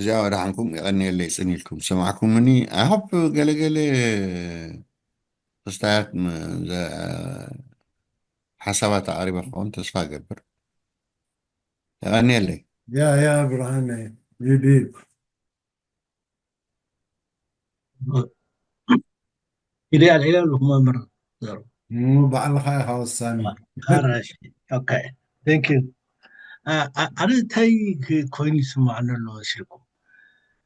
ያው ደሓንኩም የቐንየለይ ጽን ኢልኩም ሰማዕኩምኒ። I hope ገለ ገለ ክስታያት ም-፣ ዘ-፣ ሓሳባት ኣቕሪበ ክኸውን ተስፋ እገብር። የቐንየለይ። ያ ያ ብርሃነ ይዲብ ኢደ ኣልዒለ ኣለኹ መምህር ዘሩ። እሞ ባዕልኻ ኢኻ ወሳኒ። ኣራሽ ኦኬ። Thank you። ኣ- ኣ- ኣነ እንታይ ክ- ኮይኑ ይስማዓኒ ኣሎ መሲልኩም?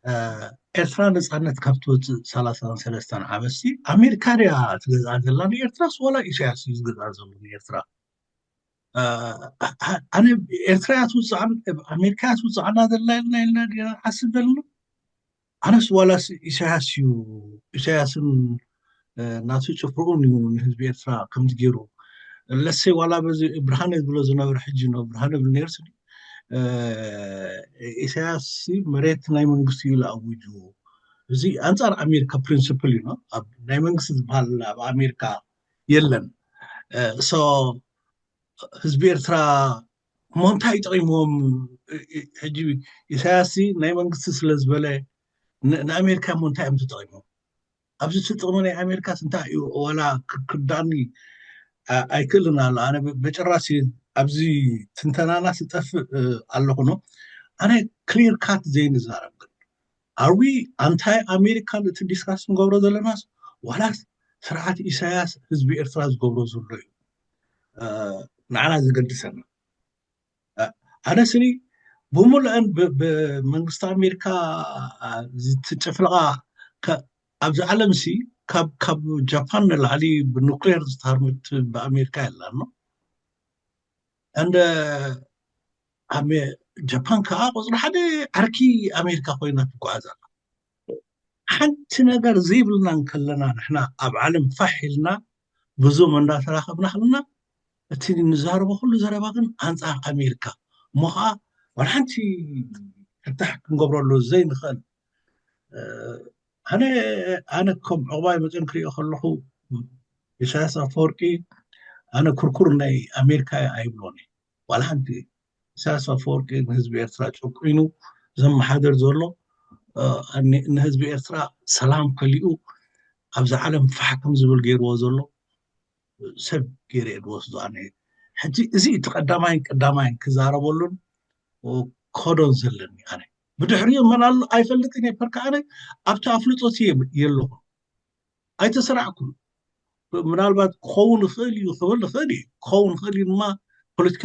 ኣ፣ ኤርትራ ነፃነት ካብ ትወፅእ ሰላሳን ሰለስተን ዓመት ሲ ኣሜሪካ ድያ ትገዝኣ ዘላ ንኤርትራስ ዋላ ኢሳያስ እዩ ዝገዝኣ ዘሎ ንኤርትራ? ኣ፣ ኣ- ኣነ ኤርትራ እያ ትውፅዓን ኣሜሪካ እያ ትውፅዓና ዘላ ኢልና ኢልና ድና ሓስብ ዘለና? ኣነስ ዋላስ ኢሳያስ እዩ ኢሳያስን እ፣ ናቱ ጭፍርኡን እዩ ንህዝቢ ኤርትራ ከምዚ ገይሩ ለሰይ ዋላ በዚ ብርሃነ ዝብሎ ዝነበረ ሕጂ ነው ብርሃነ ብል ነርስ ኢሳያስ መሬት ናይ መንግስቲ እዩ ኣዊጁ። እዚ ኣንፃር ኣሜሪካ ፕሪንስፕል እዩ ነው ኣብ ናይ መንግስቲ ዝበሃል ኣብ ኣሜሪካ የለን። ሶ ህዝቢ ኤርትራ እሞ እንታይ ጠቂምዎም? ሕጂ ኢሳያስ ናይ መንግስቲ ስለ ዝበለ ንኣሜሪካ እሞ እንታይ እዮም ተጠቂሞም? ኣብዚ እቲ ጥቕሚ ናይ ኣሜሪካስ እንታይ እዩ? ዋላ ክርዳኒ ኣይክእልን ኣሎ። ኣነ በጭራሽ ኣብዚ ትንተናና ስጠፍእ ኣለኹ ነው። ኣነ ክሊር ካት ዘይንዛረብ ግን ኣርዊ ኣንታይ ኣሜሪካን እቲ ዲስካስ ንገብሮ ዘለናስ ዋላስ ስርዓት ኢሳያስ ህዝቢ ኤርትራ ዝገብሮ ዘሎ እዩ ንዓና ዘገድሰና። ኣነ ስኒ ብምሉአን ብመንግስቲ ኣሜሪካ ዝትጨፍለቃ ኣብዚ ዓለም ሲ ካብ ጃፓን ንላዕሊ ብኑክሌር ዝተሃርመት ብኣሜሪካ የላ ኣሎ። እንደ ጃፓን ከዓ ቁፅሪ ሓደ ዓርኪ ኣሜሪካ ኮይና ትጓዓዝ ኣላ። ሓንቲ ነገር ዘይብልና እንከለና ንሕና ኣብ ዓለም ፋሕ ኢልና ብዙም እንዳተራኸብና ከለና እቲ ንዛረቦ ኩሉ ዘረባ ግን ኣንፃር ኣሜሪካ እሞ ከዓ ዋላ ሓንቲ ፍታሕ ክንገብረሉ ዘይንኽእል ኣነ ኣነ ከም ዕቑባይ መጠን ክሪኦ ከለኹ ኢሳያስ ኣፈወርቂ ኣነ ኩርኩር ናይ ኣሜሪካ ኣይብሎን ዋላ ሓንቲ ኢሳያስ ኣፈወርቂ ንህዝቢ ኤርትራ ጨቁኑ ዘመሓደር ዘሎ ንህዝቢ ኤርትራ ሰላም ከሊኡ ኣብዛ ዓለም ፋሕ ከም ዝብል ገይርዎ ዘሎ ሰብ ገይረ እየ ዝወስዶ ኣነ። ሕጂ እዚ እቲ ቀዳማይን ቀዳማይን ክዛረበሉን ኮዶን ዘለኒ ኣነ ብድሕሪኡ መን ኣሎ ኣይፈልጥን እየ ፐርካ ኣነ ኣብቲ ኣፍልጦት የለኹም ኣይተሰራዕኩን። ምናልባት ክኸውን ይኽእል እዩ ክብል ይኽእል እዩ ክኸውን ይኽእል እዩ ድማ ፖለቲካ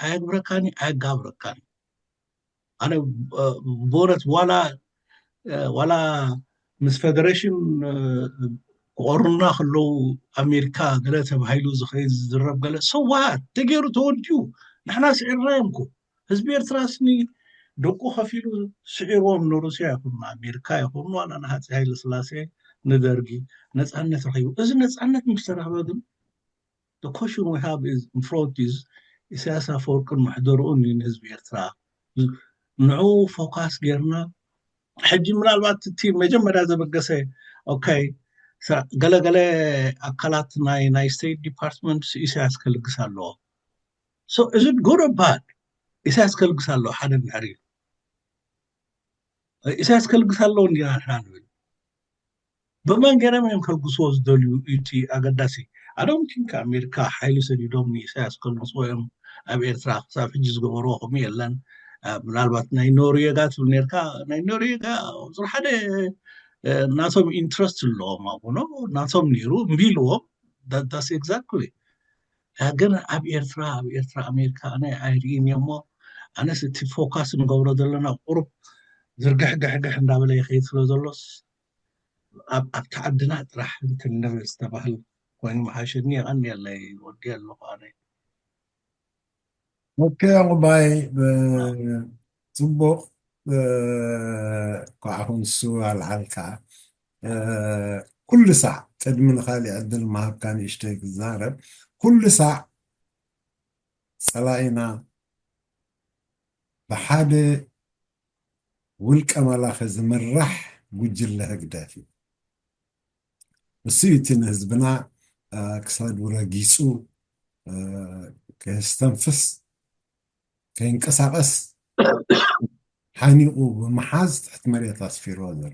ኣየግብረካኒ ኣየጋብረካኒ። ኣነ ብእውነት ዋላ ዋላ ምስ ፌደሬሽን ክቆርና ከለዉ ኣሜሪካ ገለ ተባሂሉ ዝኸይድ ዝዝረብ ገለ ሰዋት ተገይሩ ተወዲኡ ንሕና ስዒርናዮም እኮ ህዝቢ ኤርትራ ስኒ ደቁ ከፊሉ ስዒርዎም ንሩስያ ይኹን ንኣሜሪካ ይኹን ዋላ ንሃፀ ሃይለ ስላሴ ንደርጊ ነፃነት ረኺቡ እዚ ነፃነት ምስ ተረኽበ ግን the question we have is in front is ኢሳያስ ኣፈወርቅን መሕደርኡን እዩ ንህዝቢ ኤርትራ ንዑ ፎካስ ጌርና ሕጂ ምናልባት እቲ መጀመርያ ዘበገሰ ኦካይ ገለገለ ኣካላት ናይ ናይ ስቴት ዲፓርትመንት ኢሳያስ ከልግስ ኣለዎ so is it good or bad ኢሳያስ ከልግስ ኣለዎ ሓደ እንድሕር ኢሉ ኢሳያስ ከልግስ ኣለዎ እንዲና ንሕና ንብል ብመን ገይሮም እዮም ከልግስዎ ዝደልዩ እቲ ኣገዳሲ ኣዶንቲንክ ኣሜሪካ ሓይሊ ሰዲዶም ንኢሳያስ ከልግስዎ እዮም ኣብ ኤርትራ ክሳብ ሕጂ ዝገበርዎ ከምኡ የለን ምናልባት ናይ ኖርዌጋ ትብል ነርካ ናይ ኖርዌጋ ቁፅሪ ሓደ ናቶም ኢንትረስት ኣለዎም ኣብኖ ናቶም ነይሩ እምቢ ኢልዎም that's exactly ግን ኣብ ኤርትራ ኣብ ኤርትራ ኣሜሪካ ኣነ ኣይርእን እየ እሞ ኣነስ እቲ ፎካስ ንገብሮ ዘለና ቁሩብ ዝርግሕግሕግሕ እንዳበለ ይኸይድ ስለ ዘሎስ ኣብቲ ዓድና ጥራሕ እንትን ንብል ዝተባህል ኮይኑ መሓሸኒ የቐንየለይ ወዲ ኣለኹ ኣነ ኦኬ ዕቑባይ ፅቡቕ ኳዕኹም ንሱ ኣልዓልካ ኩሉ ሳዕ ቅድሚ ንካሊእ ዕድል ምሃብካ ንእሽተይ ክዛረብ ኩሉ ሳዕ ፀላኢና ብሓደ ውልቀ መላኺ ዝምራሕ ጉጅለ ህግደፍ እዩ። እሱ እቲ ንህዝብና ክሳዱ ረጊፁ ከየስተንፍስ ከይንቀሳቀስ ሓኒቑ ብምሓዝ ትሕቲ መሬት ኣስፊርዎ ዘሎ።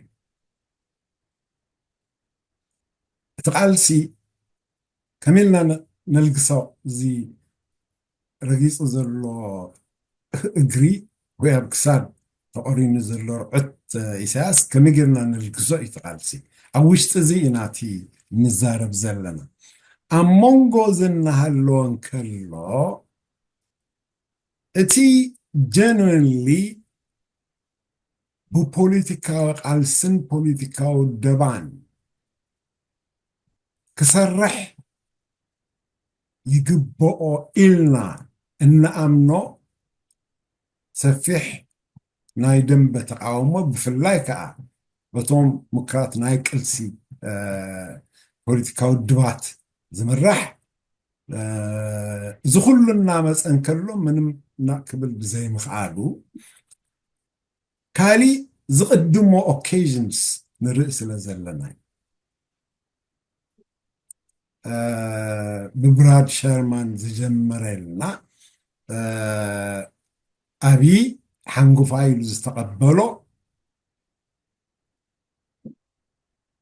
እቲ ቃልሲ ከመይ ኢልና ነ-፣ ነልግሶ? እዚ ረጊጹ ዘሎ እግሪ ወይ ኣብ ክሳድ ተቖሪኑ ዘሎ ርዑት፣ እ፣ ኢሳያስ ከመይ ጌርና ነልግሶ እዩ እቲ ቃልሲ። ኣብ ውሽጢ እዚ ኢና እቲ ንዛረብ ዘለና። ኣብ መንጎ እዚ እናሃለወ እንከሎ፣ እቲ ጀንዌንሊ ብፖለቲካዊ ቃልስን ፖለቲካዊ ደባን ክሰርሕ ይግብኦ ኢልና እንኣምኖ ሰፊሕ ናይ ደንበ ተቃውሞ፣ ብፍላይ ከዓ በቶም ምክራት ናይ ቅልሲ፣ እ፣ ፖለቲካዊ ድባት ዝምራሕ፣ እ፣ እዚ ኩሉ እናመፀ እንከሎ ምንም ናቕ ክብል ብዘይምኽኣሉ፣ ካሊእ ዝቕድሞ ኦኬዥንስ ንርኢ ስለ ዘለና እዩ። እ፣ ብብራድ ሸርማን ዝጀመረልና፣ እ፣ ኣብይ ሓንጉፋይ ኢሉ ዝተቐበሎ፣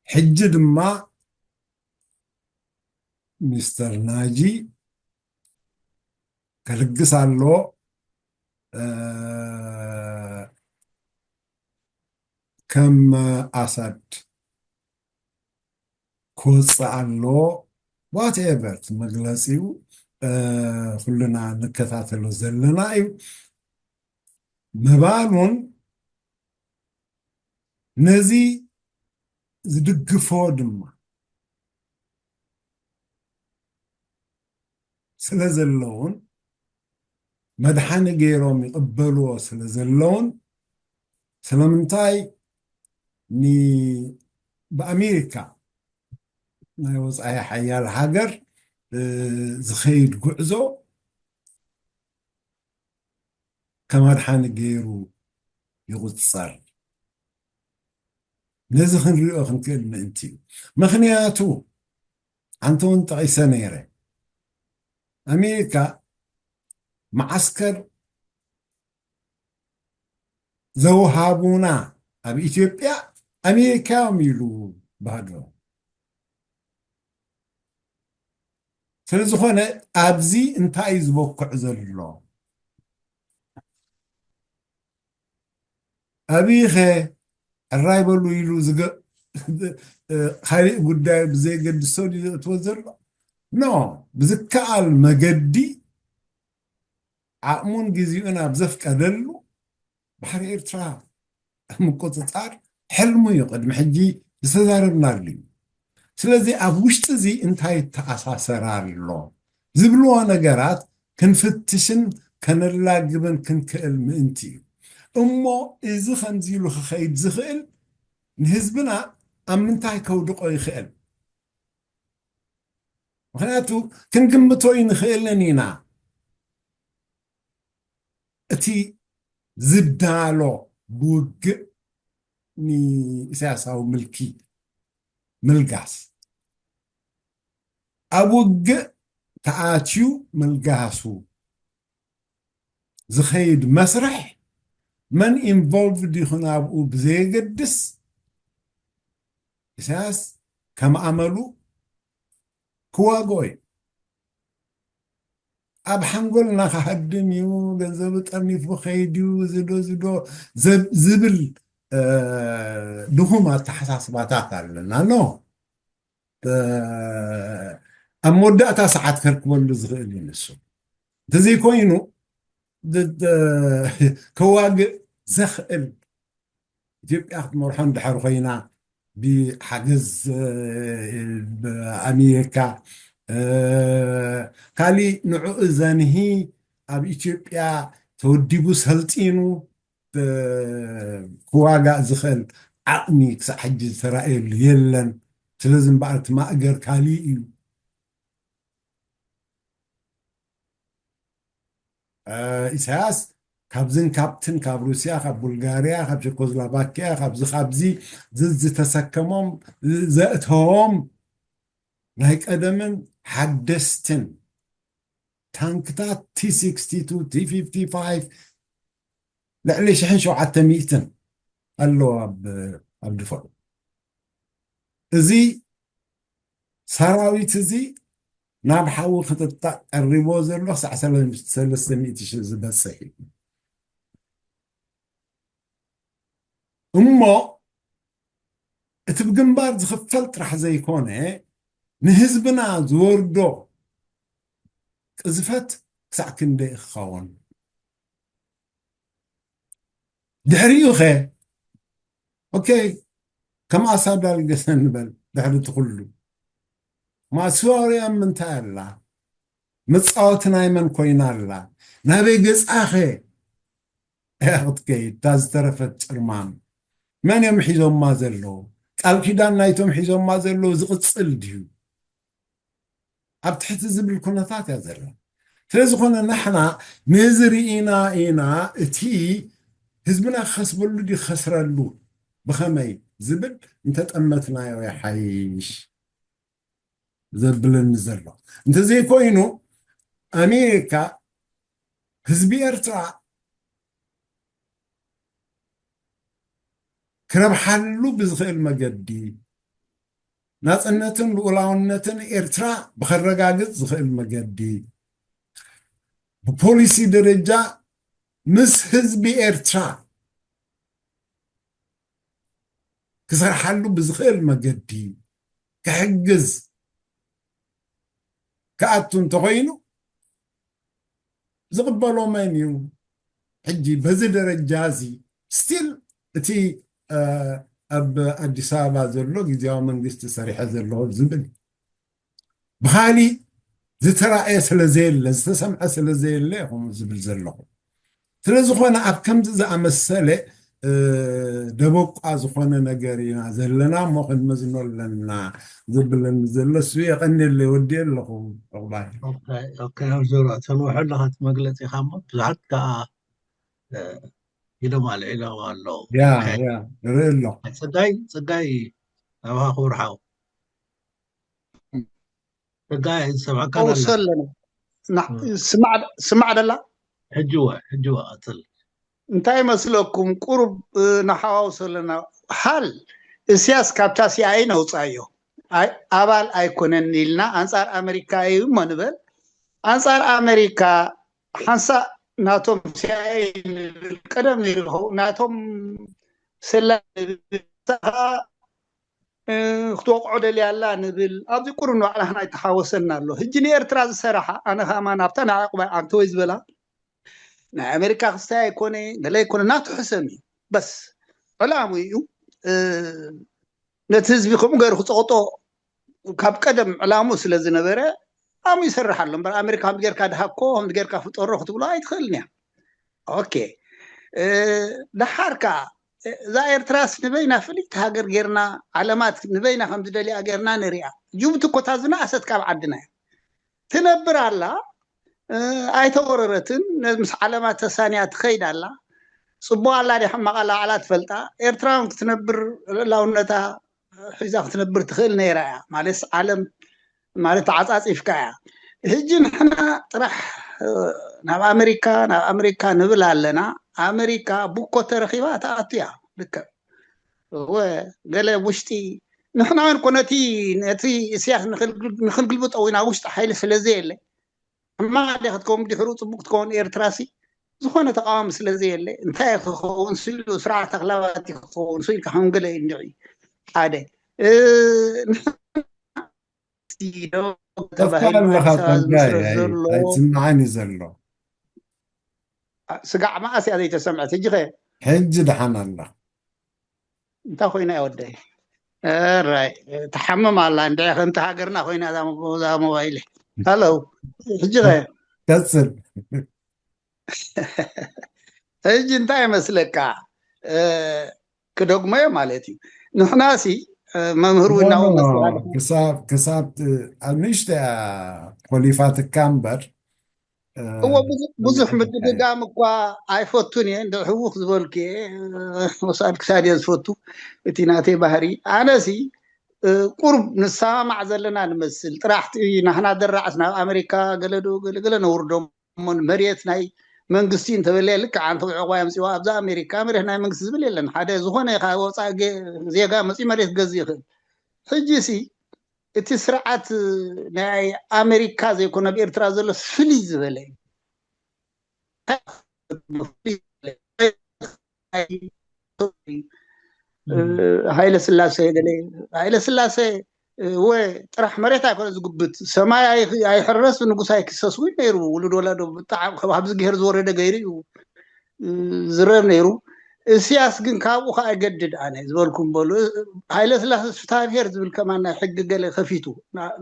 ሕጂ ድማ ሚስተር ናጂ ከልግስ ኣሎ። እ፣ ከም ኣሳድ ክወፅእ ኣለዎ። ዋትኤቨር እቲ መግለፂኡ፣ እ፣ ኩልና ንከታተሎ ዘለና እዩ። ምባሉን ነዚ ዝድግፎ ድማ ስለ ዘለውን መድሓኒ ገይሮም ይቕበልዎ ስለ ዘለውን፣ ስለምንታይ ን-፣ ብኣሜሪካ ናይ ወጻኢ ሓያል ሃገር፣ እ፣ ዝኸይድ ጉዕዞ ከም ኣድሓኒ ገይሩ ይቑጸር? ነዚ ክንሪኦ ክንክእል ምእንቲ እዩ። ምኽንያቱ፣ ኣንተ እውን ጠቒሰ ነይረ፣ ኣሜሪካ መዓስከር ዘውሃቡና ኣብ ኢትዮጵያ ኣሜሪካ እዮም ኢሉ ባህዶ። ስለ ዝኾነ ኣብዚ እንታይ እዩ ዝበኩዕ ዘሎ? ኣብይኸ ዕራይ በሉ ኢሉ ዝገ-፣ ካሊእ ጉዳይ ብዘየገድሶ ድዩ ዘእትዎ ዘሎ? ኖ፣ ብዝከኣል መገዲ ዓቕሙን ግዜኡን ኣብ ዘፍቀደሉ ባሕሪ ኤርትራ ምቁጽጻር ሕልሙ እዩ፣ ቅድሚ ሕጂ ዝተዛረብናሉ እዩ። ስለዚ ኣብ ውሽጢ እዚ እንታይ ይተኣሳሰር ኣሎ ዝብልዎ ነገራት ክንፍትሽን ከነላግብን ክንክእል ምእንቲ እዩ። እሞ እዚ ከምዚ ኢሉ ክኸይድ ዝኽእል ንህዝብና ኣብ ምንታይ ከውድቆ ይኽእል? ምኽንያቱ ክንግምቶ ይንኽእልን ኢና። እቲ ዝዳሎ ብውግእ ንኢሳያሳዊ ምልኪ ምልጋስ፣ ኣብ ውግእ ተኣትዩ ምልጋሱ ዝኸይድ መስርሕ፣ መን ኢንቮልቭድ ይኹን ኣብኡ ብዘየገድስ፣ ኢሳያስ ከም ኣመሉ ክዋግኦ እዩ። ኣብ ሓንጎልና ክሃድም እዩ፣ ገንዘቡ ጠርኒፉ ከይድ እዩ፣ ዝዶ ዝዶ ዘብ-፣ ዝብል፣ እ፣ ድኹም ኣተሓሳስባታት ኣለና። ኖ፣ እ፣ ኣብ መወዳእታ ሰዓት ከርክበሉ ዝኽእል እዩ ንሱ። እንተዘይኮይኑ፣ ድ-፣ ድ-፣ ከዋግእ ዘኽእል ኢትዮጵያ ክትመርሖ እንድሕር ኮይና፣ ብሓገዝ፣ እ፣ ኣሜሪካ፣ እ፣ ካሊእ ንዕኡ ዘንሂ ኣብ ኢትዮጵያ ተወዲቡ ሰልጢኑ፣ እ፣ ክዋጋእ ዝኽእል ዓቕሚ ክሳዕ ሕጂ ዝተራእየሉ የለን። ስለዚ እምበኣር እቲ ማእገር ካሊእ እዩ። እ፣ ኢሳያስ ካብዝን ካብትን፣ ካብ ሩስያ፣ ካብ ቡልጋርያ፣ ካብ ቸኮስሎቫኪያ፣ ካብዚ ካብዚ ዝ-፣ ዝተሰከሞም፣ ዘእተዎም ናይ ቀደምን ሓደስትን ታንክታት ቲ ሲክስቲ ቱ፣ ቲ ፊፍቲ ፋይቭ፣ ልዕሊ ሽሕን ሸውዓተ ሚእትን ኣለዉ ኣብ ኣብ ድፈሩ። እዚ ሰራዊት እዚ ናብ ሓዊ ክጥጣእ ቀሪቦ ዘሎ ክሳዕ ሰለስተ ሚእቲ ሺሕ ዝበፅሕ እዩ። እሞ እቲ ብግንባር ዝኽፈል ጥራሕ ዘይኮነ ንህዝብና ዝወርዶ ቅዝፈት ክሳዕ ክንደይ ክኸውን? ድሕሪኡ ኸ? ኦኬ፣ ከም ኣሳዳል ገሰ ንበል። ድሕሪ እቲ ኩሉ ማስዋርያ ምንታይ ኣላ? መፃወቲ ናይ መን ኮይና ኣላ? ናበይ ገፃኸ ክትከይድ? እታ ዝተረፈት ጭርማም መን እዮም ሒዞማ ዘለዉ? ቃል ኪዳን ናይቶም ሒዞማ ዘለዉ ዝቕፅል ድዩ? ኣብ ትሕቲ ዝብል ኩነታት እያ ዘላ። ስለዝኾነ ንሕና ነዚ ርኢና ኢና እቲ ህዝብና ክኸስበሉ ድዩ ክኸስረሉ ብኸመይ ዝብል እንተጠመትናዮ ይሓይሽ ዘብለኒ ዘሎ። እንተዘይኮይኑ ኣሜሪካ ህዝቢ ኤርትራ ክረብሓሉ ብዝኽእል መገዲ ናጽነትን ልኡላውነትን ኤርትራ ብኸረጋግጽ ዝኽእል መገዲ ብፖሊሲ ደረጃ ምስ ህዝቢ ኤርትራ ክሰርሓሉ ብዝኽእል መገዲ ክሕግዝ ክኣቱ እንተኾይኑ ዝቕበሎ መን እዩ? ሕጂ በዚ ደረጃ እዚ ስቲል እቲ ኣብ ኣዲስ ኣበባ ዘሎ ግዜያዊ መንግስቲ ሰሪሐ ዘለዎ ዝብል ብኻሊእ ዝተራእየ ስለ ዘየለ ዝተሰምዐ ስለ ዘየለ ከምኡ ዝብል ዘለኹ። ስለዝኾነ ኣብ ከምዚ ዝኣመሰለ ደበቋ ዝኾነ ነገር ኢና ዘለና እሞ ክንመዝኖ ኣለና ዝብለኒ ዘሎ እሱ። የቐንየለይ፣ ወዲኤ ኣለኹ። ዕቑባይ። ኦኬ፣ ኦኬ፣ ኣብ ዙርያ ተንውሑ ኣለኻ እቲ መግለጺኻ እሞ ብዙሓት ከኣ ኢሎም ኣልዒሎም ኣለዉ። ያ ያ ርኢ ኣሎ። ጸጋይ ጸጋይ ኣባኻ ክብርሓው ጸጋይ ዝሰምዐካ ኣለና። ኣለና። ስማዕ ደላ? ሕጂ ወ ሕጂ ወ ቀጽል። እንታይ መስለኩም? ቁሩብ ንሓዋውሶ ኣለና። ሃል እስያስ ካብታ ሲኣይኤ ነውፃዮ። ኣባል ኣይኮነን ኢልና ኣንፃር ኣመሪካ እዩ እሞ ንበል። ኣንፃር ኣመሪካ ሓንሳእ ናቶም ሲኣይኤ ንብል ቀደም ኢሉ ናቶም ሰላ ክትወቕዖ ደልያ ኣላ ንብል ኣብዚ ቁሩብ ንባዕላህና ይተሓወሰና ኣሎ። ሕጂ ንኤርትራ ዝሰራሓ ኣነ ከማ ናብታ ናይ ዕቑባይ ኣንተወይ ዝበላ ናይ ኣሜሪካ ክስታይ ኣይኮነ ገለ ኣይኮነ ናቱ ሕሰም እዩ። በስ ዕላሙ እዩ። ነቲ ህዝቢ ከምኡ ገይሩ ክፀቕጦ ካብ ቀደም ዕላሙ ስለ ዝነበረ ኣሙ ይሰርሕ ኣሎ እምበር ኣሜሪካ ከምዚ ጌርካ ድሃኮ ከምዚ ጌርካ ፍጠሮ ክትብሎ ኣይትኽእልን እያ። ኦኬ። ደሓር ከኣ እዛ ኤርትራስ ንበይና ፍልይቲ ሃገር ጌርና ዓለማት ንበይና ከም ዝደልያ ጌርና ንሪኣ። ጅቡቲ እኮ እታ ዝነኣሰት ካብ ዓድና እያ ትነብር ኣላ። ኣይተወረረትን። ምስ ዓለማት ተሳንያ ትኸይድ ኣላ። ጽቡቕ ኣላ ድያ ሕማቕ ኣላ ባዕላ ትፈልጣ። ኤርትራውን ክትነብር ልእላውነታ ሒዛ ክትነብር ትኽእል ነይራ እያ። ማለትስ ዓለም ማለት ተዓጻጺፍካ እያ። ሕጂ ንሕና ጥራሕ ናብ ኣመሪካ ናብ ኣመሪካ ንብል ኣለና። ኣመሪካ ቡኮ ተረኺባ ትኣቱ እያ። ልክዕ እወ ገለ ውሽጢ ንሕና እውን ኮነቲ ነቲ እስያስ ንክልግልብጦ እውን ኣብ ውሽጢ ሓይሊ ስለ ዘየለ ሕማቕ ድያ ክትከውን ድሕሩ ጽቡቅ ክትከውን ኤርትራ ሲ ዝኾነ ተቃዋሚ ስለ ዘየለ እንታይ ክኸውን ስሉ ስርዓት ኣክላባት ክኸውን ስሉ ኢልካ ከም ገለ እዩ እንድዒ ሓደ ንሕና ዶ ተባሂሉ ተፋለኻ ሓሳብ ጸጋይ ዝምስረት ዘሎ ኣይስምዓን እዩ ዘሎ። ስጋዕ መኣስ እያ ዘይተሰምዐት ሕጂ ኸ ሕጂ ደሓን ኣላ። እንታይ ኮይና እያ ወደይ? ራይ ትሓምም ኣላ እንድዒ ከምቲ ሃገርና ኮይና እዛ ሞ- እዛ ሞባይል። ሃሎ ሕጂ ኸ ቀጽል። ሕጂ እንታይ ይመስለካ? እ፣ ክደግሞዮ ማለት እዩ። ንሕናሲ እ፣ መምህር እውን ኖ፣ ኖ፣ እናወቀስና ክሳብ ክሳብ እ፣ ኣብ ንእሽተያ ኮሊፋትካ እምበር እወ ብዙ- ብዙሕ ምድግጋም እኳ ኣይፈቱን እየ እንደ ህውኽ ዝበልኩ እየ። ወሳድ ክሳድ እየ ዝፈቱ። እቲ ናተይ ባህሪ ኣነሲ ቁርብ ንሰማማዕ ዘለና ንመስል ጥራሕ ናህና ደራዕስ ናብ ኣሜሪካ ገለዶ ገለገለ ነውርዶም እሞ መሬት ናይ መንግስቲ እንተበለ ልክዕ ኣንተ ዕቑባ የምፅዋ። ኣብዛ ኣሜሪካ መሬት ናይ መንግስቲ ዝብል የለን። ሓደ ዝኾነ ይኻ ወፃኢ ዜጋ መፂ መሬት ገዝ ይኽእል። ሕጂ ሲ እቲ ስርዓት ናይ ኣሜሪካ ዘይኮነ ኣብ ኤርትራ ዘሎ ፍልይ ዝበለ እዩ። ሃይለ ስላሴ ገለ ሃይለ ስላሴ ወ ጥራሕ መሬት ኣይኮነ ዝጉብት፣ ሰማይ ኣይሕረስ፣ ንጉስ ኣይክሰስ እውን ነይሩ። ውሉድ ወላዶ ብጣዕሚ ካብ ኣብዚ ገይር ዝወረደ ገይሩ እዩ ዝረር ነይሩ። እስያስ ግን ካብኡ ከዓ ይገድድ። ኣነ ዝበልኩም በሉ። ሃይለ ስላሴ ፍትሃ ብሔር ዝብል ከማን ናይ ሕጊ ገለ ከፊቱ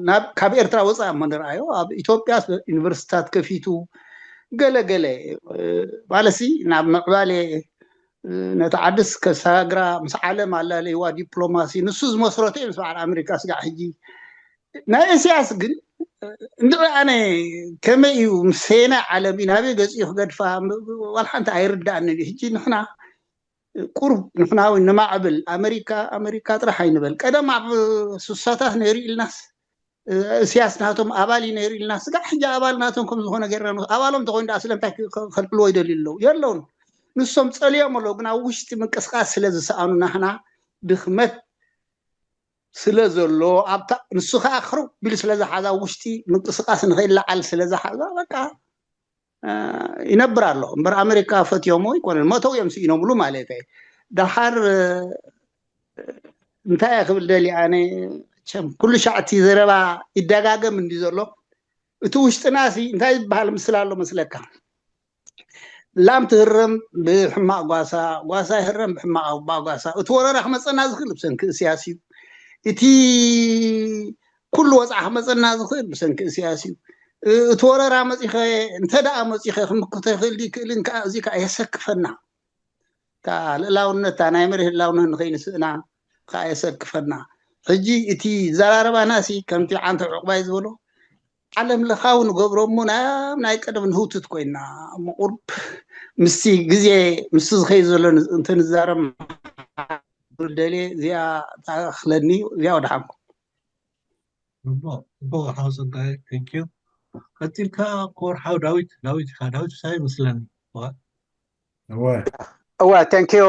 ናብ ካብ ኤርትራ ወፃእ እሞ ንርኣዮ። ኣብ ኢትዮጵያ ዩኒቨርሲታት ከፊቱ ገለ ገለ ማለሲ ናብ ምዕባሌ ነቲ ዓድስ ከሰጋግራ ምስ ዓለም ኣላለይዋ ዲፕሎማሲ ንሱ ዝመስረቶ እዩ ምስ በዓል ኣሜሪካ ስጋዕ ሕጂ ናይ እስያስ ግን እንድዒ ኣነ ከመይ እዩ ምስ ሴና ዓለም እዩ ናበይ ገፂኡ ክገድፋ ዋላ ሓንቲ ኣይርዳእንን እዩ። ሕጂ ንሕና ቁሩብ ንሕና እውን ንማዕብል ኣሜሪካ ኣሜሪካ ጥራሕ ኣይንበል። ቀደም ኣብ ሱሳታት ነይሩ ኢልናስ እስያስ ናቶም ኣባል እዩ ነይሩ ኢልና ስጋዕ ሕጂ ኣባል ናቶም ከም ዝኾነ ገይርና ንወስዶ። ኣባሎም እንተኮይኑ ደኣ ስለምንታይ ክኸልክልዎ ይደልዩ ኣለዉ? የለውን። ንሶም ጸልዮም ኣለዉ፣ ግን ኣብ ውሽጢ ምንቅስቃስ ስለ ዝሰኣኑ ናህና ድኽመት ስለ ዘሎ ኣብታ ንሱ ከዓ ክርብ ኢሉ ስለ ዝሓዛ ውሽጢ ምንቅስቃስ ንኸይለዓል ስለ ዝሓዛ በቃ ይነብር ኣሎ እምበር ኣሜሪካ ፈትዮሞ ኣይኮነን። መተው እዮም ስኢኖምሉ ማለት እዩ። ደሓር እንታይ እየ ክብል ደሊ ኣነ ቸም ኩሉ ሻዕ እቲ ዘረባ ይደጋገም እንዲ ዘሎ እቲ ውሽጥና ሲ እንታይ ዝበሃል ምስል ኣሎ መስለካ? ላም ትህረም ብሕማቕ ጓሳ፣ ጓሳ ይህረም ብሕማቕ ኣባጓሳ። እቲ ወረራ ክመፀና ዝኽእል ብሰንኪ እስያስ እዩ። እቲ ኩሉ ወፅዓ ክመፀና ዝኽእል ብሰንኪ እስያስ እዩ። እቲ ወረራ መፂኸ እንተ ደኣ መፂኸ ክምክቶ ይኽእል ይክእልን ከዓ እዚ ከዓ የሰክፈና። እታ ልእላውነት እታ ናይ መሬት ልእላውነት ንኸይንስእና ከዓ የሰክፈና። ሕጂ እቲ ዘራረባና ሲ ከምቲ ዓንተ ዕቑባይ ዝበሎ ዓለም ለኻዊ ንገብሮ እሞ ናብ ናይ ቀደም ንህውትት ኮይና እሞ ቁርብ ምስቲ ግዜ ምስቲ ዝኸይድ ዘሎ እንተንዛረብ ደልየ እዚኣ ተኣኽለኒ እዚኣ ወድሓንኩም። ጽቡቕ ጽቡቕ ሓው ጸጋይ thank you። ቀጺልካ ክቡር ሓው ዳዊት ዳዊት ኢኻ ዳዊት ፍስሃየ ይመስለኒ። እወ thank you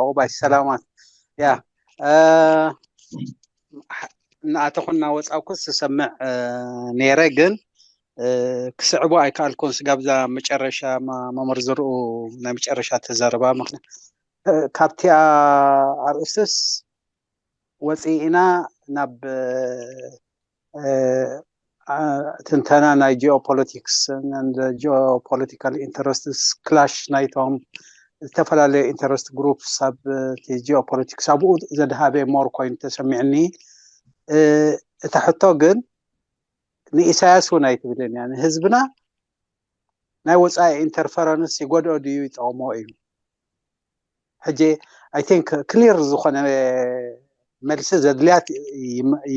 ኦባይ ሰላማት ያ ንኣተኹ እናወፃኩ ዝሰምዕ ነይረ ግን ክስዕቦ ኣይከኣልኩን ስጋብ እዛ መጨረሻ መምህር ዝርኡ ናይ መጨረሻ ተዛረባ ምክንያት ካብቲኣ ኣርእስትስ ወፂኢና ናብ ትንተና ናይ geopolitics and geopolitical interests clash ናይቶም ዝተፈላለዩ interest groups ኣብ geopolitics ኣብኡ ዘድሃበ more ኮይኑ ተሰሚዕኒ እታ ሕቶ ግን ንኢሳያስ እውን ኣይትብልን እያ ንህዝብና ናይ ወፃኢ interference ይጎድኦ ድዩ ይጠቕሞ እዩ ሕጂ I think clear ዝኾነ መልሲ ዘድልያት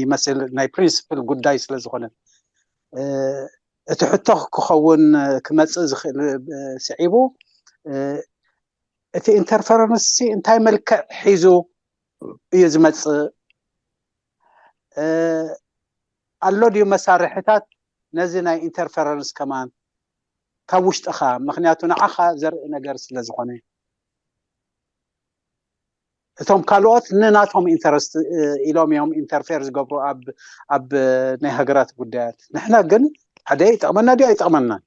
ይመስል ናይ principle ጉዳይ ስለ ዝኾነ እቲ ሕቶ ክኸውን ክመፅእ ዝኽእል ስዒቡ እቲ interference እንታይ መልክዕ ሒዙ እዩ ዝመፅእ ኣሎ ድዩ መሳርሕታት ነዚ ናይ interference ከማን ካብ ውሽጥኻ ምክንያቱ ንዓኻ ዘርኢ ነገር ስለ ዝኾነ እቶም ካልኦት ንናቶም interest ኢሎም እዮም interfere ዝገብሩ ኣብ ኣብ ናይ ሃገራት ጉዳያት ንሕና ግን ሓደ ይጠቕመና ድዩ ኣይጠቕመናን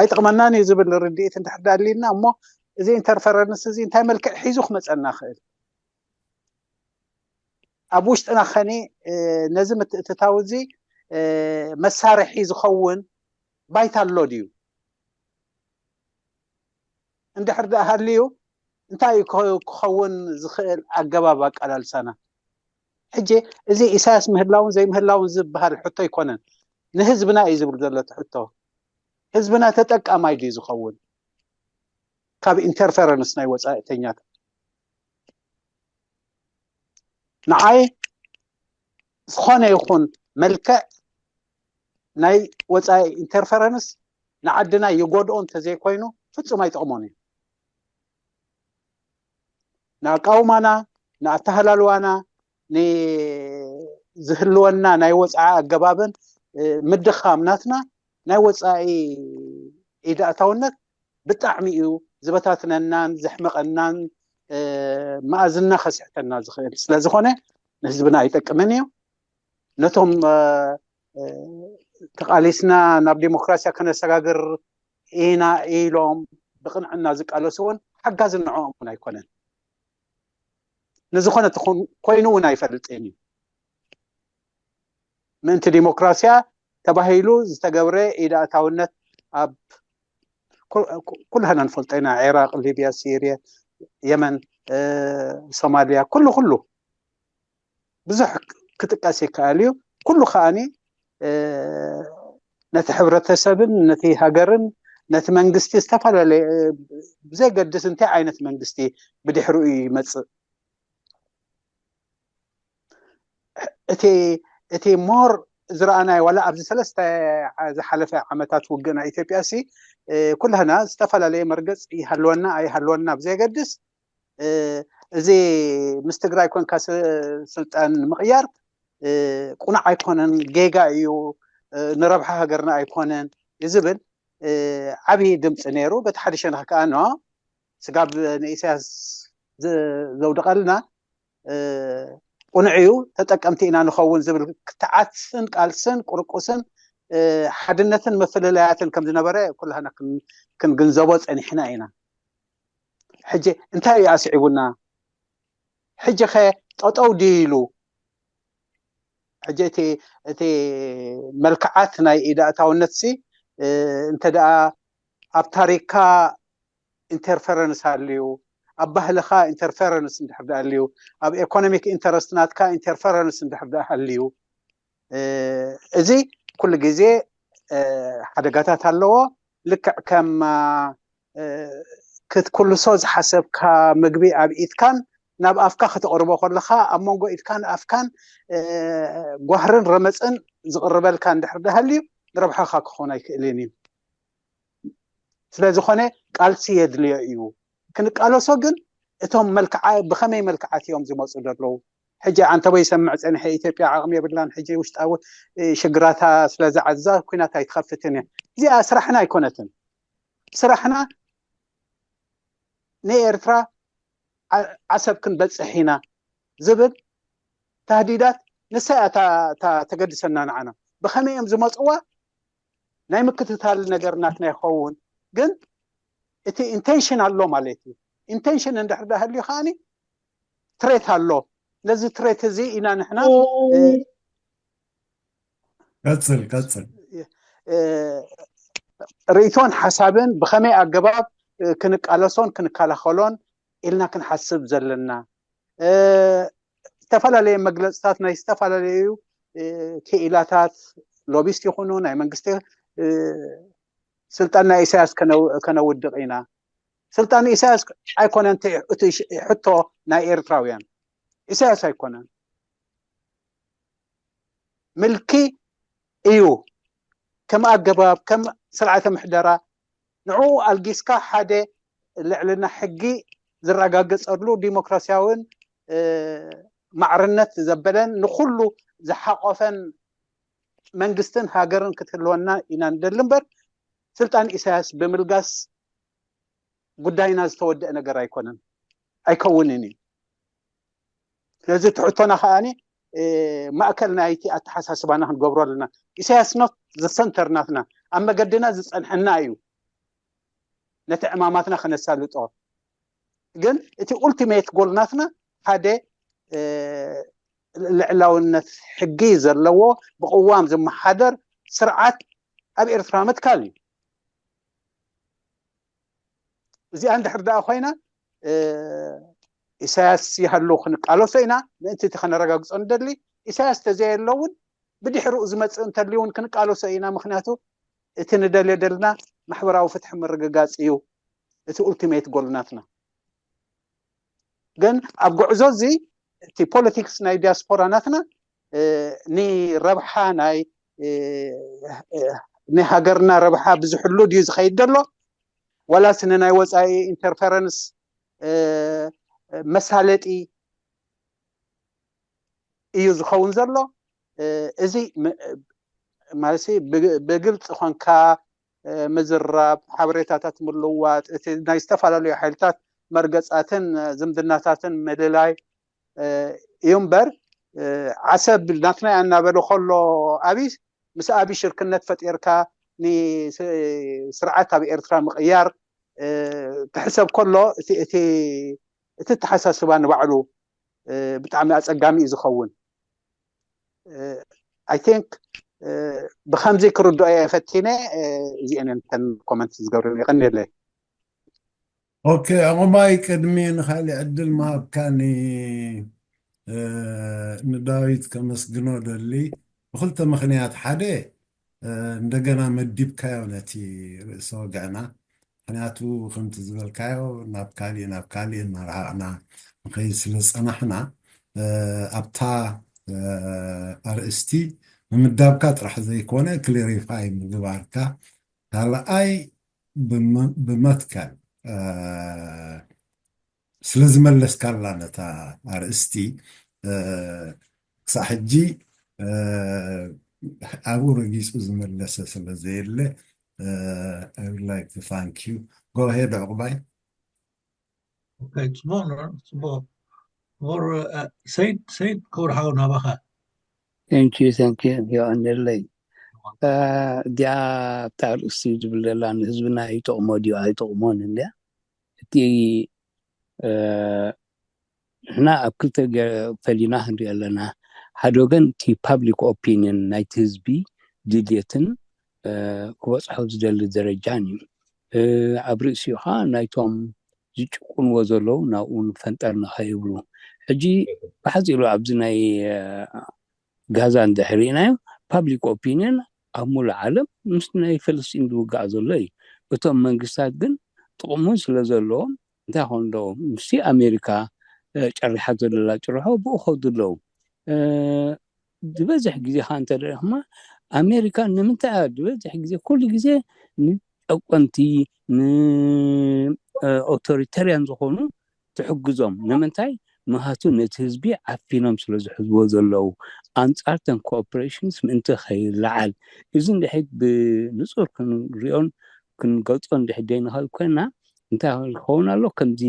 ኣይጠቕመናን እዩ ዝብል ርድኢት እንድሕር ዳሊና እሞ እዚ interference እዚ እንታይ መልክዕ ሒዙ ክመፀና ክእል ኣብ ውሽጥና ከኒ ነዚ ምትእትታው እዚ መሳርሒ ዝኸውን ባይታ ኣሎ ድዩ እንድሕር ደኣ ሃልዩ እንታይ እዩ ክኸውን ዝኽእል ኣገባብ ኣቃላልሳና ሕጂ እዚ ኢሳያስ ምህላውን ዘይምህላውን ዝበሃል ሕቶ ኣይኮነን ንህዝብና እዩ ዝብል ዘሎ እቲ ሕቶ ህዝብና ተጠቃማይ ድዩ ዝኸውን ካብ interference ናይ ወፃእተኛታት ንዓይ ዝኾነ ይኹን መልክዕ ናይ ወፃኢ interference ንዓድና ይጎድኦ እንተዘይኮይኑ ፍፁም ኣይጠቕሞን እዩ ንኣቃውማና ንኣተሃላልዋና ንዝህልወና ናይ ወፃኢ ኣገባብን ምድኻም ናትና ናይ ወፃኢ ኢድ ኣእታውነት ብጣዕሚ እዩ ዝበታትነናን ዘሕመቐናን፣ መኣዝና ከስሕተና ዝኽእል ስለ ዝኾነ፣ ንህዝብና ኣይጠቅምን እዩ። ነቶም ተቓሊስና ናብ ዲሞክራሲያ ከነሰጋግር ኢና ኢሎም ብቕንዕና ዝቃለሱ እውን ሓጋዚ ንዕኦም እውን ኣይኮነን። ንዝኾነ ኮይኑ እውን ኣይፈልጥን እዩ። ምእንቲ ዲሞክራሲያ ተባሂሉ ዝተገብረ ኢድ ኣእታውነት ኣብ ኩልህና ንፈልጦ ኢና። ዒራቅ፣ ሊብያ፣ ሲርያ፣ የመን፣ ሶማልያ፣ ኩሉ ኩሉ ብዙሕ ክጥቀስ ይከኣል እዩ። ኩሉ ከዓኒ ነቲ ሕብረተሰብን ነቲ ሃገርን ነቲ መንግስቲ ዝተፈላለየ፣ ብዘይገድስ እንታይ ዓይነት መንግስቲ ብድሕሪኡ ይመፅእ፣ እቲ እቲ ሞር ዝረኣናዮ ዋላ ኣብዚ ሰለስተ ዝሓለፈ ዓመታት ውግእ ናይ ኢትዮጵያ ሲ ኩላህና ዝተፈላለየ መርገፅ ይሃልወና ኣይሃልወና ብዘየገድስ፣ እዚ ምስ ትግራይ ኮንካ ስልጣን ንምቕያር ቁኑዕ ኣይኮነን፣ ጌጋ እዩ፣ ንረብሓ ሃገርና ኣይኮነን ዝብል ዓብዪ ድምፂ ነይሩ። በቲ ሓደ ሸነኽ ከዓ ኖ ስጋብ ንኢሳያስ ዘውድቐልና ቁኑዕ እዩ፣ ተጠቀምቲ ኢና ንኸውን ዝብል ክትዓትን ቃልስን ቁርቁስን ሓድነትን ምፍልላያትን ከም ዝነበረ ኩላህና ክንግንዘቦ ፀኒሕና ኢና። ሕጂ እንታይ እዩ ኣስዒቡና? ሕጂ ኸ ጠጠው ድዩ ኢሉ? ሕጂ እቲ እቲ መልክዓት ናይ ኢድ ኣእታውነት ሲ እንተ ደኣ ኣብ ታሪክካ ኢንተርፈረንስ ሃልዩ፣ ኣብ ባህልኻ ኢንተርፈረንስ እንድሕር ደኣ ሃልዩ፣ ኣብ ኤኮኖሚክ ኢንተረስት ናትካ ኢንተርፈረንስ እንድሕር ደኣ ሃልዩ፣ እዚ ኩሉ ግዜ ሓደጋታት ኣለዎ። ልክዕ ከም ክትኩልሶ ዝሓሰብካ ምግቢ ኣብ ኢድካን ናብ ኣፍካ ከተቕርቦ ከለኻ ኣብ መንጎ ኢድካን ኣፍካን ጓህርን ረመፅን ዝቕርበልካ እንድሕር ደሃልዩ ንረብሓኻ ክኾን ኣይክእልን እዩ። ስለ ዝኾነ ቃልሲ የድልዮ እዩ። ክንቃለሶ ግን እቶም መልክዓ ብኸመይ መልክዓት እዮም ዝመፁ ዘለዉ? ሕጂ ኣንተቦ ይሰምዕ ፀኒሐ ኢትዮጵያ ዓቕሚ የብላን፣ ሕጂ ውሽጣዊ ሽግራታ ስለ ዝዓዛ ኩናት ኣይትኸፍትን እያ። እዚኣ ስራሕና ኣይኮነትን። ስራሕና ንኤርትራ ዓሰብ ክንበፅሕ ኢና ዝብል ታህዲዳት ንሳ እያ ተገድሰና ንዓና። ብኸመይ እዮም ዝመፅዋ ናይ ምክትታል ነገር ናትና ይኸውን። ግን እቲ ኢንቴንሽን ኣሎ ማለት እዩ። ኢንቴንሽን እንድሕር ዳሃልዩ ከዓኒ ትሬት ኣሎ። ነዚ ትሬት እዚ ኢና ንሕና ቀፅል ቀፅል ርእቶን ሓሳብን ብኸመይ ኣገባብ ክንቃለሶን ክንከላኸሎን ኢልና ክንሓስብ ዘለና። ዝተፈላለየ መግለፅታት ናይ ዝተፈላለዩ ክኢላታት፣ ሎቢስት ይኹኑ ናይ መንግስቲ ስልጣን ናይ ኢሳያስ ከነውድቕ ኢና። ስልጣን ኢሳያስ ኣይኮነን እቲ ሕቶ ናይ ኤርትራውያን፣ ኢሳያስ ኣይኮነን። ምልኪ እዩ። ከም ኣገባብ ከም ስርዓተ ምሕደራ ንዕኡ ኣልጊስካ ሓደ ልዕልና ሕጊ ዝረጋገፀሉ ዲሞክራሲያውን ማዕርነት ዘበለን ንኩሉ ዝሓቆፈን መንግስትን ሃገርን ክትህልወና ኢና ንደሊ እምበር ስልጣን ኢሳያስ ብምልጋስ ጉዳይና ዝተወደአ ነገር ኣይኮነን፣ ኣይከውንን እዩ። ስለዚ ትሕቶና ከዓኒ ማእከል ናይቲ ኣተሓሳስባና ክንገብሮ ኣለና። ኢሳያስ ኖት ዘሰንተር ናትና ኣብ መገድና ዝፀንሐና እዩ። ነቲ ዕማማትና ከነሳልጦ ግን እቲ ኡልቲሜት ጎል ናትና ሓደ ልዕላውነት ሕጊ ዘለዎ ብቅዋም ዝመሓደር ስርዓት ኣብ ኤርትራ ምትካል እዩ። እዚኣ እንድሕር ደኣ ኮይና ኢሳያስ ይሃሉ ክንቃለሶ ኢና። ምእንቲ እቲ ከነረጋግጾ ንደሊ። ኢሳያስ ተዘየሎ እውን ብድሕሪኡ ዝመፅእ እንተልዩ እውን ክንቃለሶ ኢና። ምክንያቱ እቲ ንደልዮ ደልና ማሕበራዊ ፍትሒ ምርግጋፅ እዩ። እቲ ኡልቲሜት ጎል ናትና ግን ኣብ ጉዕዞ እዚ እቲ ፖለቲክስ ናይ ዲያስፖራ ናትና ንረብሓ ናይ ናይ ሃገርና ረብሓ ብዝሕሉ ድዩ ዝኸይድ ዘሎ ዋላስ ንናይ ወፃኢ ኢንተርፈረንስ መሳለጢ እዩ ዝኸውን ዘሎ? እዚ ማለት ብግልፂ ኮንካ ምዝራብ፣ ሓበሬታታት ምልዋጥ፣ እቲ ናይ ዝተፈላለዩ ሓይልታት መርገጻትን ዝምድናታትን ምልላይ እዩ እምበር፣ ዓሰብ ናትና እያ እናበለ ከሎ፣ ኣብይ ምስ ኣብይ ሽርክነት ፈጢርካ ንስርዓት ኣብ ኤርትራ ምቕያር ክሕሰብ ከሎ፣ እቲ ተሓሳስባ ንባዕሉ ብጣዕሚ ኣጸጋሚ እዩ ዝኸውን። I think ብከምዚ ክርድኦ እየ ፈቲነ። እዚአን እተን ኮመንት ዝገብርን። ይቀንየለይ። ኦኬ፣ ኣቑማይ፣ ቅድሚ ንካሊእ ዕድል ምሃብካኒ፣ ንዳዊት ከመስግኖ ደሊ ብክልተ ምክንያት። ሓደ፣ እንደገና መዲብካዮ ነቲ ርእሰ ወግዕና። ምክንያቱ ከምቲ ዝበልካዮ ናብ ካሊእ ናብ ካሊእ እናረሓቕና ንኸይድ ስለ ዝጸናሕና፣ ኣብታ ኣርእስቲ ምምዳብካ ጥራሕ ዘይኮነ፣ ክሊሪፋይ ምግባርካ፣ ካልኣይ ብመትከል ስለ ዝመለስካላ ነታ ኣርእስቲ፣ ክሳዕ ሕጂ ኣብኡ ረጊጹ ዝመለሰ ስለ ዘየለ፣ I would like to thank you. Go ahead, ዕቑባይ። ጽቡቕ ጽቡቕ። ሰይድ፣ ሰይድ ክቡር ሓው ናባኻ። Thank you, thank you. የቐንየለይ። እዚኣ ኣብታ ርእሲ ዝብል ዘላ ንህዝብና ይጠቕሞ ድዩ ኣይጠቕሞን እንድያ። እቲ ንሕና ኣብ ክልተ ፈሊና ክንሪኦ ኣለና። ሓደ ወገን እቲ ፓብሊክ ኦፒኒየን ናይቲ ህዝቢ ድልየትን ክበፅሖ ዝደሊ ደረጃን እዩ። ኣብ ርእሲኡ ከዓ ናይቶም ዝጭቁንዎ ዘለዉ ናብኡ ንፈንጠር ንኸይብሉ። ሕጂ ብሓፂሩ ኣብዚ ናይ ጋዛ እንድሕር ርኢናዮ፣ ፓብሊክ ኦፒኒየን ኣብ ሙሉእ ዓለም ምስ ናይ ፈለስጢን ዝውጋእ ዘሎ እዩ። እቶም መንግስታት ግን ጥቕሙን ስለ ዘለዎም እንታይ ኾን ዶ ምስቲ ኣሜሪካ ጨሪሓቶ ዘላ ጭርሖ ብኡ ኸዱ ኣለዉ። ዝበዝሕ ግዜ ከዓ እንተ ደሪኽማ ኣሜሪካ ንምንታይ እያ ዝበዝሕ ግዜ ኩሉ ግዜ ንጨቆንቲ ንኦቶሪተርያን ዝኾኑ ትሕግዞም? ንምንታይ? ምክንያቱ ነቲ ህዝቢ ዓፊኖም ስለ ዝሕዝዎ ዘለዉ ኣንጻርተን ኮኦፕሬሽንስ ምእንቲ ከይለዓል። እዚ እንድሕር ብንጹር ክንሪኦን ክንገልጾ እንድሕር ዘይንኽእል ኮይና እንታይ ክኸውን ኣሎ? ከምዚ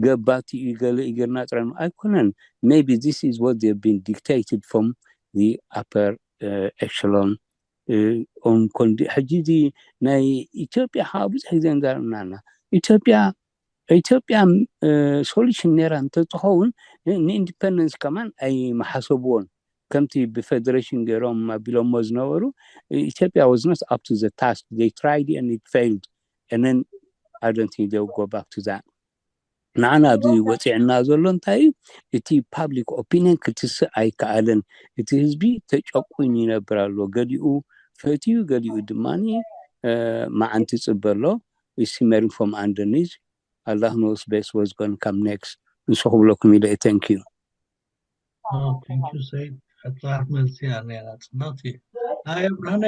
ገባቲ እዩ ገለ እዩ ጌርና ጥራይ ኣይኮነን። Maybe this is what they've been dictated from the upper echelon. ሕጂ እዚ ናይ ኢትዮጵያ ከዓ ብዙሕ ግዜ ንዛረብና ኢና። ኢትዮጵያ ኢትዮጵያ ሶሉሽን ነይራ እንተትኸውን ንኢንዲፐንደንስ ከማን ኣይመሓሰብዎን። ከምቲ ብፌደሬሽን ገይሮም ኣቢሎሞ ዝነበሩ ኢትዮጵያ was not up to the task. They tried and it failed. And then I don't think they will go back to that. ንዓና ኣብዚ ወፂዕና ዘሎ እንታይ እዩ? እቲ ፓብሊክ ኦፒኒየን ክትስእ ኣይከኣለን። እቲ ህዝቢ ተጨቁኑ ይነብር ኣሎ። ገሊኡ ፈትዩ፣ ገሊኡ ድማ መዓንቲ ይፅበ ኣሎ። Is simmering from underneath. Allah knows best what's going to come next. ንሱ ክብለኩም ኢለ። Thank you. Thank you ሰይድ። ሕጻር መልሲ እያ ነይራ። ፅብቕቲ። ኣይ ብርሃነ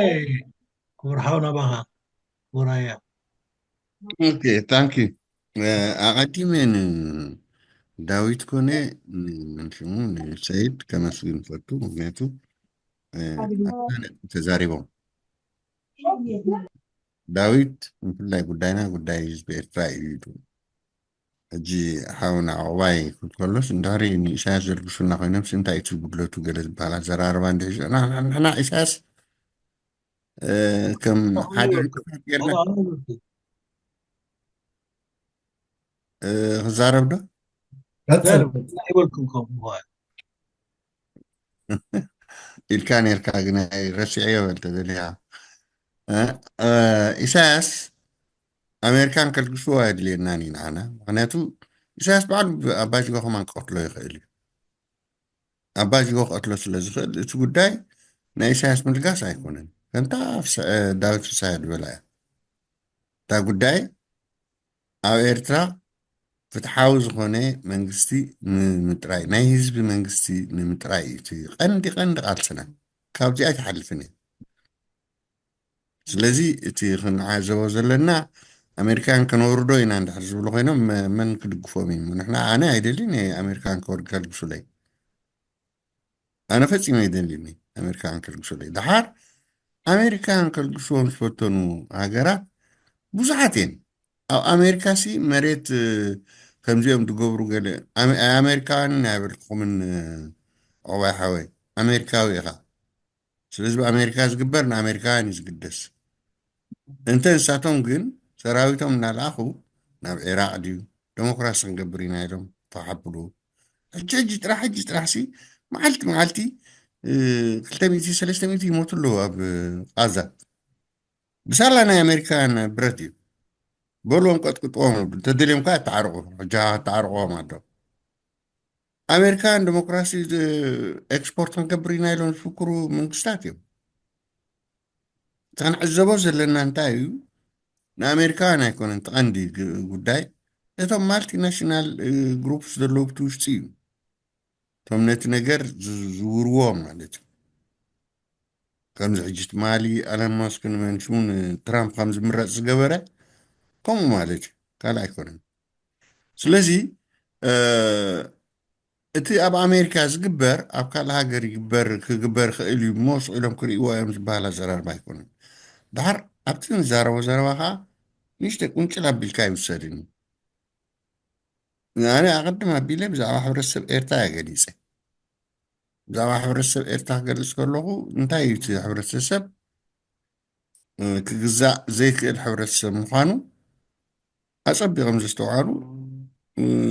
ክቡር ሓው ናባኻ ክቡር ኣያ። Okay, thank you. ኣቐዲመ ንዳዊት ኮነ ንመንሽሙ ንሰይድ ከመስግን ፈቱ። ምክንያቱ ተዛሪቦም። ዳዊት ብፍላይ ጉዳይና ጉዳይ ህዝቢ ኤርትራ እዩ ኢሉ። ሕጂ ሓውና ዕቑባይ ክብል ከሎስ እንድሕሪ ንኢሳያስ ዘልግሱና ኮይኖምስ እንታይ እቲ ጉድለቱ ገለ ዝበሃል ኣዘራርባ እንድሕር ንሕና ኢሳያስ ከም ሓደ ዕንቅፋት ጌርና ክዛረብ ዶ? ይበልኩም ከምኡ ኢልካ ነርካ ግን ረሲዐዮ በል ተደሊኻ። ኢሳያስ ኣሜሪካን ከልግስዎ ኣየድልየናን እዩ ንዓና። ምክንያቱ ኢሳያስ ባዕሉ ኣባጅጎ ከማን ክቀትሎ ይኽእል እዩ። ኣባጅጎ ክቀትሎ ስለ ዝኽእል እቲ ጉዳይ ናይ ኢሳያስ ምልጋስ ኣይኮነን። ከምታ ዳዊት ፍስሃ ዝበላ እያ። እታ ጉዳይ ኣብ ኤርትራ ፍትሓዊ ዝኾነ መንግስቲ ንምጥራይ፣ ናይ ህዝቢ መንግስቲ ንምጥራይ እዩ እቲ ቀንዲ ቀንዲ ቃልስና። ካብዚኣ ኣይትሓልፍን እያ። ስለዚ እቲ ክንዓዘቦ ዘለና ኣሜሪካውያን ከነውርዶ ኢና እንድሕር ዝብሉ ኮይኖም መን ክድግፎም እዩ? ንሕና ኣነ ኣይደልን ኣሜሪካውያን ከልግሱለይ። ኣነ ፈጺመ ኣይደልን ኣሜሪካውያን ከልግሱለይ። ደሓር ኣሜሪካውያን ከልግስዎም ዝፈተኑ ሃገራት ብዙሓት እየን። ኣብ ኣሜሪካ ሲ መሬት ከምዚኦም ዝገብሩ ገለ ኣሜሪካውያን ኣይበልኩምን። ዕቑባይ ሓወይ ኣሜሪካዊ ኢኻ። ስለዚ ብኣሜሪካ ዝግበር ንኣሜሪካውያን እዩ ዝግደስ። እንተ ንሳቶም ግን ሰራዊቶም እናልኣኹ ናብ ዒራቕ ድዩ ደሞክራሲ ክንገብር ኢና ኢሎም ተሓብሉ። ሕጂ ሕጂ ጥራሕ ሕጂ ጥራሕ ሲ መዓልቲ መዓልቲ ክልተ ሚእቲ ሰለስተ ሚእቲ ይሞቱ ኣለዉ ኣብ ቃዛ። ብሳላ ናይ ኣሜሪካውያን ብረት እዩ። በልዎም ቀጥቅጥዎም ተደልዮም ከዓ ተዓርቑ። ሕጂ ተዓርቑዎም ኣሎ። ኣሜሪካውያን ዲሞክራሲ ኤክስፖርት ክንገብር ኢና ኢሎም ዝፍክሩ መንግስታት እዮም። እቲ ክንዕዘቦ ዘለና እንታይ እዩ? ንኣሜሪካውያን ኣይኮነን ትቐንዲ ጉዳይ፣ ነቶም ማልቲናሽናል ግሩፕስ ዘለዉ ብቲ ውሽጢ እዩ። እቶም ነቲ ነገር ዝዝውርዎ ማለት እዩ። ከምዚ ሕጂ ትማሊ ኣለን ማስክ ንመንሽሙን ትራምፕ ከም ዝምረፅ ዝገበረ ከምኡ ማለት እዩ፣ ካልእ ኣይኮነን። ስለዚ እቲ ኣብ ኣሜሪካ ዝግበር ኣብ ካልእ ሃገር ይግበር ክግበር ክእል እዩ እሞ ስቕ ኢሎም ክርእይዎ እዮም ዝበሃል ኣዘራርባ ኣይኮነን። ድሓር ኣብቲ ንዛረቦ ዘረባ ከዓ ንእሽተይ ቁንጭል ኣቢልካ ይውሰድን እዩ። ኣነ ኣቐድም ኣቢለ ብዛዕባ ሕብረተሰብ ኤርትራ እየ ገሊፀ። ብዛዕባ ሕብረተሰብ ኤርትራ ክገልፅ ከለኹ እንታይ እዩ እቲ ሕብረተሰብ ክግዛእ ዘይክእል ሕብረተሰብ ምዃኑ ኣጸቢቖም ዘስተውዓሉ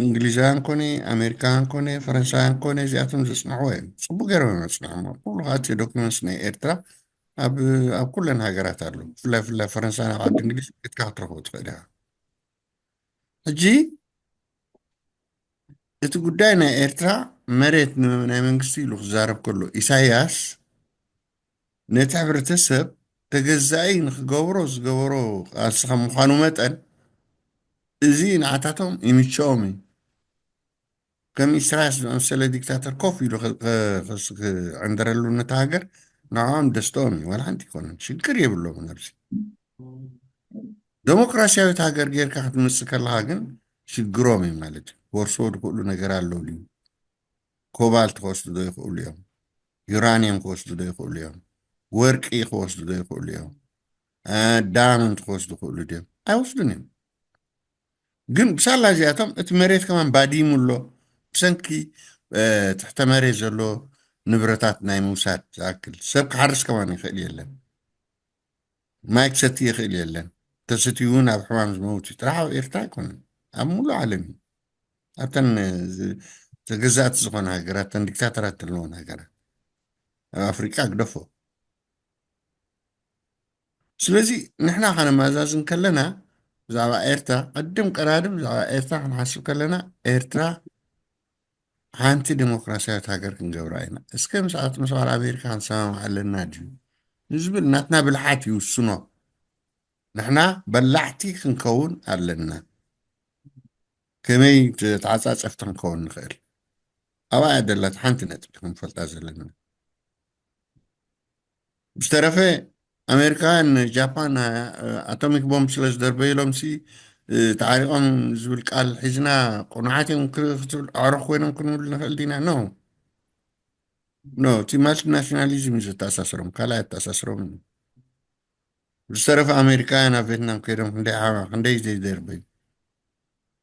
እንግሊዛውያን ኮነ ኣሜሪካውያን ኮነ ፈረንሳውያን ኮነ እዚኣቶም ዘጽንዕዎ እዮም። ጽቡቅ ገይሮም እዮም ኣጽንዖሞ። ኩሉ ከዓ እቲ ዶክመንትስ ናይ ኤርትራ ኣብ ኣብ ኩለን ሃገራት ኣሎ። ብፍላይ ብፍላይ ፈረንሳ ናብ ዓዲ እንግሊዝ ኢድካ ክትረኽቦ ትኽእል ኢኻ። ሕጂ እቲ ጉዳይ ናይ ኤርትራ መሬት ናይ መንግስቲ ኢሉ ክዛረብ ከሎ ኢሳያስ ነቲ ሕብረተሰብ ተገዛኢ ንክገብሮ ዝገበሮ ቃልሲ ከም ምዃኑ መጠን እዚ ንዓታቶም ይምቸኦም እዩ። ከም ኢሳያስ ዝኣመሰለ ዲክታተር ኮፍ ኢሉ ክዕንደረሉ ነታ ሃገር ንዕኦም ደስተኦም እዩ። ዋላ ሓንቲ ይኮነን ሽግር የብሎምን ኣብዚ። ደሞክራሲያዊት ሃገር ጌርካ ክትምፅእ ከለካ ግን ሽግሮም እዩ ማለት እዩ። ክወርስዎ ዝኽእሉ ነገር ኣሎ ድዩ? ኮባልት ክወስዱ ዶ ይኽእሉ እዮም? ዩራኒየም ክወስዱ ዶ ይኽእሉ እዮም? ወርቂ ክወስዱ ዶ ይኽእሉ እዮም? ዳያመንት ክወስዱ ይኽእሉ ድዮም? ኣይወስዱን እዮም። ግን ብሳላ እዚኣቶም እቲ መሬት ከማን ባዲሙ ኣሎ። ብሰንኪ ትሕተ መሬት ዘሎ ንብረታት ናይ ምውሳድ ዝኣክል ሰብ ክሓርስ ከማን ይኽእል የለን። ማይ ክሰቲ ይኽእል የለን። ተሰትዩ እውን ኣብ ሕማም ዝመውት እዩ። ጥራሕ ኣብ ኤርትራ ኣይኮነን፣ ኣብ ሙሉእ ዓለም እዩ። ኣብተን ተገዛእቲ ዝኾነ ሃገራት፣ ተን ዲክታተራት ዘለዎን ሃገራት ኣብ ኣፍሪቃ ግደፎ። ስለዚ ንሕና ከነመዛዝን ከለና ብዛዕባ ኤርትራ ቅድም ቀዳድም ብዛዕባ ኤርትራ ክንሓስብ ከለና ኤርትራ ሓንቲ ዴሞክራሲያዊት ሃገር ክንገብራ ኢና። እስከ ምስኣት ምስ በዓል ኣሜሪካ ክንሰማማዕ ኣለና ድዩ ንዝብል ናትና ብልሓት ይውስኖ። ንሕና በላዕቲ ክንከውን ኣለና። ከመይ ተዓፃፀፍቲ ክንከውን ንኽእል ኣብኣ ደላት ሓንቲ ነጥቢ ክንፈልጣ ዘለና። ብዝተረፈ ኣሜሪካውያን ንጃፓን ኣቶሚክ ቦምብ ስለ ዝደርበይሎም ሲ ተዓሪቆም ዝብል ቃል ሒዝና ቁኑዓት እዮም ክትብል ኣዕሩኽ ኮይኖም ክንብል ንኽእል ዲና? ኖ ኖ። እቲ ማልቲናሽናሊዝም እዩ ዘተኣሳስሮም፣ ካልእ ኣተኣሳስሮም። ብዝተረፈ ኣሜሪካውያን ኣብ ቬትናም ከይዶም ክንደይ ዓማ ክንደይ ዘይደርበዩ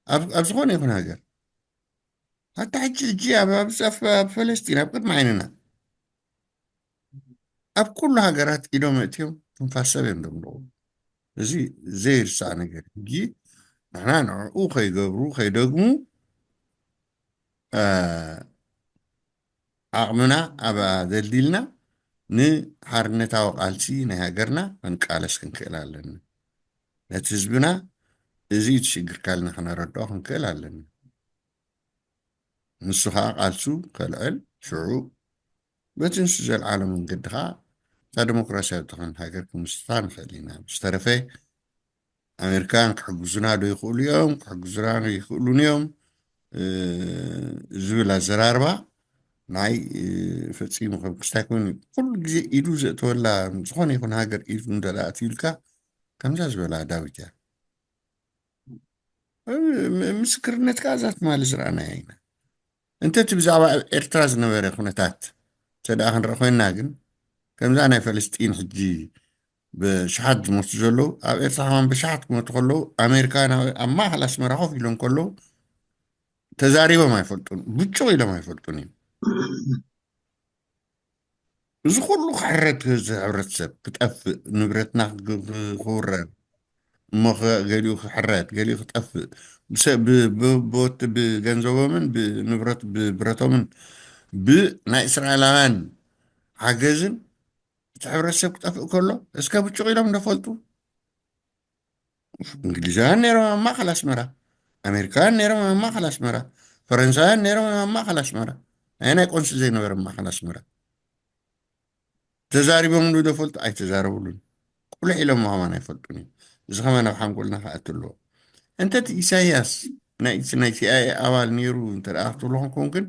ኣብ ዝኾነ ይኹን ሃገር። ሓታ ሕጂ ሕጂ ኣብ ፈለስጢን ኣብ ቅድሚ ዓይንና ኣብ ኩሉ ሃገራት ኢዶም ኣእትዮም ትንፋስ ሰብ እዮም ደምልቑ። እዚ ዘይርሳዕ ነገር ሕጂ ንሕና ንዕኡ ከይገብሩ ከይደግሙ ዓቕምና ኣብኣ ደልዲልና ንሓርነታዊ ቃልሲ ናይ ሃገርና ክንቃለስ ክንክእል ኣለና። ነቲ ህዝብና እዚ እዩ ትሽግርካልና ክነረድኦ ክንክእል ኣለና። ንሱ ከዓ ቃልሱ ከልዕል ሽዑ በቲ ንሱ ዘልዓሎ መንገዲ ከዓ እታ ዴሞክራሲያዊ ትኾን ሃገር ክምስርታ ንኽእል ኢና። ብዝተረፈ ኣሜሪካውያን ክሕግዙና ዶ ይኽእሉ እዮም ክሕግዙና ዶ ይኽእሉን እዮም ዝብል ኣዘራርባ ናይ ፈፂሙ ከም ክስታይ ኮይኑ ኩሉ ግዜ ኢዱ ዘእተወላ ዝኾነ ይኹን ሃገር ኢዱ እንደላእት ኢልካ ከምዛ ዝበላ ዳዊት እያ። ምስክርነት ከዓ እዛ ትማሊ ዝረኣናያ ኢና። እንተ እቲ ብዛዕባ ኣብ ኤርትራ ዝነበረ ኩነታት እንተ ደኣ ክንርኢ ኮይንና ግን ከምዛ ናይ ፈለስጢን ሕጂ ብሽሓት ዝሞቱ ዘለዉ፣ ኣብ ኤርትራ ከማን ብሽሓት ክሞቱ ከለዉ፣ ኣሜሪካውያን ኣብ ኣብ ማእከል ኣስመራ ኮፍ ኢሎም ከለዉ ተዛሪቦም ኣይፈልጡን፣ ብጭቕ ኢሎም ኣይፈልጡን እዮም። እዚ ኩሉ ክሕረድ፣ እዚ ሕብረተሰብ ክጠፍእ፣ ንብረትና ክግ-፣ ክውረር፣ እሞ ኸ-፣ ገሊኡ ክሕረድ፣ ገሊኡ ክጠፍእ፣ ብሰ-፣ ብ-፣ ብ-፣ ብወት-፣ ብገንዘቦምን ብንብረት፣ ብብረቶምን ብናይ እስራኤላውያን ሓገዝን እቲ ሕብረተሰብ ክጠፍእ ከሎ፣ እስከ ብጭቕ ኢሎም ዶ ፈልጡ? እንግሊዛውያን ነይሮም ኣብ ማእከል ኣስመራ፣ ኣሜሪካውያን ነይሮም ኣብ ማእከል ኣስመራ፣ ፈረንሳውያን ነይሮም ኣብ ማእከል ኣስመራ። ናይ ናይ ቆንስል ዘይነበረ ኣብ ማእከል ኣስመራ። ተዛሪቦምሉ ዶ ፈልጡ? ኣይተዛረብሉን። ቁልሕ ኢሎም ከማን ኣይፈልጡን እዮም። እዚ ከማን ኣብ ሓንጎልና ክኣቱ ኣለዎ። እንተ እቲ ኢሳያስ ናይ፣ ናይ ሲ ኣይ ኤ ኣባል ነይሩ እንተ ደኣ ክትብሉ ኮንኩም ግን፣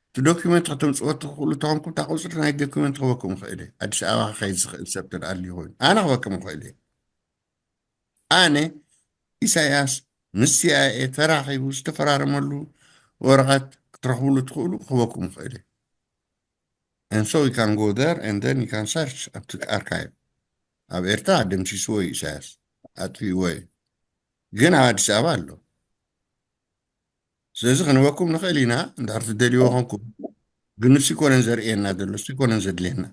እቲ ዶክመንት ከተምጽእዎ ትኽእሉ ተኾንኩም፣ እታ ቁጽሪ ናይ ዶክመንት ክህበኩም ይኽእል እየ። ኣዲስ ኣበባ ክኸይድ ዝኽእል ሰብ እንተ ደኣ ኣልዩ ኮይኑ፣ ኣነ ክህበኩም ይኽእል እየ። ኣነ ኢሳያስ ምስ ሲ ኣይ ኤ ተራኺቡ ዝተፈራረመሉ ወረቐት ክትረኽብሉ ትኽእሉ ክህበኩም ይኽእል እየ። And so you can go there and then you can search ኣብቲ ኣርካይቭ። ኣብ ኤርትራ ደምሲስዎ እዩ ኢሳያስ፣ ኣጥፊእዎ እዩ። ግን ኣብ ኣዲስ ኣበባ ኣሎ። ስለዚ ክንህበኩም ንኽእል ኢና፣ እንድሕር ትደልይዎ ኾንኩም። ግን ንሱ ይኮነን ዘርእየና ዘሎ፣ ንሱ ይኮነን ዘድልየና።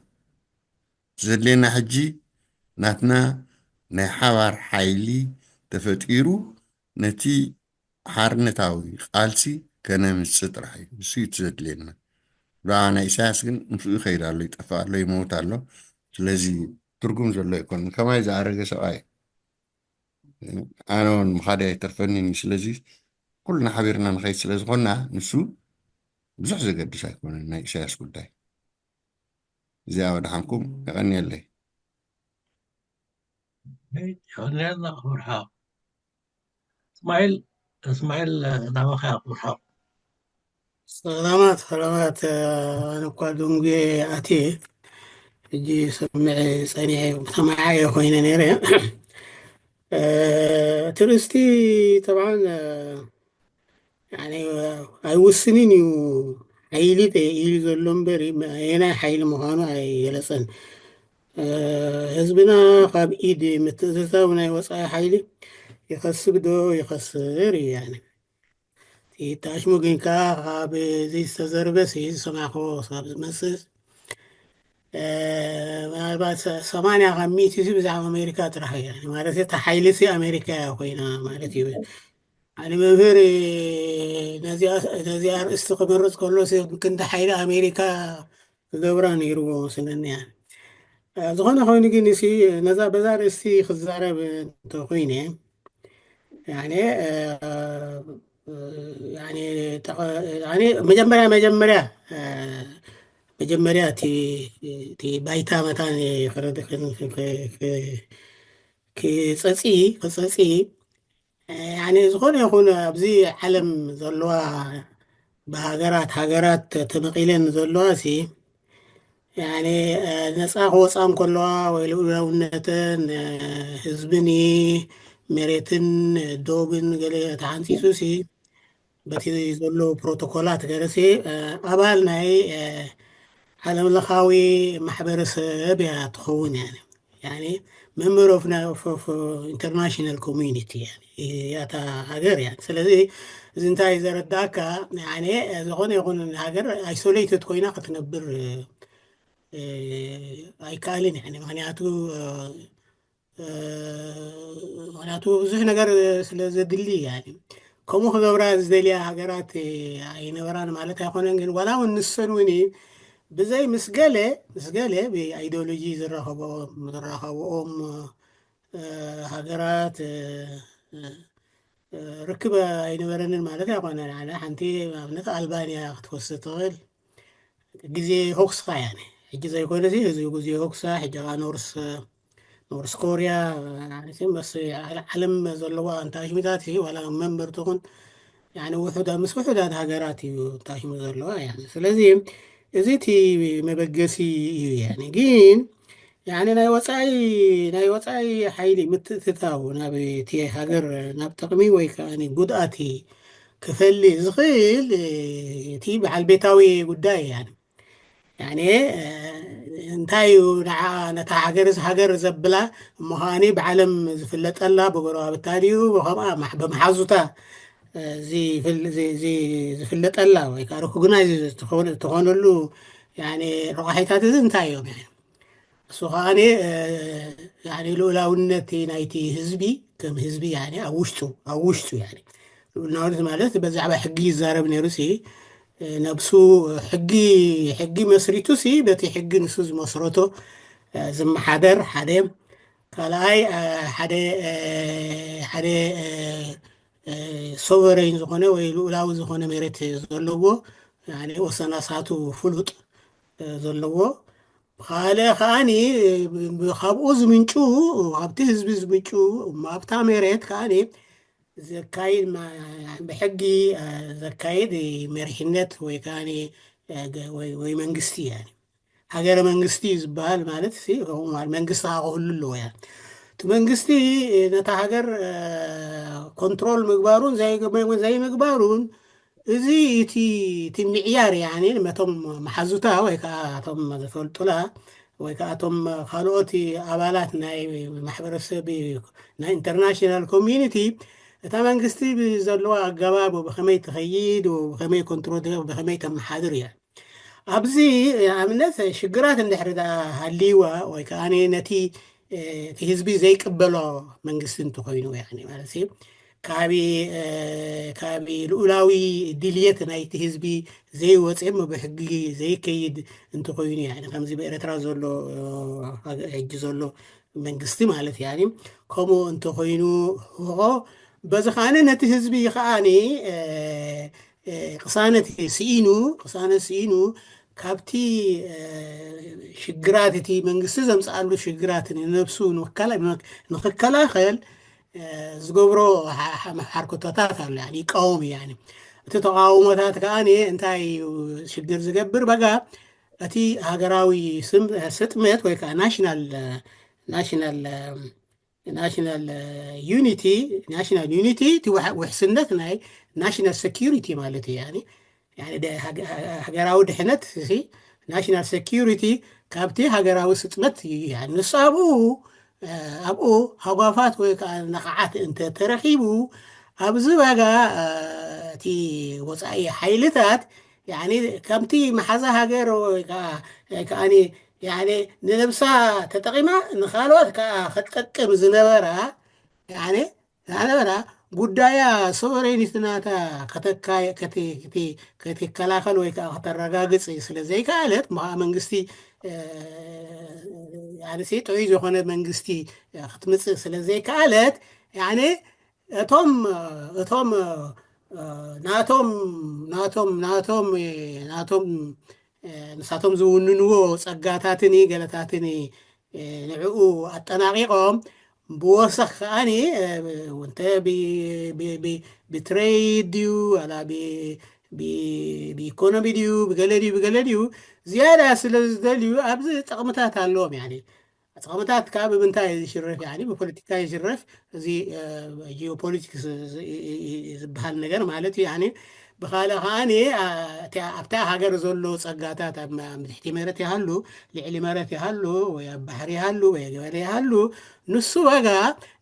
ዘድልየና ሕጂ ናትና ናይ ሓባር ሓይሊ ተፈጢሩ ነቲ ሓርነታዊ ቃልሲ ከነምጽእ ጥራሕ እዩ። እሱ እዩ እቲ ዘድልየና። ብዛዕባ ናይ ኢሳያስ ግን ምስኡ ይኸይድ ኣሎ፣ ይጠፍእ ኣሎ፣ ይመውት ኣሎ። ስለዚ ትርጉም ዘሎ ኣይኮነን። ከማይ ዝኣረገ ሰብኣይ ኣነ እውን ምኻደይ ኣይተርፈንን እዩ። ስለዚ ኩልና ሓቢርና ንኸይድ ስለ ዝኾንና ንሱ ብዙሕ ዘገድስ ኣይኮነን ናይ ኢሳያስ ጉዳይ። እዚኣ ወድሓንኩም፣ የቐንየለይ። ይቐንየልና ክቡር ሓው እስማዒል። እስማዒል፣ ናባኻ ክቡር ሓው። ሰላማት፣ ሰላማት። ኣነ እኳ ደንጉየ ኣትየ፣ ሕጂ ሰሚዐ ጸኒዐ፣ ሰማዓየ ኮይነ ነይረ። እቲ ርእስቲ ጠብዓን፣ ያኒ፣ ኣይውስንን እዩ። ሓይሊ ኢሉ ዘሎ እምበር፣ ኣየናይ ሓይሊ ምዃኑ ኣይገለጸን። ህዝብና ካብ ኢድ ምትእትታው ናይ ወጻኢ ሓይሊ ይኸስብ ዶ ይኸስር እዩ። ያኒ፣ እቲ ታሽሙ ግን ከኣ ካብ ዘይዝተዘርበ ዝሰማዕክዎ ክሳብ ዝመጽእ፣ ምናልባት ሰማንያ ካብ ሚእቲ እዚ ብዛዕባ ኣሜሪካ ጥራሕ እዩ። ያኒ፣ ማለት፣ እታ ሓይሊ ኣሜሪካ እያ ኮይና ማለት እዩ። ኣነ መምህር ነዚኣ፣ ነዚኣ ኣርእስቲ ክመርጽ ከሎ፣ ክንዲ ሓይሊ ኣሜሪካ ክገብራ ነይርዎ መስለኒ። ዝኾነ ኮይኑ ግን፣ እሲ ነዛ፣ በዛ ኣርእስቲ ክዛረብ እንተኾይነ፣ ያኒ፣ ያኒ፣ ያኒ፣ መጀመርያ፣ መጀመርያ፣ መጀመርያ እቲ፣ እቲ ባይታ መታን ክረድ-፣ ክጸጺ፣ ክጸጺ፣ ያኒ፣ ዝኾነ ይኹን ኣብዚ ዓለም ዘለዋ ብሃገራት፣ ሃገራት ተመቒለን ዘለዋ ሲ፣ ያኒ፣ ነፃ ክወፃ እንከለዋ ወይ ልኡላውነተን፣ ህዝብን፣ መሬትን፣ ዶብን ገለ ተሓንፂፁ ሲ፣ በቲ ዘሎ ፕሮቶኮላት ገለ ሲ፣ ኣባል ናይ ዓለም ለኻዊ ማሕበረሰብ እያ ትኸውን። ያኒ፣ ያኒ፣ member of ና-፣ of፣ of international community፣ ያኒ፣ እያ እታ ሃገር። ያኒ፣ ስለዚ እዚ እንታይ ዘረዳእካ፣ ያኒ፣ ዝኾነ ይኹን ሃገር isolated ኮይና ክትነብር፣ እ፣ ኣይከኣልን። ያኒ፣ ምኽንያቱ፣ እ፣ እ፣ ምኽንያቱ ብዙሕ ነገር ስለ ዘድሊ፣ ያኒ፣ ከምኡ ክገብራ ዝደልያ ሃገራት ኣይነበራን ማለት ኣይኮነን። ግን ዋላ እውን ንሰን እውን ብዘይ ምስ ገለ፣ ምስ ገለ ብኣይዲዮሎጂ ዝራኸብኦም፣ ዝራኸብኦም፣ እ፣ ሃገራት፣ እ፣ እ፣ እ፣ ርክብ ኣይነበረንን ማለት ኣይኮነን። ኣነ ሓንቲ ኣብነት ኣልባንያ ክትወስድ ትኽእል። ግዜ ሆክስኻ፣ ያኒ፣ ሕጂ ዘይኮነ ሲ፣ እዚ ግዜ ሆክሳ፣ ሕጂ ኸዓ ኖርስ፣ ኖርስ ኮርያ፣ ያኒ፣ ሲ፣ መስ ዓለ-፣ ዓለም ዘለዋ ኣንታሽሚታት ሲ፣ ዋላ መንበር ትኹን፣ ያኒ፣ ውሑዳ-፣ ምስ ውሑዳት ሃገራት እዩ ኣንታሽሙ ዘለዋ፣ ያኒ። ስለዚ እዚ እቲ መበገሲ እዩ። ያኒ፣ ግን፣ ያኒ፣ ናይ ወጻኢ፣ ናይ ወጻኢ ሓይሊ ምትእትታው ናብ እቲ ሃገር ናብ ጥቕሚ ወይ ከኣ ጉድኣት ክፈሊ ዝኽእል እቲ በዓል ቤታዊ ጉዳይ፣ ያኒ፣ ያኔ እንታይ እዩ ንዓ ነታ ሃገር ሃገር ዘብላ? እሞ ከዓኒ ብዓለም ዝፍለጠላ ብጎረባብታ ድዩ ብከምኣ ብመሓዙታ ዝፍለጠላ ወይ ከዓ ርኩግናይ ትኾነሉ ረቋሒታት እዚ እንታይ እዮም? እሱ ከዓኒ ልኡላውነት ናይቲ ህዝቢ ከም ህዝቢ ኣብ ውሽጡ ኣብ ውሽጡ ልኡላውነት ማለት በዛዕባ ሕጊ ይዛረብ ነይሩ ሲ ነብሱ ሕጊ ሕጊ መስሪቱ ሲ በቲ ሕጊ ንሱ ዝመስረቶ ዝመሓደር ሓደ ካልኣይ ሓደ ሓደ ሶቨረይን ዝኾነ ወይ ልኡላዊ ዝኾነ መሬት ዘለዎ ወሰናሳቱ ፍሉጥ ዘለዎ ካልእ ከዓኒ ካብኡ ዝምንጩ ካብቲ ህዝቢ ዝምንጩ ኣብታ መሬት ከዓኒ ዘካይድ ብሕጊ ዘካይድ መሪሕነት ወይ ከዓ ወይ መንግስቲ ሃገረ መንግስቲ ዝበሃል ማለት መንግስቲ ከዓ ክህሉ ኣለዎ እያ እቲ መንግስቲ ነታ ሃገር ኮንትሮል ምግባሩን ዘይምግባሩን እዚ እቲ እቲ ምዕያር ያኒ ነቶም መሓዙታ ወይ ከዓ እቶም ዝፈልጡላ ወይ ከዓ እቶም ካልኦት ኣባላት ናይ ማሕበረሰብ ናይ ኢንተርናሽናል ኮሚኒቲ እታ መንግስቲ ብዘለዋ ኣገባብ ብከመይ ትኸይድ ብከመይ ኮንትሮል ብከመይ ተመሓድር እያ ኣብዚ ኣብነት ሽግራት እንድሕር ሃልይዋ ወይ ከዓ ነቲ እቲ ህዝቢ ዘይቅበሎ መንግስቲ እንተኮይኑ ማለት ካብ ካብ ልኡላዊ ድልየት ናይቲ ህዝቢ ዘይወፀ ብሕጊ ዘይከይድ እንተኮይኑ ከምዚ ብኤረትራ ዘሎ ሕጂ ዘሎ መንግስቲ ማለት ከምኡ እንተኮይኑ በዚ ከዓነ ነቲ ህዝቢ ከዓኒ ቅሳነት ስኢኑ ቅሳነት ስኢኑ ካብቲ ሽግራት እቲ መንግስቲ ዘምፅኣሉ ሽግራት ንነብሱ ንክከላኸል ዝገብሮ ሓርኮታታት ኣሎ ይቃወም እዩ እቲ ተቃውሞታት ከዓ እንታይ ሽግር ዝገብር በጋ እቲ ሃገራዊ ስጥመት ወይ ከዓ ናሽናል ናሽናል ናሽናል ዩኒቲ ናሽናል ዩኒቲ ውሕስነት ናይ ናሽናል ሴኪሪቲ ማለት እዩ ሃገራዊ ድሕነት ናሽናል ሴኪሪቲ ካብቲ ሃገራዊ ስጥመት ንሱ ኣብኡ ኣብኡ ሃጓፋት ወይ ከዓ ነኸዓት እንተተረኺቡ ኣብዚ ዋጋ እቲ ወፃኢ ሓይልታት ከምቲ መሓዛ ሃገር ወይ ከዓ ንነብሳ ተጠቒማ ንካልኦት ከዓ ክትጠቅም ዝነበራ ዝነበራ ጉዳያ ሶቨሬኒቲ ናታ ከተከላኸል ወይ ከዓ ከተረጋግፅ ስለ ዘይከኣለት ምዓ መንግስቲ ጥዑይ ዝኾነ መንግስቲ ክትምፅእ ስለ ዘይከኣለት እቶም እቶም ናቶም ናቶም ናቶም ናቶም ንሳቶም ዝውንንዎ ፀጋታትን ገለታትን ንዕኡ ኣጠናቂቖም ብወሰኽ ከዓኒ እንተ ብትሬድ ድዩ ዋላ ብኢኮኖሚ ድዩ ብገለ ድዩ ብገለ ድዩ ዝያዳ ስለ ዝደልዩ ኣብዚ ጥቕምታት ኣለዎም ያ ጥቕምታት ካብ ብምንታይ ዝሽረፍ ያ ብፖለቲካ ይሽረፍ እዚ ጂኦፖለቲክስ ዝበሃል ነገር ማለት እዩ ብካልእ ከዓ ኣብታ ሃገር ዘሎ ፀጋታት ኣብ ትሕቲ መረት ይሃሉ ልዕሊ መረት ይሃሉ ወይ ኣብ ባሕሪ ይሃሉ ወይ ገበረ ይሃሉ ንሱ ዋጋ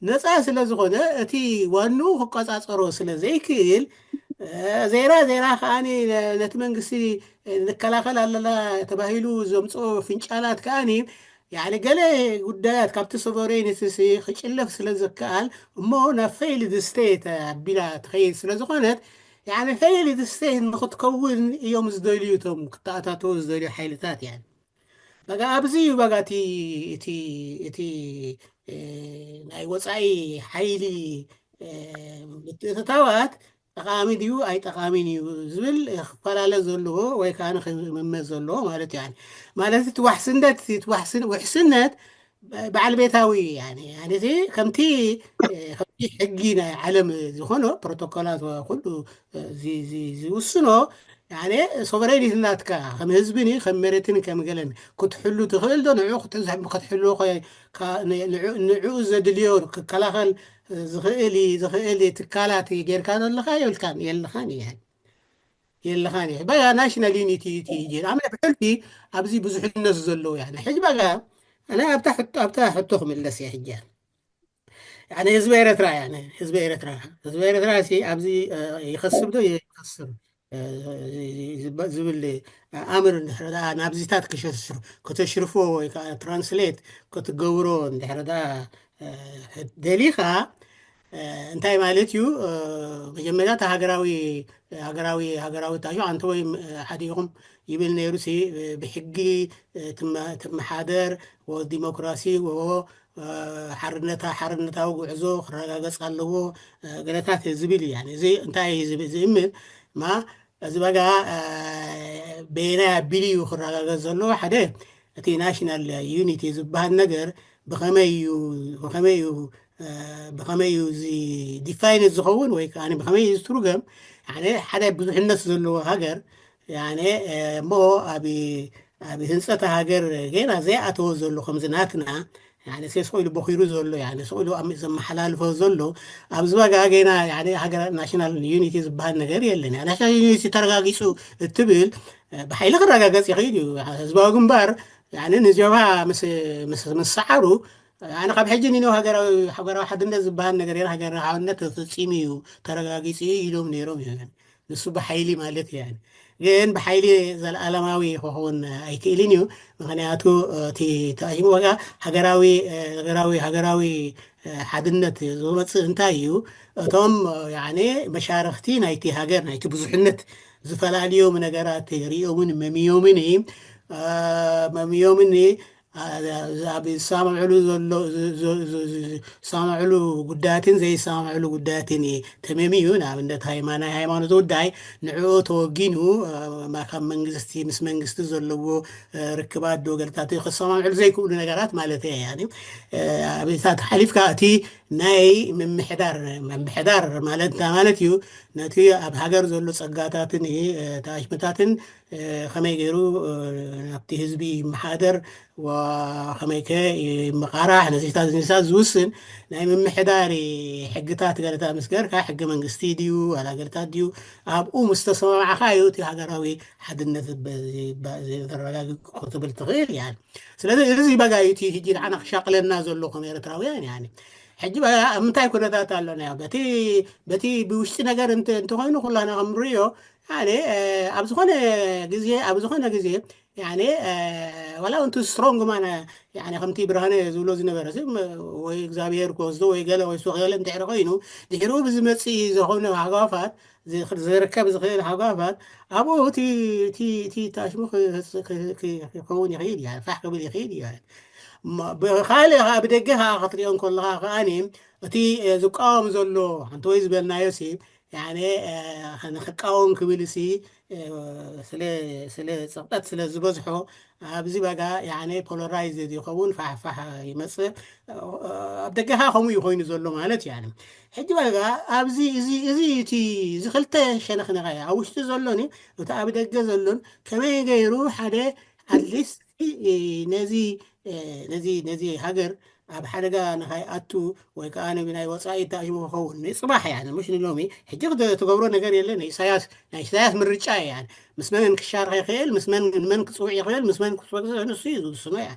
ነፃ ስለ ዝኾነ እቲ ዋንኡ ክቆፃፀሮ ስለ ዘይክእል ዜራ ዜራ ከዓ ነቲ መንግስቲ ንከላኸል ኣለና ተባሂሉ ዘምፅኦ ፍንጫላት ከዓ ያኒ ገለ ጉዳያት ካብቲ ሶቨሬኒቲ ክጭለፍ ስለ ዝከኣል እሞ ናብ ፌይልድ ስቴት ኣቢላ ትኸይድ ስለ ዝኾነት ያኒ ፌይልድ ስቴት ንክትከውን እዮም ዝደልዩ እቶም ክተኣታተው ዝደልዩ ሓይልታት እያ በጋ ኣብዚ እዩ በጋ እቲ እቲ እቲ ናይ ወፃኢ ሓይሊ ምትእትታዋት ጠቓሚ ድዩ ኣይጠቓሚን እዩ ዝብል ክፈላለ ዘለዎ ወይ ከዓ ክምመ ዘለዎ ማለት እዩ ማለት እቲ ዋሕስነት ውሕስነት በዓል ቤታዊ ከምቲ ከምቲ ሕጊ ናይ ዓለም ዝኾኖ ፕሮቶኮላት ኩሉ ዝውስኖ ሶቨሬኒቲ ናትካ ከም ህዝብን ከም መሬትን ከም ገለን ክትሕሉ ትኽእል ዶ ንዑ ክትሕሉ ንዕኡ ዘድልዮ ክከላኸል ዝኽእል ዝኽእል ትካላት ጌርካ ዘለኻ የብልካን የለኻን እየን የለኻን እዩ። በቃ ናሽናል ዩኒቲ እቲ ሕጂ ኣነ ብሕልፊ ኣብዚ ብዙሕነት ዘለዎ ያነ ሕጂ በቃ ኣነ ኣብታ ሕቶ ኣብታ ሕቶ ክምለስ እየ ሕጂ ያነ ህዝቢ ኤረትራ ያነ ህዝቢ ኤረትራ ህዝቢ ኤረትራ ሲ ኣብዚ ይኸስብ ዶ ይኸስር ዝብል ኣምር እንድሕር ናብዚታት ክሸሽር ከተሽርፎ ወይ ከዓ ትራንስሌት ክትገብሮ እንድሕር ደሊኻ እንታይ ማለት እዩ? መጀመርያ ሃገራዊ ሃገራዊ ሃገራዊ ታዩ ኣንተ ወይ ሓደ ኢኹም ይብል ነይሩ ሲ ብሕጊ ትመሓደር ዲሞክራሲ ሓርነታ ሓርነታዊ ጉዕዞ ክረጋገጽ ኣለዎ ገለታት ዝብል እዩ። እዚ እንታይ ዝብል ማ እዚ በጋ በየናይ ኣቢሉ እዩ ክረጋገጽ ዘለዎ? ሓደ እቲ ናሽናል ዩኒቲ ዝበሃል ነገር ብኸመይ እዩ ብኸመይ እዩ ብኸመይ እዩ እዚ ዲፋይን ዝኸውን ወይ ከዓ ብኸመይ እዩ ዝትርገም? ሓደ ብዙሕነት ዘለዎ ሃገር እሞ ኣብ ኣብ ህንፀት ሃገር ገና ዘይኣተወ ዘሎ ከምዚ ናትና ስቕ ኢሉ ቦኺሩ ዘሎ ስቕ ኢሉ ዘመሓላልፎ ዘሎ ኣብዚ በጋ ገና ሃገር ናሽናል ዩኒቲ ዝበሃል ነገር የለን። ናሽናል ዩኒቲ ተረጋጊፁ እትብል ብሓይሊ ክረጋገፅ ይኽእል እዩ። ህዝባዊ ግንባር ንጀብሃ ምስ ሰዓሩ ኣነ ካብ ሕጂ ንነው ሃገራዊ ሓድነት ዝበሃል ነገር ሃገራዊ ሓድነት ተፈፂሙ እዩ ተረጋጊፁ እዩ ኢሎም ነይሮም እዮም። ንሱ ብሓይሊ ማለት እዩ። ግን ብሓይሊ ዘለኣለማዊ ክኸውን ኣይክእልን እዩ። ምክንያቱ እቲ ተኣሂሙ ዋጋ ሃገራዊ ሃገራዊ ሃገራዊ ሓድነት ዝመፅእ እንታይ እዩ? እቶም መሻርክቲ ናይቲ ሃገር ናይቲ ብዙሕነት ዝፈላልዮም ነገራት ሪኦምን መምዮምን መምዮምን ኣብ ዝሰማምዕሉ ዘሎ ዝሰማምዕሉ ጉዳያትን ዘይሰማምዕሉ ጉዳያትን ተመሚዩ ንኣብነት ሃይማኖት ናይ ሃይማኖት ጉዳይ ንዕኡ ተወጊኑ ካብ መንግስቲ ምስ መንግስቲ ዘለዎ ርክባት ዶ ገልታት ክሰማምዕሉ ዘይክእሉ ነገራት ማለት እየ። ኣብታት ሓሊፍካ እቲ ናይ ምምሕዳር ምምሕዳር ማለት እንታይ ማለት እዩ? ነቲ ኣብ ሃገር ዘሎ ጸጋታትን ተኣሽምታትን ከመይ ገይሩ ናብቲ ህዝቢ ይመሓደር ከመይከ ይመቃራሕ ነዚታት ዝንሳት ዝውስን ናይ ምምሕዳሪ ሕግታት ገለታ ምስ ገርካ ሕገ መንግስቲ ድዩ ዋላ ገለታት ድዩ ኣብኡ ምስ ተሰማማዕካ እዩ እቲ ሃገራዊ ሓድነት ዘረጋግጥ ክትብል ትኽእል እያ። ስለዚ እዚ በጋ እዩ እቲ ሕጂ ንዓና ክሻቅለና ዘሎ ከም ኤርትራውያን እያ። ሕጂ ኣብ ምንታይ ኩነታት ኣለና በቲ ብውሽጢ ነገር እንተኮይኑ ኩላና ከምንሪዮ ኣብ ዝኾነ ግዜ ኣብ ዝኾነ ግዜ ዋላ እንቲ ስትሮንግ ማን ከምቲ ብርሃነ ዝብሎ ዝነበረ ወይ እግዚኣብሔር ክወስዶ ወይ ገለ ወይ ሱቕ ገለ እንድሕሪ ኮይኑ ድሕሪኡ ብዝመፅእ ዝኾነ ሃጓፋት ዝርከብ ዝኽእል ሃጓፋት ኣብኡ እቲ ታሽሙ ክኸውን ይኽእል እዩ ፋሕ ክብል ይኽእል እዩ። ብካልእ ከዓ ብደገ ከዓ ክትሪኦ ከለካ ከዓኒ እቲ ዝቃወም ዘሎ ሓንቲ ወይ ዝበልናዮ ሲ ንክቃወም ክብል ሲ ስለ ስለ ፀቕጠት ስለ ዝበዝሖ ኣብዚ በጋ ፖሎራይዝ ዝኸውን ፋሕፋሕ ይመፅእ ኣብ ደገኻ ከምኡ እዩ ኮይኑ ዘሎ ማለት እዩ። ሕጂ በጋ ኣብዚ እዚ እዚ እቲ እዚ ክልተ ሸነኽነኻ ኣብ ውሽጢ ዘሎኒ እቲ ኣብ ደገ ዘሎን ከመይ ገይሩ ሓደ ኣትሊስት ነዚ ነዚ ነዚ ሃገር ኣብ ሓደጋ ንኸይኣቱ ወይ ከዓ ናይ ወፃኢ ተኣሽሙ ክኸውን ንፅባሕ እያ ምሽ ንሎሚ ሕጂ ትገብሮ ነገር የለን። ኢሳያስ ናይ ኢሳያስ ምርጫ እያ ምስ መን ክሻርኸ ይኽእል ምስ መን መን ክፅውዕ ይኽእል ምስ መን ክፅወግዘ ንሱ እዩ ዝውስኖ እያ።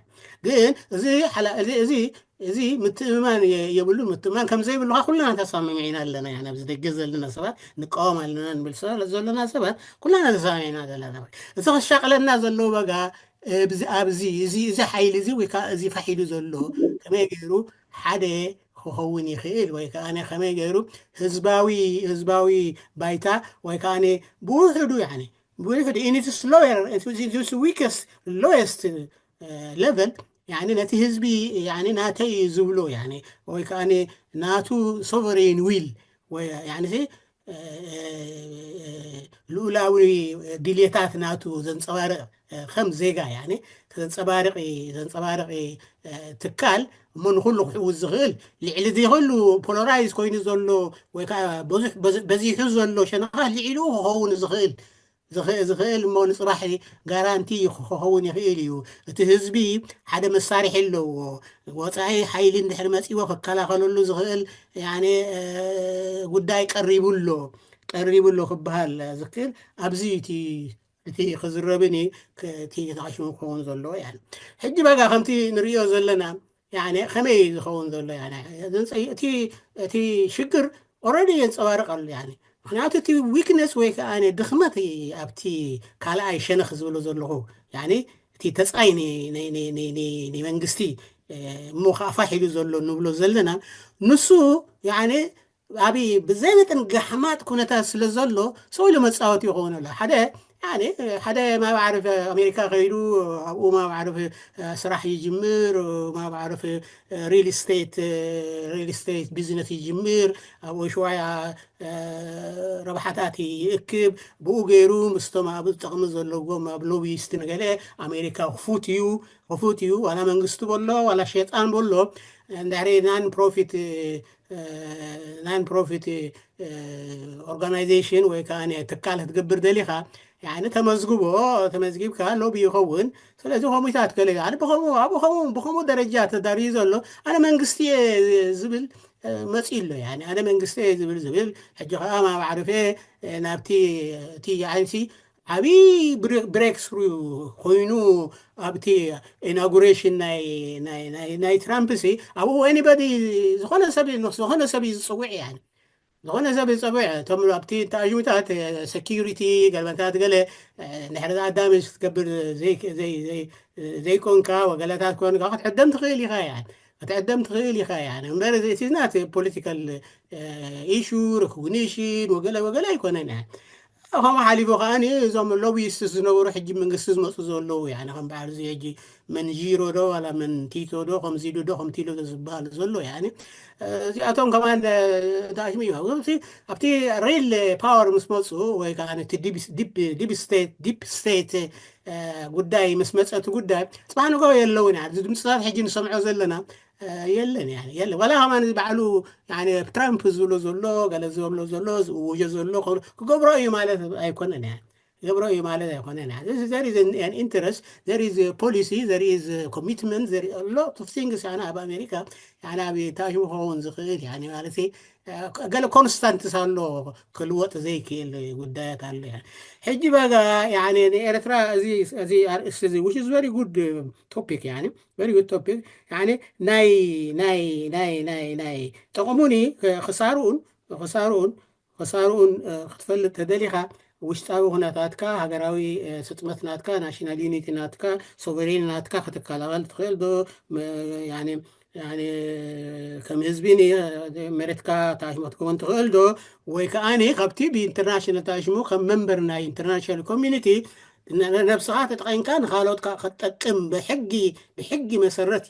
ግን እዚ እዚ እዚ ምትእምማን የብሉ ምትእምማን ከምዘይብሉካ ኩልና ተሳምሚዕና ኣለና ያ ኣብዚ ደገ ዘለና ሰባት ንቃወም ኣለና ንብል ዘለና ሰባት ኩልና ተሳሚዕና ዘለና እቲ ክሻቅለና ዘለዎ በጋ ኣብዚ እዚ እዚ ሓይሊ እዚ ወይ ከዓ እዚ ፋሒሉ ዘሎ ከመይ ገይሩ ሓደ ክኸውን ይኽእል ወይ ከዓ ከመይ ገይሩ ህዝባዊ ህዝባዊ ባይታ ወይ ከዓ ብውሕዱ ብውሕዱ ኢንትስ ሎየር ዊከስት ሎየስት ሌቨል ነቲ ህዝቢ ናተይ ዝብሎ ወይ ከዓ ናቱ ሶቨሬን ዊል ልኡላዊ ድልየታት ናቱ ዘንፀባርቕ ከም ዜጋ ዘንፀባርቕ ዘንፀባርቕ ትካል እሞ ንኩሉ ክሕውዝ ዝኽእል ልዕሊ እዚ ኩሉ ፖሎራይዝ ኮይኑ ዘሎ ወይ ከዓ በዚሑ ዘሎ ሸነኻ ልዕሊኡ ክኸውን ዝኽእል ዝኽእል እሞ ንፅባሕ ጋራንቲ ክኸውን ይኽእል እዩ። እቲ ህዝቢ ሓደ መሳርሒ ኣለዎ። ወፃኢ ሓይሊ እንድሕር መፂዎ ክከላኸለሉ ዝኽእል ጉዳይ ቀሪቡ ኣሎ። ቀሪቡ ኣሎ ክበሃል ዝክእል ኣብዚ እቲ እቲ ክዝረብን እቲ ተዓሽሙ ክኸውን ዘለዎ። ሕጂ በጋ ከምቲ ንሪኦ ዘለና ከመይ ዝኸውን ዘሎ እቲ ሽግር ኦረዲ የንፀባርቕ ኣሎ። ምክንያቱ እቲ ዊክነስ ወይ ከዓ ድኽመት ኣብቲ ካልኣይ ሸነኽ ዝብሎ ዘለኹ እቲ ተፃይ መንግስቲ እሞ ከዓ ፋሕ ኢሉ ዘሎ ንብሎ ዘለና ንሱ ኣብ ብዘይ መጠን ጋሕማጥ ኩነታት ስለ ዘሎ ሰው ኢሉ መፃወቲ ይኸውን ኣሎ። ሓደ ሓደ ማብ ዓርፍ ኣሜሪካ ከይዱ ኣብኡ ማብ ዓርፍ ስራሕ ይጅምር፣ ማብ ዓርፍ ሪል ስቴት ሪል ስቴት ቢዝነስ ይጅምር፣ ኣብኡ ሽዋያ ረብሓታት ይእክብ። ብኡ ገይሩ ምስቶም ኣብ ጥቕሚ ዘለዎም ኣብ ሎቢስት ንገለ ኣሜሪካ ክፉት እዩ ክፉት እዩ። ዋላ መንግስቲ በሎ ዋላ ሸጣን በሎ እንድሕሪ ናን ፕሮፊት ናን ፕሮፊት ኦርጋናይዜሽን ወይ ከዓ ትካል ክትገብር ደሊኻ ተመዝግቦ ተመዝጊብካ ሎቢ ይኸውን። ስለዚ ከምኡታት ገለ ብከምኡ ደረጃ ተዳርዩ ዘሎ ኣነ መንግስቲ ዝብል መፂ ኣሎ። ኣነ መንግስቲ ዝብል ዝብል ሕጂ ከዓ ማብ ዓርፌ ናብቲ እቲ ዓይንሲ ዓብዪ ብሬክ ስሩ ኮይኑ ኣብቲ ኢናጉሬሽን ናይ ትራምፕ ሲ ኣብኡ ኤኒበዲ ዝኾነ ሰብ ዝኾነ ሰብ እዩ ዝፅውዕ። ዝኾነ ሰብ ዝፀውዕ እቶም ኣብቲ ተኣዥሙታት ሰኪሪቲ ገልመታት ገለ ንሕረ ኣዳሜጅ ክትገብር ዘይኮንካ ወገለታት ኮንካ ክትዕደም ትኽእል ኢኻ። ክትዕደም ትኽእል ኢኻ። እምበር እቲ ናት ፖለቲካል ኢሹ ሪኮግኒሽን ወገለ ወገለ ኣይኮነን። ከምኡ ሓሊፉ ከዓ እዞም ሎቢስት ዝነበሩ ሕጂ መንግስቲ ዝመፁ ዘለዉ ከም በዓል እዚ ሕጂ መንጂሮ ዶ ዋላ መንቲቶ ዶ ከምዚ ኢሉ ዶ ከምቲ ኢሉ ዶ ዝበሃል ዘሎ እዚኣቶም ከማን ተኣሽሙ እዩ። ኣብቲ ሪል ፓወር ምስ መፁ ወይ ከዓ ዲፕ ስቴት ዲፕ ስቴት ጉዳይ ምስ መፀ እቲ ጉዳይ ፅባሕ ንግሆ የለውን። እዚ ድምፅታት ሕጂ ንሰምዖ ዘለና የለን የለን። ዋላ ከማን ባዕሉ ትራምፕ ዝብሎ ዘሎ ገለ ዝብሎ ዘሎ ዝእውጆ ዘሎ ክገብሮ እዩ ማለት ኣይኮነን። ክገብሮ እዩ ማለት ኣይኮነን። ኢንተረስት ዘር ኢዝ ፖሊሲ ዘር ኢዝ ኮሚትመንት ዘር ሎት ኦፍ ቲንግስ ኣብ ኣሜሪካ ኣብ ተኣሽሙ ክኸውን ዝኽእል ማለት ገለ ኮንስታንትስ ኣሎ ክልወጥ ዘይክእል ጉዳያት ኣሎ። ሕጂ በጋ ንኤርትራ እዚ ኣርእስቲ እዚ which is very good topic very good topic ናይ ናይ ናይ ናይ ናይ ጠቕሙኒ ክሳርኡን ክሳርኡን ክሳርኡን ክትፈልጥ ተደሊኻ ውሽጣዊ ኩነታትካ ሃገራዊ ስጥመት ናትካ ናሽናል ዩኒቲ ናትካ ሶቨሬን ናትካ ክትከላኸል ትኽእል ዶ? ከም ህዝቢ መሬትካ ታሽሞ ክትከውን ትኽእል ዶ? ወይ ከዓ ካብቲ ብኢንተርናሽናል ታሽሙ ከም መንበር ናይ ኢንተርናሽናል ኮሚኒቲ ነብስኻ ተጠቐምካ ንካልኦት ክትጠቅም ብሕጊ ብሕጊ መሰረት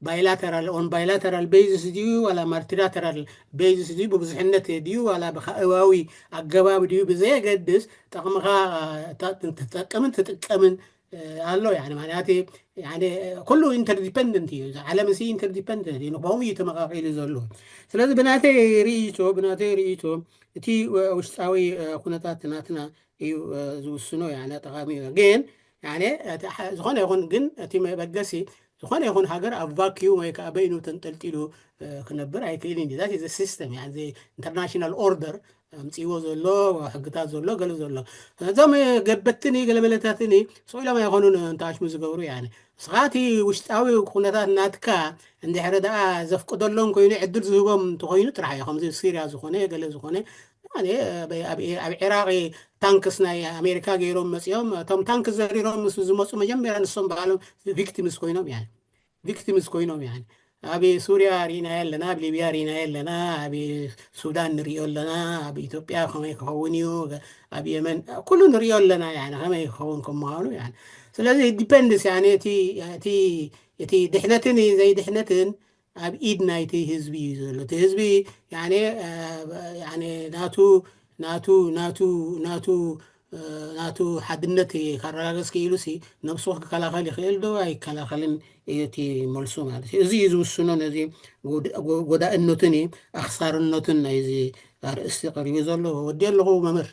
ባይላተራል ኦን ባይላተራል ቤዝስ ድዩ ዋላ ማልቲላተራል ቤዝስ ድዩ ብብዙሕነት ድዩ ዋላ ብካእባዊ ኣገባብ ድዩ ብዘየገድስ ጠቕምኻ ትጠቅምን ትጥቀምን ኣሎ። ማለት ኩሉ ኢንተርዲፐንደንት እዩ። ዓለም ሲ ኢንተርዲፐንደንት እዩ። ንክምኡ እዩ ተመቃቂሉ ዘሎ። ስለዚ ብናተይ ርእይቶ ብናተይ ርእይቶ እቲ ውሽጣዊ ኩነታት ናትና እዩ ዝውስኖ። ጠቃሚ እዩ ግን ዝኾነ ይኹን ግን እቲ መበገሲ ዝኾነ ይኹን ሃገር ኣብ ቫኪዩም ወይ ከዓ በይኑ ተንጠልጢሉ ክነብር ኣይክእልን እዩ። ሲስተም ኢንተርናሽናል ኦርደር ኣምፅዎ ዘሎ ሕግታት ዘሎ ገለ ዘሎ እዞም ገበትኒ ገለመለታትኒ ስኢሎም ኣይኮኑን እንተኣሽሙ ዝገብሩ። ንስኻ እቲ ውሽጣዊ ኩነታት ናትካ እንድሕሪ ደኣ ዘፍቅደሎም ኮይኑ ዕድል ዝህቦም እንተኮይኑ ጥራሕ እዩ። ከምዚ ሲርያ ዝኾነ ገለ ዝኾነ ኣብ ኢራቅ ታንክስ ናይ ኣሜሪካ ገይሮም መፂኦም እቶም ታንክስ ዘሪሮም ምስ ዝመፁ መጀመርያ ንሶም በዓሎም ቪክቲምስ ኮይኖም ያ ቪክቲምስ ኮይኖም ያ ኣብ ሱርያ ርኢናዮ ኣለና ኣብ ሊብያ ርኢናዮ ኣለና ኣብ ሱዳን ንሪኦ ኣለና ኣብ ኢትዮጵያ ከመይ ክኸውን እዩ ኣብ የመን ኩሉ ንሪኦ ኣለና ያ ከመይ ክኸውን ከም ምዃኑ ያ ስለዚ ዲፐንድስ ያ እቲ ድሕነትን ዘይድሕነትን ኣብ ኢድ ናይቲ ህዝቢ እዩ ዘሎ። እቲ ህዝቢ ናቱ ናቱ ናቱ ናቱ ናቱ ሓድነት ካረጋገፅ ክኢሉ ሲ ነብሱ ክከላኸል ይኽእል ዶ ኣይከላኸልን እዩ እቲ መልሱ ማለት እዩ። እዚ እዩ ዝውስኖ ነዚ ጎዳእነቱን ኣኽሳርነቱን ናይዚ ኣርእስቲ ቀሪቡ ዘሎ። ወዲ ኣለኹ መምህር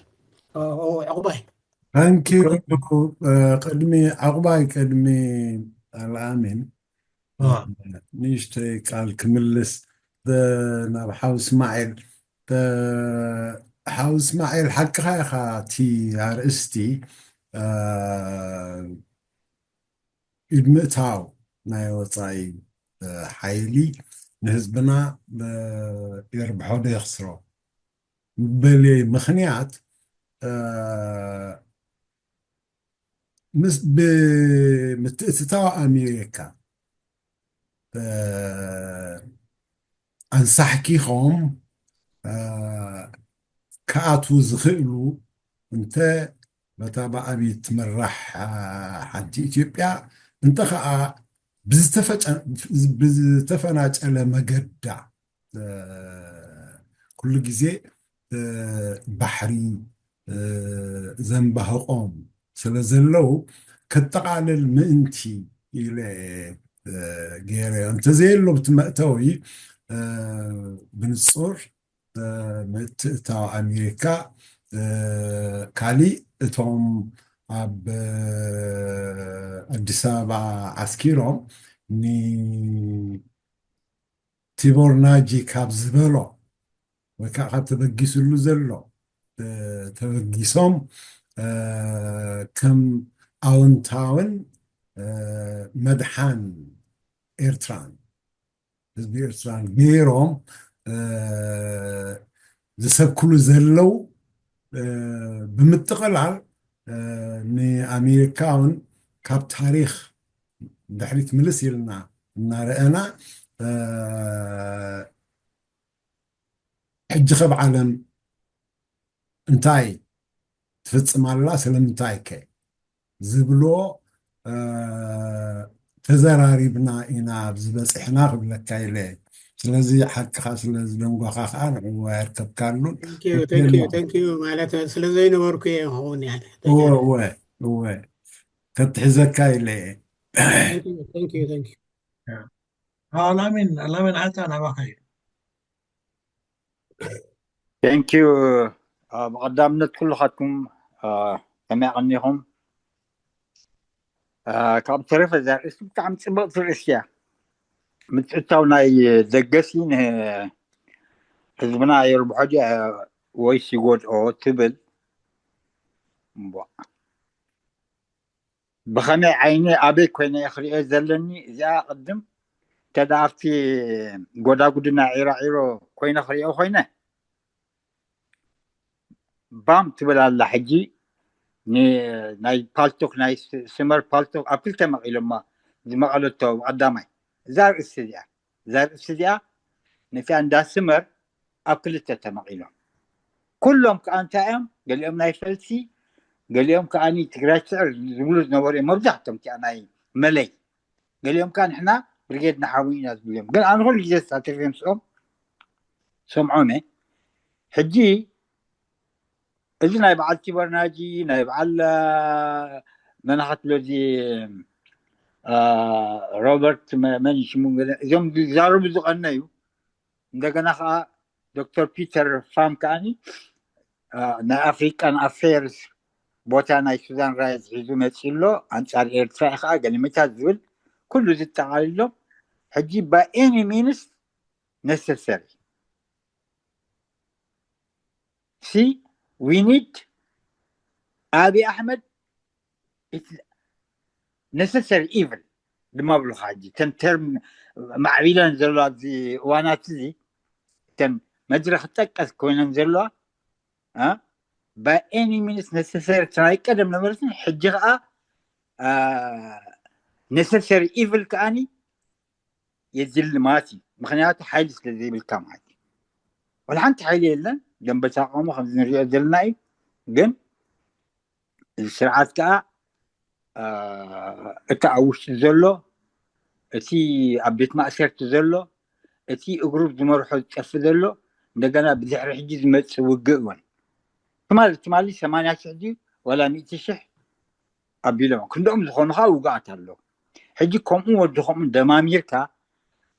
ዕቑባይ ታንኪዩ። ቅድሚ ዕቑባይ ቅድሚ ኣልኣሚን ንእሽተይ ቃል ክምልስ ናብ ሓው እስማዒል ሓው እስማኤል፣ ሓቅኻ ኢኻ። እቲ ኣርእስቲ ኢድ ምእታው ናይ ወፃኢ ሓይሊ ንህዝብና የርብሖ ዶ የኽስሮ በልየ ምኽንያት ምስ ብምትእትታው ኣሜሪካ ኣንሳሕኪኾም ክኣትዉ ዝኽእሉ እንተ በታ ብኣብይ ትምራሕ ሓንቲ ኢትዮጵያ እንተ ኸዓ ብዝተፈናጨለ መገዳ ኩሉ ግዜ ባሕሪ ዘንባህቖም ስለ ዘለዉ ከጠቓልል ምእንቲ ኢለ ገይረዮ። እንተዘየሎ ብቲ መእተዊ ብንጹር ምእትእታው ኣሜሪካ ካሊእ እቶም ኣብ ኣዲስ ኣበባ ዓስኪሮም ን ቲቦር ናጂ ካብ ዝበሎ ወይ ከዓ ካብ ተበጊስሉ ዘሎ ተበጊሶም ከም ኣወንታውን መድሓን ኤርትራን ህዝቢ ኤርትራን ገይሮም ዝሰብክሉ ዘለዉ ብምጥቕላል ንኣሜሪካ እውን ካብ ታሪኽ ድሕሪት ምልስ ኢልና እናረኣና ሕጂ ከብ ዓለም እንታይ ትፍፅም ኣላ ስለምንታይ ከ ዝብልዎ ተዘራሪብና ኢና ኣብዚ በፂሕና ክብለካ ኢለ። ስለዚ ሓቅኻ ስለ ዝደንጓኻ ከዓ ንዕዋ የርከብካሉን ማለት ስለ ዘይነበርኩ እየ ክኸውን እወ እወ ከትሕዘካ ኢለ እየ። ኣላሚን ኣላሚን ኣታ ናባኻ እዩ። Thank you ብቐዳምነት ኩልኻትኩም ከመይ ኣቐኒኹም? ካብ ተረፈ እዛ ርእሲ ብጣዕሚ ፅብቕቲ ርእሲ እያ። ምትእታው ናይ ደገሲ ንህዝብና የርብሖ ድያ ወይስ ይጎድኦ ትብል እምቧ ብኸመይ ዓይኒ ኣበይ ኮይነ እየ ክሪኦ ዘለኒ? እዚኣ ቅድም እንተ ደኣ ኣብቲ ጎዳጉዲ ናይ ዒራዒሮ ኮይነ ክሪኦ ኮይነ ባም ትብል ኣላ። ሕጂ ናይ ፓልቶክ ናይ ስመር ፓልቶክ ኣብ ክልተ መቒሎማ ዝመቐለቶ ቀዳማይ እዛ ርእሲ እዚኣ እዛ ርእሲ እዚኣ ነቲ እንዳ ስመር ኣብ ክልተ ተመቒሎም ኩሎም ከዓ እንታይ እዮም ገሊኦም ናይ ፈልሲ ገሊኦም ከዓ ትግራይ ትስዕር ዝብሉ ዝነበሩ እዮም መብዛሕቶም እቲኣ ናይ መለይ ገሊኦም ከዓ ንሕና ብርጌድ ንሓዊ ኢና ዝብሉ እዮም ግን ኣነ ኩሉ ግዜ ዝሳተፍ እዮም ስኦም ሰምዖም ሕጂ እዚ ናይ በዓል ቲበርናጂ ናይ በዓል መናኸትሎ እዚ ሮበርት መን ሽሙ እዚኦም ዝዛረቡ ዝቐነዩ እንደገና ከዓ ዶክተር ፒተር ፋም ከዓኒ ናይ ኣፍሪካን ኣፌርስ ቦታ ናይ ሱዛን ራይስ ሒዙ መፂ ኣሎ ኣንፃር ኤርትራ ከዓ ገለመታት ዝብል ኩሉ ዝጠቃልሎም ሕጂ by any means necessary see we need ኣቢ ኣሕመድ necessary evil ድማ ብሉካ ሕጂ ተን ተርም ማዕቢለን ዘለዋ እዚ እዋናት እዚ ተን መድረክ ጠቀስ ኮይነን ዘለዋ by any means necessary ናይ ቀደም ነበረትን ሕጂ ከዓ necessary evil ከዓኒ የድሊ ማለት እዩ ምክንያቱ ሓይሊ ስለ ዘይብልካ ማለት እዩ ወላ ሓንቲ ሓይሊ የለን ደንበ ተቃውሞ ከምዚ ንሪኦ ዘለና እዩ ግን እዚ ስርዓት ከዓ እቲ ኣብ ውሽጢ ዘሎ እቲ ኣብ ቤት ማእሰርቲ ዘሎ እቲ እግሩ ዝመርሖ ዝጠፊ ዘሎ እንደገና ብድሕሪ ሕጂ ዝመፅእ ውግእ እውን ትማሊ ትማሊ ሰማንያ ሽሕ ድዩ ዋላ ሚእቲ ሽሕ ኣቢሎም ክንደኦም ዝኾኑ ከዓ ውግኣት ኣሎ ሕጂ ከምኡ ወዲ ከምኡ ደማሚርካ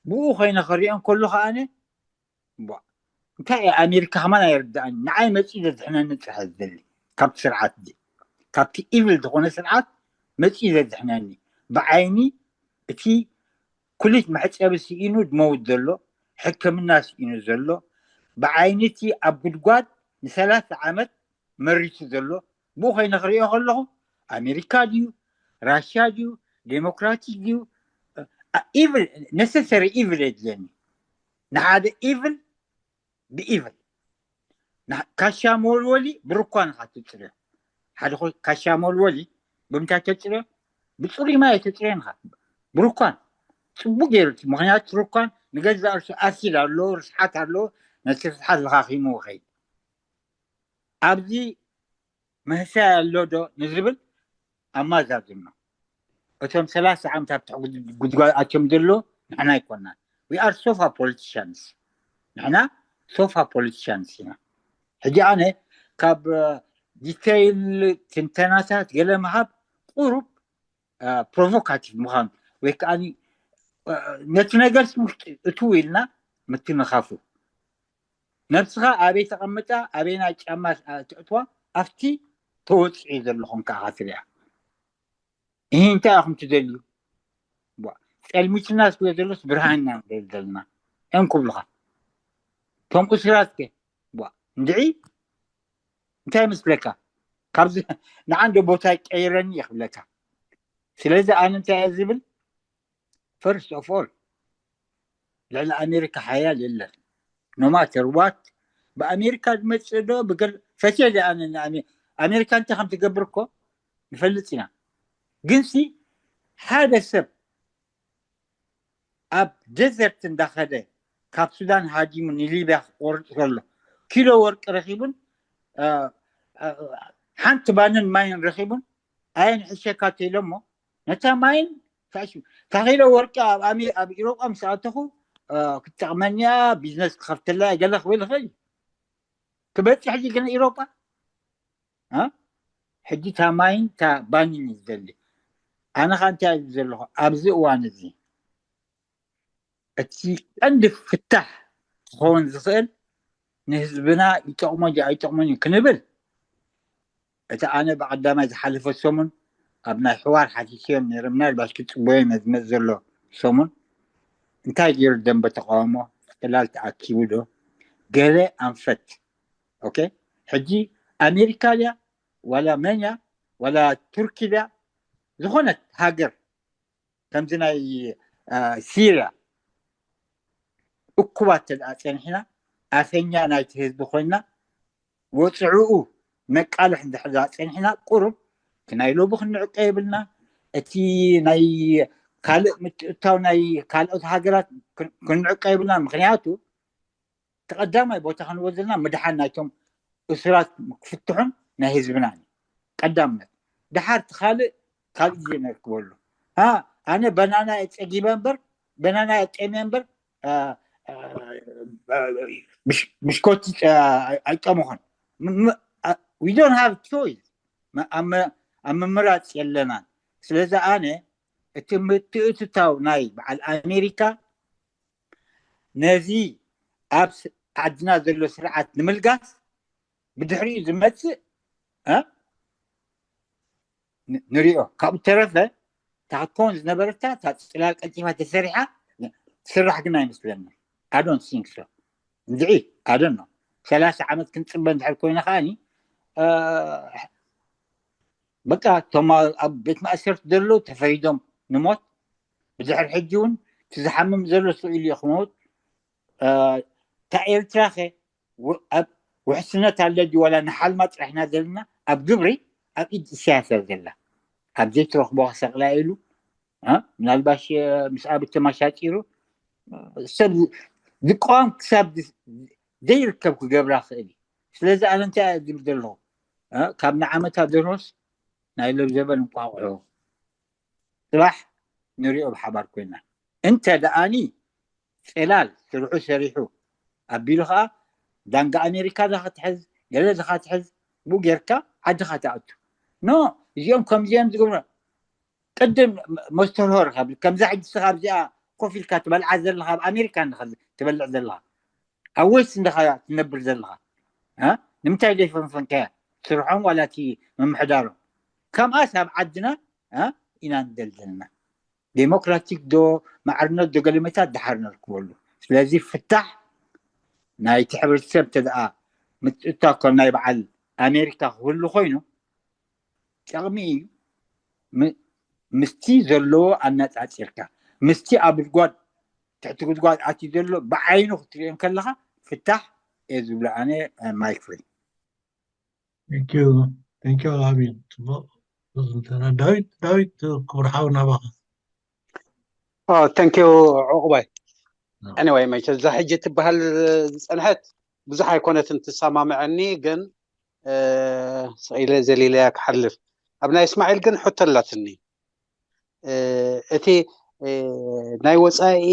ብኡ ኮይነ ክሪኦ እንከሎ ከዓነ እንታይ ኣሜሪካ ከማን ኣይርዳእኒ ንዓይ መፂኡ ዘድሕነኒ ጥራሕ ዝደሊ ካብቲ ስርዓት እዚ ካብቲ ኢቪል ዝኾነ ስርዓት መፂኡ ዘድሕነኒ ብዓይኒ እቲ ኩሊት መሕፀቢ ስኢኑ ዝመውት ዘሎ ሕክምና ስኢኑ ዘሎ ብዓይኒ እቲ ኣብ ጉድጓድ ንሰላሳ ዓመት መሪቱ ዘሎ ብኡ ኮይነ ክሪኦ ከለኹ ኣሜሪካ ድዩ ራሽያ ድዩ ዴሞክራቲክ ድዩ ኢቭል ነሰሰሪ ኢቭል የድልየኒ ንሓደ ኢቭል ብኢቭል ካሻ መወልወሊ ብርኳን ኢኻ ትፅርዮ ሓደ ካሻ መወልወሊ ብምንታይ ተፅርዮ ብፅሩይ ማይ ተፅርዮ ንኻ ብርኳን ፅቡቅ ገይሩ ምክንያቱ ርኳን ንገዛ እርሱ ኣሲድ ኣለዎ ርስሓት ኣለዎ ነቲ ርስሓት ለኻኺሙ ይኸይድ ኣብዚ ምህሳይ ኣሎ ዶ ንዝብል ኣማዛዝም ነው እቶም ሰላሳ ዓመት ኣብ ትሕቲ ጉድጓድ ኣትዮም ዘሎ ንሕና ኣይኮናን we are sofa politicians ንሕና sofa politicians ኢና ሕጂ ኣነ ካብ detail ትንተናታት ገለ ምሃብ ቁሩብ provocative ምዃኑ ወይ ከዓ ነቲ ነገር ውሽጢ እትው ኢልና ምትንኻፉ ነብስኻ ኣበይ ተቐምጣ ኣበይ ናይ ጫማ ትእትዋ ኣብቲ ተወፅዒ ዘለኹም ከዓ ትሪያ ይህ እንታይ ኢኹም ትደልዩ ፀልሚትና ስለ ዘሎስ ብርሃንና ንደሊ ዘለና እዮም ክብሉኻ እቶም እሱራት ከ እንድዒ እንታይ ይመስለካ ካብዚ ንዓንዶ ቦታ ቀይረኒ ይኽብለካ ስለዚ ኣነ እንታይ እየ ዝብል first of all ልዕሊ ኣሜሪካ ሓያል የለን no matter what ብኣሜሪካ ዝመፅእ ዶ ብገል ፈትየ ኣነ ኣሜሪካ እንታይ ከም ትገብር እኮ ንፈልጥ ኢና ግንሲ ሓደ ሰብ ኣብ ደዘርት እንዳኸደ ካብ ሱዳን ሃዲሙ ንሊብያ ክቆርጥ ከሎ ኪሎ ወርቂ ረኺቡን ሓንቲ ባንን ማይን ረኺቡን ኣየን ሕሸካ ተኢሎሞ ነታ ማይን ታኺሎ ወርቂ ኣብ ኢሮጳ ምስ ኣተኹ ክትጠቕመኒያ ቢዝነስ ክኸፍተላ ገለ ክብል ይኽእል ክበፅሕ ግን ኢሮጳ ሕጂ እታ ማይን እታ ባኒን እዩ ዝደሊ ኣነ ኸ እንታይ እየ ዘለኹ ኣብዚ እዋን እዚ እቲ ቀንዲ ፍታሕ ክኸውን ዝኽእል ንህዝብና ይጠቕሞ ዶ ኣይጠቕሞን እዩ ክንብል እቲ ኣነ ብቀዳማይ ዝሓለፈ ሰሙን ኣብ ናይ ሕዋር ሓቲተዮም ነይረ ምናልባሽ ክፅበዮም ዝመፅ ዘሎ ሰሙን እንታይ ገይሩ ደንበ ተቃውሞ ፅላል ተኣኪቡ ዶ ገለ ኣንፈት ኦኬ ሕጂ ኣሜሪካ ድያ ዋላ መን እያ ዋላ ቱርኪ ድያ ዝኾነት ሃገር ከምዚ ናይ ሲርያ እኩባት ተደኣ ፀኒሕና ኣፈኛ ናይቲ ህዝቢ ኮይና ወፅዕኡ ነቃልሕ እንድሕር ፀኒሕና ቁሩብ እቲ ናይ ሎቢ ክንዕቀ የብልና እቲ ናይ ካልእ ምትእታው ናይ ካልኦት ሃገራት ክንዕቀ የብልና ምክንያቱ ተቐዳማይ ቦታ ክንወ ዘለና ምድሓን ናይቶም እሱራት ክፍትሑን ናይ ህዝብና ቀዳምነት ድሓር ካልእ ካልእ ግዜ ነርክበሉ ኣነ በናና ጸጊበ እምበር በናና ጠምየ እምበር ብሽኮቲ ኣይጠምኹን we don't have choice ኣብ ምምራፅ የለናን ስለዚ ኣነ እቲ ምትእትታው ናይ በዓል ኣሜሪካ ነዚ ኣብ ዓድና ዘሎ ስርዓት ንምልጋስ ብድሕሪኡ ዝመፅእ ንሪኦ ካብኡ ተረፈ እታ ክትከውን ዝነበረታ እታ ፅላል ቀልጢፋ ተሰሪሓ ትስራሕ ግን ኣይመስለኒ ኣዶን ሲንክ ሶ እንድዒ ኣደን ነው ሰላሳ ዓመት ክንፅበ እንድሕር ኮይና ከዓኒ በቃ እቶም ኣብ ቤት ማእሰርቲ ዘለዉ ተፈሪዶም ንሞት ብድሕር ሕጂ እውን እቲ ዝሓምም ዘሎ ስኢሉ እዩ ክሞት እታ ኤርትራ ኸ ኣብ ውሕስነት ኣለ ድዩ ዋላ ንሓልማ ጥራሕና ዘለና ኣብ ግብሪ ኣብ ኢድ ኢሳያስ እያ ዘላ ኣብ ዘይትረኽቦ ክሰቕላ ኢሉ ምናልባሽ ምስ ኣብ ተማሻጢሩ ሰብ ዝቃወም ክሳብ ዘይርከብ ክገብራ ክእል እዩ ስለዚ ኣነ እንታይ ዝብል ዘለኹ ካብ ንዓመታ ደርሆስ ናይ ለብዘበን እንቋቑሖ ፅባሕ ንሪኦ ብሓባር ኮይና እንተ ደኣኒ ፅላል ስርሑ ሰሪሑ ኣቢሉ ከዓ ዳንጋ ኣሜሪካ ዳ ክትሕዝ ገለ ዳ ክትሕዝ ብኡ ጌርካ ዓድኻ ትኣቱ ኖ እዚኦም ከምዚኦም ዝገብሩ ቅድም መስተርሆር ካብ ከምዛ ሕጂ ስኻ ኣብዚኣ ኮፍ ኢልካ ትበልዓ ዘለኻ ኣብ ኣሜሪካ እንዲኻ ትበልዕ ዘለኻ ኣብ ወይስ እንዲኻ ትነብር ዘለኻ ንምንታይ ዘይፈንፈንካያ ስርሖም ዋላ እቲ ምምሕዳሮም ከምኣስ ኣብ ዓድና ኢና ንደል ዘለና ዴሞክራቲክ ዶ ማዕርነት ዶ ገለመታት ድሓር ነርክበሉ ስለዚ ፍታሕ ናይቲ ሕብረተሰብ ተደኣ ምትእትታው ካብ ናይ በዓል ኣሜሪካ ክህሉ ኮይኑ ጥቕሚ እዩ። ምስቲ ዘለዎ ኣነፃፂርካ ምስቲ ኣብ ጉድጓድ ትሕቲ ጉድጓድ ኣትዩ ዘሎ ብዓይኑ ክትሪኦ ከለካ ፍታሕ እየ ዝብሎ ኣነ። ማይክ ፍሪ። Thank you. Thank you ኣቢ። ፅቡቕ ትንተና። ዳዊት ዳዊት ክቡር ሓው ናባኻ። Thank you ዕቑባይ። Anyway መቸ እዛ ሕጂ ትበሃል ዝፀንሐት ብዙሕ ኣይኮነትን ትሰማምዐኒ፣ ግን ስኢለ ዘሊለያ ክሓልፍ። ኣብ ናይ እስማዒል ግን ሕቶ ኣላትኒ። እቲ ናይ ወፃኢ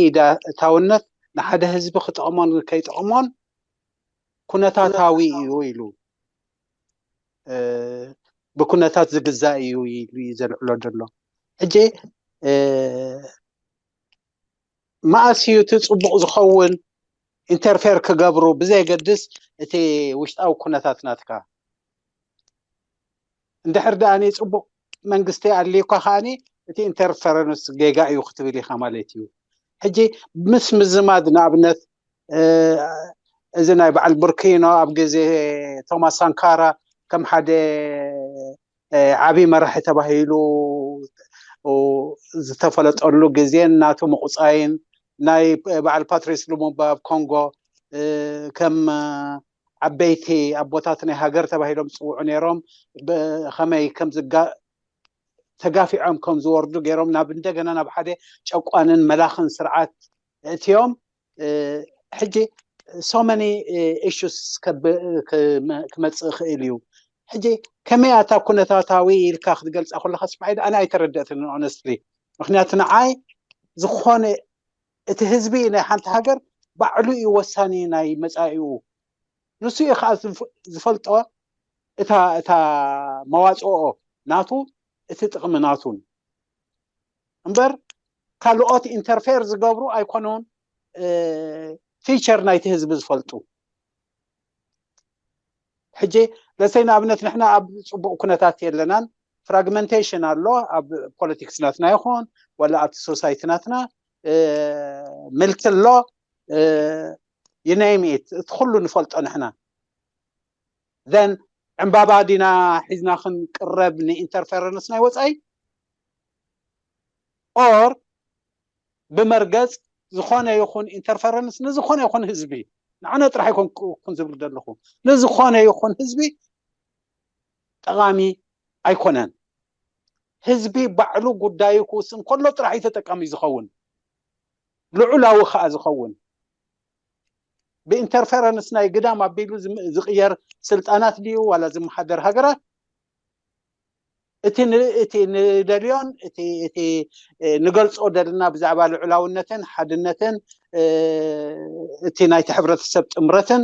እታውነት ንሓደ ህዝቢ ክጠቕሞን ከይጠቕሞን ኩነታታዊ እዩ ኢሉ፣ ብኩነታት ዝግዛእ እዩ ኢሉ እዩ ዘልዕሎ ዘሎ። ሕጂ መኣስ እዩ እቲ ፅቡቕ ዝኸውን? ኢንተርፌር ክገብሩ ብዘየገድስ እቲ ውሽጣዊ ኩነታት ናትካ። እንድሕር ደኣኒ ፅቡቕ መንግስቲ ኣልዩካ ከኣኒ እቲ ኢንተርፈረንስ ጌጋ እዩ ክትብል ኢኻ ማለት እዩ። ሕጂ ምስ ምዝማድ ንኣብነት እዚ ናይ በዓል ብርኪኖ ኣብ ግዜ ቶማስ ሳንካራ ከም ሓደ ዓብዪ መራሒ ተባሂሉ ዝተፈለጠሉ ግዜን ናቱ ምቑፃይን ናይ በዓል ፓትሪስ ሉሙምባ ኣብ ኮንጎ ከም ዓበይቲ ኣቦታት ናይ ሃገር ተባሂሎም ዝፅውዑ ነይሮም። ከመይ ከም ተጋፊዖም ከም ዝወርዱ ገይሮም ናብ እንደገና ናብ ሓደ ጨቋንን መላኽን ስርዓት እትዮም። ሕጂ so many issues ክመፅእ ይኽእል እዩ። ሕጂ ከመይ ኣታ ኩነታታዊ ኢልካ ክትገልፃ ከለካ እስማዒል ኣነ ኣይተረደእትን honestly። ምክንያቱ ንዓይ ዝኾነ እቲ ህዝቢ ናይ ሓንቲ ሃገር ባዕሉ እዩ ወሳኒ ናይ መፃኢኡ። ንሱ እዩ ከዓ ዝፈልጦ እታ እታ መዋፅኦ ናቱ እቲ ጥቕሚ ናቱን እምበር ካልኦት ኢንተርፌር ዝገብሩ ኣይኮኑን ፊቸር ናይቲ ህዝቢ ዝፈልጡ። ሕጂ ለሰይ ንኣብነት ንሕና ኣብ ፅቡቕ ኩነታት የለናን። ፍራግመንቴሽን ኣሎ ኣብ ፖለቲክስ ናትና ይኹን ወላ ኣብቲ ሶሳይቲ ናትና፣ ምልኪ ኣሎ፣ you name it፣ እቲ ኩሉ ንፈልጦ ንሕና። then ዕምባባ ዲና ሒዝና ክንቅረብ ንኢንተርፌረንስ ናይ ወፃኢ or ብመርገፅ ዝኾነ ይኹን ኢንተርፈረንስ ንዝኾነ ይኹን ህዝቢ፣ ንዓና ጥራሕ ኣይኮንኩን ዝብል ዘለኹ፣ ንዝኾነ ይኹን ህዝቢ ጠቓሚ ኣይኮነን። ህዝቢ ባዕሉ ጉዳዩ ክውስን ከሎ ጥራሕ እዩ ተጠቃሚ ዝኸውን፣ ልዑላዊ ከዓ ዝኸውን። ብኢንተርፈረንስ ናይ ግዳም ኣቢሉ ዝም- ዝቕየር ስልጣናት ድዩ ዋላ ዝመሓደር ሃገራት? እቲ ን- እቲ ንደልዮን እቲ እቲ ንገልጾ ደልና ብዛዕባ ልዑላውነትን ሓድነትን እቲ ናይቲ ሕብረተሰብ ጥምረትን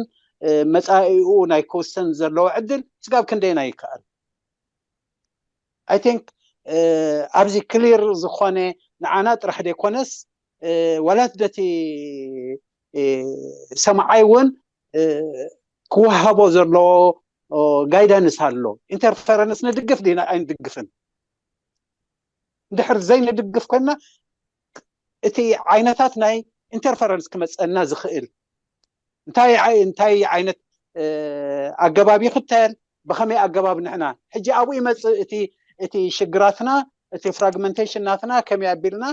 መጻኢኡ ናይ ክውሰን ዘለዎ ዕድል ስጋብ ክንደየናይ ይከኣል? I think ኣብዚ ክሊር ዝኾነ ንዓና ጥራሕ ዘይኮነስ ዋላት ነቲ ሰማዓይ እውን ክወሃቦ ዘለዎ ጋይዳንስ ኣሎ። ኢንተርፈረንስ ንድግፍ ዲና ኣይንድግፍን? እንድሕር ዘይንድግፍ ኮይና እቲ ዓይነታት ናይ ኢንተርፈረንስ ክመፀና ዝኽእል እንታይ እንታይ ዓይነት ኣገባብ ይኽተል፣ ብኸመይ ኣገባብ ንሕና ሕጂ ኣብኡ ይመፅእ እቲ እቲ ሽግራትና እቲ ፍራግመንቴሽን ናትና ከመይ ኣቢልና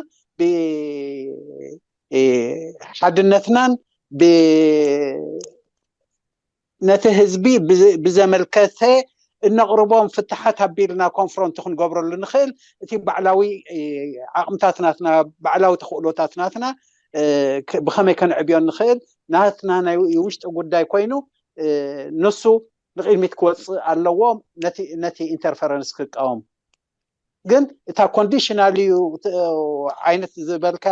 ብሓድነትናን ነቲ ህዝቢ ብዘመልከተ እነቕርቦም ፍትሓት ኣቢልና ኮንፍሮንት ክንገብረሉ ንኽእል። እቲ ባዕላዊ ዓቕምታት ናትና ባዕላዊ ተኽእሎታት ናትና ብኸመይ ከንዕብዮ ንኽእል ናትና ናይ ውሽጢ ጉዳይ ኮይኑ ንሱ ንቕድሚት ክወፅእ ኣለዎ ነቲ ኢንተርፈረንስ ክቃወም። ግን እታ ኮንዲሽናል እዩ ዓይነት ዝበልካ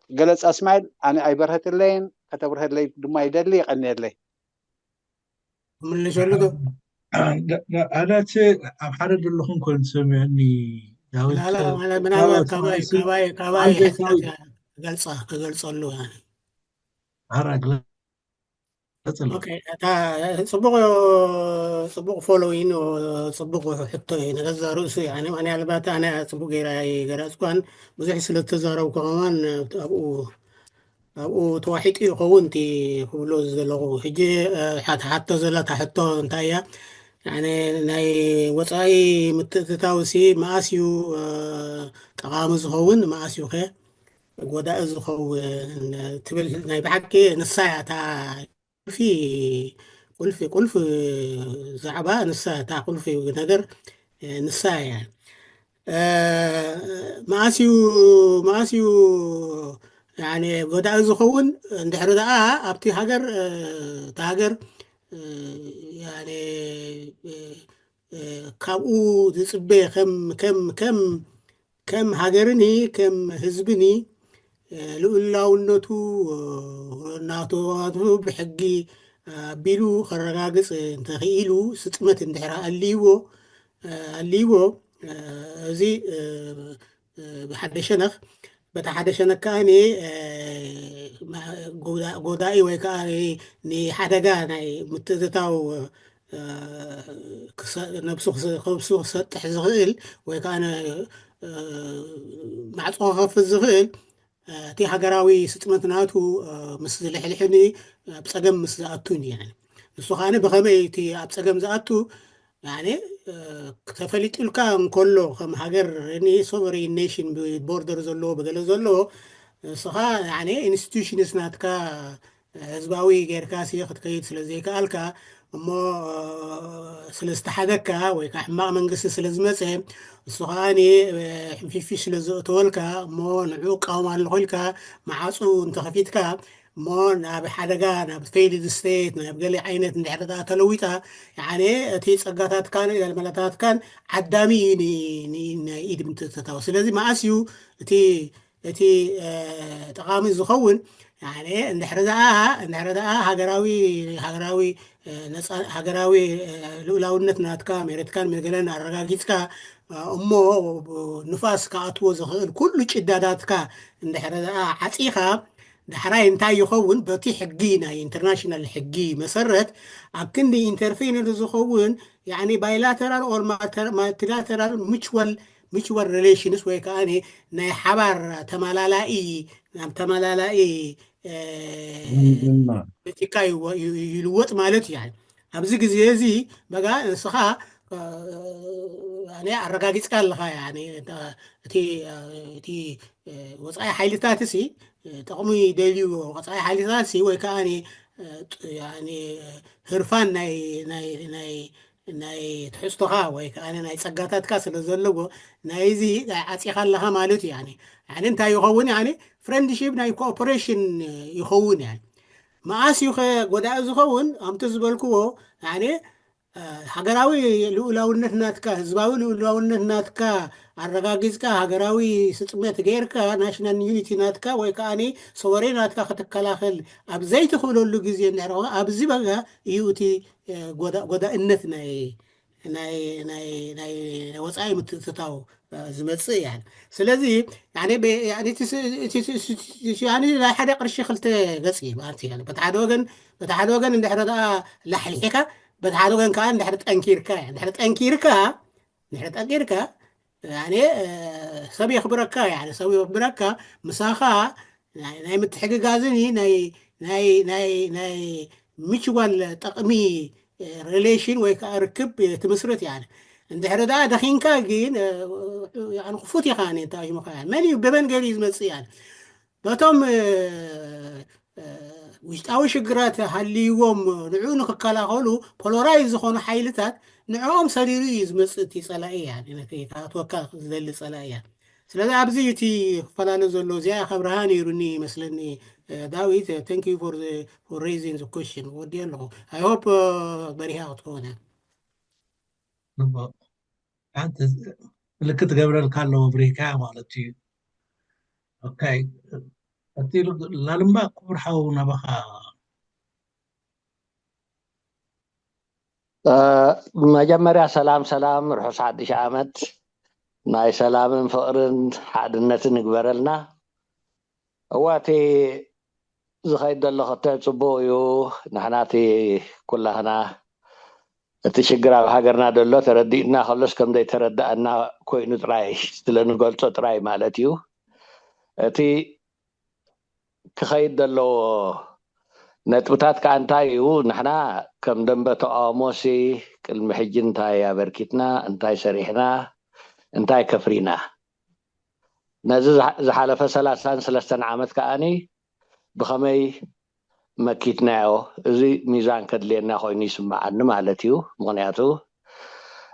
ገለፃ እስማኤል ኣነ ኣይበርሀትለይን፣ ከተብርሀለይ ድማ ይደሊ። የቐንየለይ። ምልሸሉ ኣዳት ኣብ ሓደ ዘለኹም ኮይኑ ሰሚዑኒ ዳዊት ምናልባት ካባይ ካባይ ካባይ ክገልፃ ክገልፀሉ ሓራግ እታ ፅቡቅ ፅቡቅ ፎሎዊን ፅቡቅ ሕቶ እዩ። ንገዛ ርእሱ ምናልባት ኣነ ፅቡቅ ገይራ ኣይገለፅኳን ብዙሕ ስለተዛረብኩ ከማን ኣብኡ ኣብኡ ተዋሒጡ ይኸውን እቲ ክብሎ ዘለኹ። ሕጂ፣ እ፣ ሓ-፣ ሓቶ ዘለታ ሕቶ እንታይ እያ? ያኔ ናይ ወጻኢ ምትእትታውሲ መኣስ እዩ፣ እ፣ ጠቓሚ ዝኸውን፣ መኣስ እዩ ከ ጎዳኢ ዝኸውን ትብል ናይ ብሓቂ ንሳ እያ እታ ቁልፊ፣ ቁልፊ፣ ቁልፊ ዛዕባ ንሳ እታ ቁልፊ ነገር፣ እ፣ ንሳ እያ። እ፣ መኣስ እዩ፣ መኣስ እዩ ያኔ ጎዳኢ ዝኸውን? እንድሕሪ ደኣ ኣብቲ ሃገር፣ እ፣ እታ ሃገር፣ እ፣ ያኔ፣ እ፣ እ፣ ካብኡ ዝጽበ ከም፣ ከም፣ ከም፣ ከም ሃገርኒ፣ ከም ህዝብኒ፣ እ፣ ልኡላውነቱ፣ እ፣ ናቱ ብሕጊ ኣቢሉ ከረጋግጽ እንተኽኢሉ፣ ስጥመት እንድሕር ኣልይዎ፣ እ፣ ኣልይዎ፣ እ፣ እዚ፣ እ፣ እ፣ ብሓደ ሸነኽ፣ በታ ሓደ ሸነኽ ከኣ ኒ፣ እ፣ ማ-፣ ጎዳ-፣ ጎዳኢ ወይ ከኣ ኒ-፣ ንሓደጋ ናይ ምትእትታው፣ እ፣ ክሰ-፣ ነብሱ ክሰ-፣ ነብሱ ክሰጥሕ ዝኽእል ወይ ከኣ ን-፣ እ፣ ማዕጾ ክኸፍት ዝኽእል፣ እ፣ እቲ ሃገራዊ ስጥመት ናቱ፣ እ፣ ምስ ዝልሕልሕኒ ኣብ ጸገም ምስ ዝኣቱን እየ። ንሱ ከኣ ብኸመይ እቲ ኣብ ጸገም ዝኣቱ፣ ያኔ፣ እ፣ ተፈሊጡልካ እንከሎ ከም ሃገር ኒ ሶቨሬን ኔሽን ብቦርደር ዘለዎ ብገለ ዘለዎ፣ ንስኻ ያኔ ኢንስቲትዩሽንስ ናትካ ህዝባዊ ጌርካ ሲ ክትከይድ ስለ ዘይከኣልካ እሞ፣ እ፣ ስለ ዝተሓደካ ወይ ከዓ ሕማቕ መንግስቲ ስለ ዝመፀ፣ ንሱ ከዓ ኒ፣ እ፣ ሕንፊፊሽ ስለ ዘእተወልካ እሞ ንዑ እቃወም ኣለኹ ኢልካ መዓፁ እንተኸፊትካ እሞ ናብ ሓደጋ፣ ናብ ፌይልድ ስቴት፣ ናብ ገለ ዓይነት እንድሕር ደኣ ተለዊጣ፣ ያኔ እቲ ጸጋታትካን ገልመለታትካን ዓዳሚ እዩ ኒ-፣ ኒ-፣ ናይ ኢድ ምትእትታው። ስለዚ መኣስ እዩ እቲ፣ እቲ፣ እ፣ ጠቓሚ ዝኸውን? ያኔ እንድሕር ደኣ፣ እንድሕር ደኣ ሃገራዊ፣ ሃገራዊ፣ እ፣ ነጻ-፣ ሃገራዊ፣ እ፣ ልኡላውነት ናትካ መሬትካን መገለን ኣረጋጊጽካ፣ እ፣ እሞ ንፋስ ክኣትዎ ዝኽእል ኩሉ ጭዳዳትካ እንድሕር ደኣ ዓጺኻ፣ ዳሕራይ እንታይ ይኸውን? በቲ ሕጊ፣ ናይ ኢንተርናሽናል ሕጊ መሰረት ኣብ ክንዲ ኢንተርፌነር ዝኸውን፣ ያኒ ባይላተራል ኦር ማተር-፣ ማልቲላተራል ሙቹዋል፣ ሙቹዋል ሪሌሽንስ ወይ ከዓ ናይ ሓባር ተመላላኢ፣ ናብ ተመላላኢ፣ እ፣ ዝምድና። ፖለቲካ ይወ-፣ ዩ-፣ ይልወጥ ማለት እዩ። ያኒ ኣብዚ ግዜ እዚ በጋ ንስኻ፣ እ፣ ያኒ ኣረጋጊጽካ ኣለኻ። ያኒ እቲ፣ እቲ፣ እ፣ ወጻኢ ሓይልታት ሲ፣ እ፣ ጥቕሚ ደልዩ ወጻኢ ሓይልታት ሲ ወይ ከዓ ኒ፣ እ፣ ጥ-፣ ያኒ ህርፋን ናይ፣ ናይ፣ ናይ፣ ናይ ትሕዝቶኻ ወይ ከዓ ናይ ጸጋታትካ ስለ ዘለዎ ናይዚ ዓጺኻ ኣለኻ ማለት እዩ። ያኒ፣ ያኒ እንታይ ይኸውን? ያኒ ፍሬንድሺፕ ናይ ኮኦፐሬሽን ይኸውን። ያኒ መኣስ እዩ ከ ጎዳኢ ዝኸውን? ኣምቲ ዝበልክዎ፣ ያኒ፣ እ፣ ሃገራዊ ልኡላውነት ናትካ፣ ህዝባዊ ልኡላውነት ናትካ ኣረጋጊጽካ፣ ሃገራዊ ስጥመት ጌርካ፣ ናሽናል ዩኒቲ ናትካ ወይ ከኣኒ ሶቨሬን ናትካ ክትከላኸል ኣብ ዘይትኽእለሉ ግዜ እንድሕር፣ ኣብዚ በጋ እዩ እቲ፣ እ፣ ጎዳ-፣ ጎዳእነት ናይ፣ ናይ፣ ናይ፣ ናይ ወጻኢ ምትእትታው፣ እ፣ ዝመጽእ። ያኒ ስለዚ፣ ያኒ ብ-፣ ያኒ እቲ ስ-፣ እቲ ስ-፣ እቲ ስ-፣ ያኒ ናይ ሓደ ቅርሺ ክልተ ገጽ እዩ ማለት እዩ። ያኒ በቲ ሓደ ወገን፣ በቲ ሓደ ወገን እንድሕር ደኣ ላሕሊሕካ፣ በቲ ሓደ ወገን ከኣ እንድሕር ጠንኪርካ፣ እንድሕር ጠንኪርካ፣ እንድሕር ጠንኪርካ፣ ያኒ፣ እ፣ ሰብ የኽብረካ፣ ያኒ ሰብ የኽብረካ፣ ምሳኻ ናይ፣ ናይ ምትሕግጋዝን ናይ፣ ናይ፣ ናይ፣ ናይ ምችዋል ጠቕሚ፣ እ፣ ሪሌሽን ወይ ከዓ ርክብ፣ እ፣ ትምስርት። ያኒ እንድሕር ደኣ ደኺንካ ግን፣ እ፣ ያኒ ክፉት ኢኻ፣ ኒ እንተ ኣሽሙኻ፣ ያኒ መን እዩ ብመን ገይሩ እዩ ዝመጽእ? ያኒ በቶም፣ እ፣ እ፣ ውሽጣዊ ሽግራት ሃልይዎም ንዕኡ ንክከላኸሉ ፖሎራይዝ ዝኾኑ ሓይልታት ንዕኦም ሰሪሩ እዩ ዝመጽእ እቲ ጸላኢ። ያኒ ነቲ ክኣትወካ ዝደሊ ጸላኢ እያ። ስለዚ ኣብዚ እዩ እቲ ክፈላለ ዘሎ። እዚኣ ካብርሃ ነይሩኒ ይመስለኒ። እ፣ ዳዊት፣ እ፣ thank you for the, for raising the question። ወዲ ኣለኹ። I hope፣ እ፣ በሪሃ ክትከውን እያ። ጽቡቕ። ሓንቲ ምልክት ገብረልካ ኣለዎ፣ ብሪካ ማለት እዩ። ኦኬ። ቀጺሉ ላልምባ፣ ክቡር ሓው፣ ናባኻ። እ፣ መጀመርያ ሰላም፣ ሰላም፣ ርሑስ ሓድሽ ዓመት፣ ናይ ሰላምን ፍቕርን ሓድነትን ይግበረልና። እዋ፣ እቲ ዝኸይድ ዘሎ ክተ ጽቡቕ እዩ። ንሕና እቲ ኩላህና እቲ ሽግር ኣብ ሃገርና ዘሎ ተረዲእና ከሎስ ከም ዘይተረዳእና ኮይኑ ጥራይ ስለ ንገልጾ ጥራይ ማለት እዩ። እቲ ክኸይድ ዘለዎ ነጥብታት ከኣ እንታይ እዩ? ንሕና ከም ደንበ ተቃውሞሲ ቅድሚ ሕጂ እንታይ ኣበርኪትና፣ እንታይ ሰሪሕና፣ እንታይ ከፍሪና? ነዚ ዝሓ- ዝሓለፈ ሰላሳን ሰለስተን ዓመት ከኣኒ ብኸመይ መኪትናዮ? እዚ ሚዛን ከድልየና ኮይኑ ይስምዓኒ ማለት እዩ። ምኽንያቱ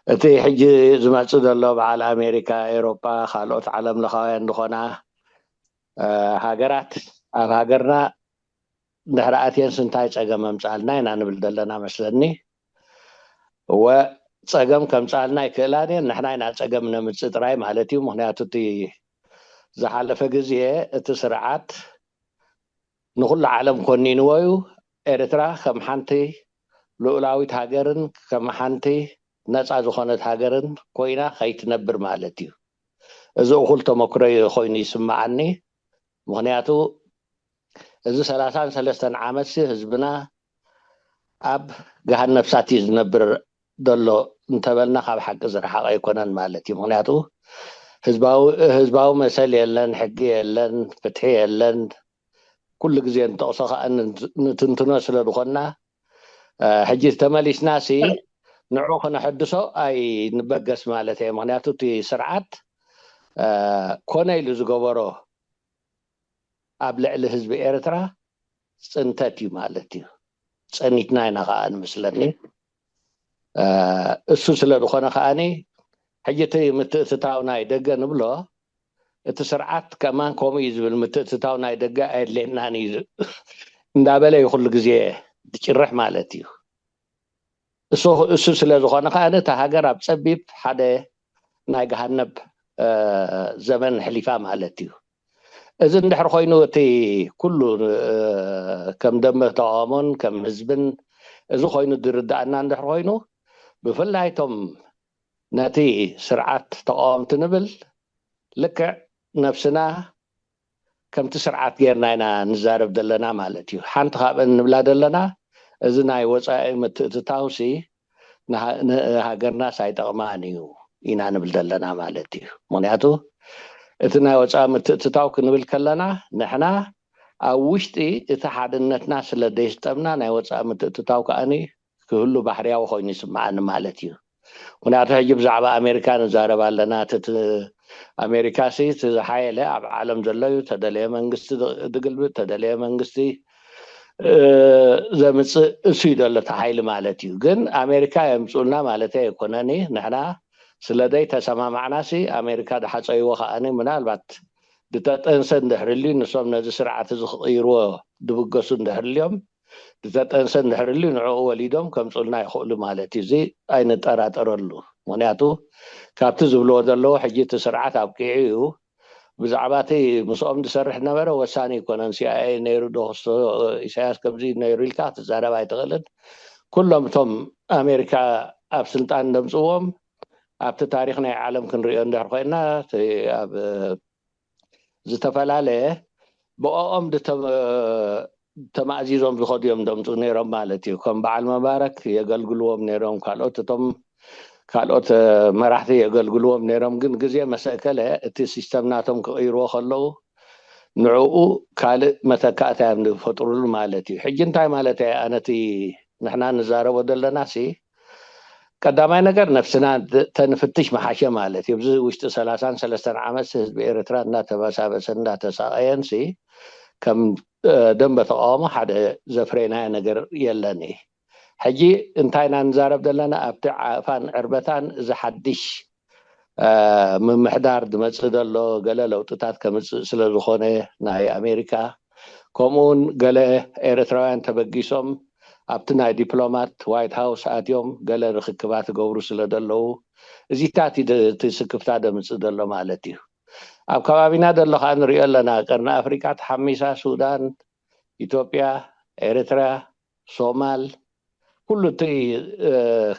እቲ ሕጂ ዝመጽእ ዘሎ በዓል ኣሜሪካ፣ ኤሮጳ፣ ካልኦት ዓለም ለኻውያን ዝኾና ሃገራት ኣብ ሃገርና ድሕሪ ኣትየንስ እንታይ ጸገም ኣምጻልና ኢና ንብል ዘለና መስለኒ። ወ ጸገም ከምጻልና ይክእላን እየን፣ ንሕና ኢና ጸገም ነምጽእ ጥራይ ማለት እዩ። ምኽንያቱ እቲ ዝሓለፈ ግዜ እቲ ስርዓት ንኹሉ ዓለም ኮኒንዎ እዩ። ኤርትራ ከም ሓንቲ ልኡላዊት ሃገርን ከም ሓንቲ ነጻ ዝኾነት ሃገርን ኮይና ከይትነብር ማለት እዩ። እዚ እኹል ተመክሮ ኮይኑ ይስምዓኒ። ምኽንያቱ እዚ ሰላሳን ሰለስተን ዓመት ሲ ህዝብና ኣብ ገሃነብ እሳት እዩ ዝነብር ዘሎ እንተበልና ካብ ሓቂ ዝረሓቐ ኣይኮነን ማለት እዩ። ምኽንያቱ ህዝባዊ ህዝባዊ መሰል የለን፣ ሕጊ የለን፣ ፍትሒ የለን። ኩሉ ግዜ ንጠቕሶ ከዓ ንትንትኖ ስለ ዝኾንና ሕጂ ተመሊስና ሲ ንዑ ክነሐድሶ ኣይንበገስ ማለት እየ። ምኽንያቱ እቲ ስርዓት ኮነ ኢሉ ዝገበሮ ኣብ ልዕሊ ህዝቢ ኤርትራ ፅንተት እዩ ማለት እዩ። ፀኒትና ኢና ከዓ ንምስለኒ። እሱ ስለ ዝኾነ ከዓኒ ሕጂ እቲ ምትእትታው ናይ ደገ ንብሎ፣ እቲ ስርዓት ከማን ከምኡ እዩ ዝብል፣ ምትእትታው ናይ ደገ ኣየድልየናን እዩ እንዳበለ እዩ ኩሉ ግዜ ዝጭርሕ ማለት እዩ። እሱ ስለ ዝኾነ ከዓ እታ ሃገር ኣብ ፀቢብ ሓደ ናይ ገሃነብ ዘመን ሕሊፋ ማለት እዩ። እዚ እንድሕር ኮይኑ እቲ ኩሉ ከም ደንበ ተቃውሞን ከም ህዝብን እዚ ኮይኑ ዝርዳእና እንድሕር ኮይኑ፣ ብፍላይ እቶም ነቲ ስርዓት ተቃወምቲ ንብል ልክዕ ነብስና ከምቲ ስርዓት ጌርና ኢና ንዛረብ ዘለና ማለት እዩ። ሓንቲ ካብአን ንብላ ዘለና እዚ ናይ ወፃኢ ምትእትታውሲ ንሃ- ንሃገርናስ ኣይጠቕማን እዩ ኢና ንብል ዘለና ማለት እዩ። ምክንያቱ እቲ ናይ ወፃኢ ምትእትታው ክንብል ከለና ንሕና ኣብ ውሽጢ እቲ ሓድነትና ስለ ደይስጠምና ናይ ወፃኢ ምትእትታው ከዓኒ ክህሉ ባህርያዊ ኮይኑ ይስምዓኒ ማለት እዩ። ምክንያቱ ሕጂ ብዛዕባ ኣሜሪካ ንዛረብ ኣለና። እቲ ኣሜሪካ ሲ እቲ ዝሓየለ ኣብ ዓለም ዘሎ እዩ። ተደለየ መንግስቲ ዝግልብጥ፣ ተደለየ መንግስቲ ዘምፅእ እሱ እዩ ዘሎ እቲ ሓይሊ ማለት እዩ። ግን ኣሜሪካ የምፅኡልና ማለት ኣይኮነኒ። ንሕና ስለ ደይ ተሰማማዕና ሲ ኣሜሪካ ዝሓፀይዎ ከዓኒ ምናልባት ዝተጠንሰ እንድሕር ልዩ ንሶም ነዚ ስርዓት እዚ ክቕይርዎ ድብገሱ እንድሕር ልዮም ዝተጠንሰ እንድሕር ልዩ ንዕኡ ወሊዶም ከምፁልና ይኽእሉ ማለት እዩ። እዚ ኣይንጠራጠረሉ። ምክንያቱ ካብቲ ዝብልዎ ዘለዉ ሕጂ እቲ ስርዓት ኣብቂዑ እዩ። ብዛዕባ እቲ ምስኦም ዝሰርሕ ነበረ ወሳኒ ይኮነን። ሲኣይኤ ነይሩ ዶ ክስቶ ኢሳያስ ከምዚ ነይሩ ኢልካ ክትዛረብ ኣይትኽእልን። ኩሎም እቶም ኣሜሪካ ኣብ ስልጣን ደምፅዎም ኣብቲ ታሪክ ናይ ዓለም ክንሪኦ እንድሕር ኮይና እቲ ኣብ ዝተፈላለየ ብኦም ተማእዚዞም ዝኸዱ እዮም ደምፁ ነይሮም ማለት እዩ። ከም በዓል መባረክ የገልግልዎም ነይሮም፣ ካልኦት እቶም ካልኦት መራሕቲ የገልግልዎም ነይሮም። ግን ግዜ መሰእከለ እቲ ሲስተም ናቶም ክቕይርዎ ከለዉ ንዕኡ ካልእ መተካእታ እዮም ዝፈጥሩሉ ማለት እዩ። ሕጂ እንታይ ማለት እየ ኣነቲ ንሕና ንዛረቦ ዘለና ሲ ቀዳማይ ነገር ነፍስና ተንፍትሽ መሓሸ ማለት እዩ። ኣብዚ ውሽጢ ሰላሳን ሰለስተን ዓመት ህዝቢ ኤርትራ እናተበሳበሰ እናተሳቀየን ሲ ከም ደንበ ተቃውሞ ሓደ ዘፍረይናዮ ነገር የለን እዩ። ሕጂ እንታይ ኢና ንዛረብ ዘለና ኣብቲ ዓእፋን ዕርበታን እዚ ሓድሽ ምምሕዳር ዝመፅእ ዘሎ ገለ ለውጥታት ከምፅእ ስለ ዝኾነ ናይ ኣሜሪካ ከምኡውን ገለ ኤርትራውያን ተበጊሶም ኣብቲ ናይ ዲፕሎማት ዋይት ሃውስ ኣትዮም ገለ ርክክባት ይገብሩ ስለ ዘለዉ እዚታት እቲ ስክፍታ ደምፅእ ዘሎ ማለት እዩ። ኣብ ከባቢና ዘሎ ከዓ ንሪኦ ኣለና። ቀርኒ ኣፍሪቃ ተሓሚሳ፣ ሱዳን፣ ኢትዮጵያ፣ ኤርትራ፣ ሶማል፣ ኩሉ እቲ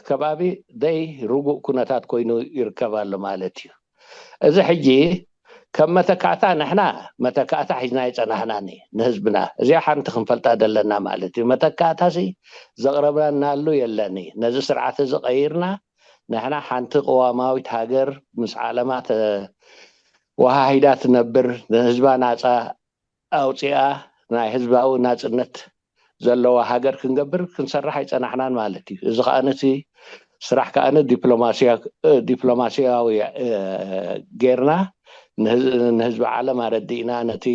ከባቢ ደይ ርጉእ ኩነታት ኮይኑ ይርከብ ኣሎ ማለት እዩ። እዚ ሕጂ ከም መተካእታ ንሕና መተካእታ ሒዝና ይፀናሕናኒ ንህዝብና እዚኣ ሓንቲ ክንፈልጣ ዘለና ማለት እዩ። መተካእታሲ ዘቕረብናሉ የለኒ። ነዚ ስርዓት እዚ ቀይርና ንሕና ሓንቲ ቅዋማዊት ሃገር ምስ ዓለማ ተወሃሂዳ ትነብር ንህዝባ ናፃ ኣውፂኣ ናይ ህዝባዊ ናፅነት ዘለዋ ሃገር ክንገብር ክንሰርሕ ኣይፀናሕናን ማለት እዩ። እዚ ከዓ ነቲ ስራሕ ከዓ ዲፕሎማሲያዊ ጌርና ንህዝቢ ዓለም ኣረዲእና፣ ነቲ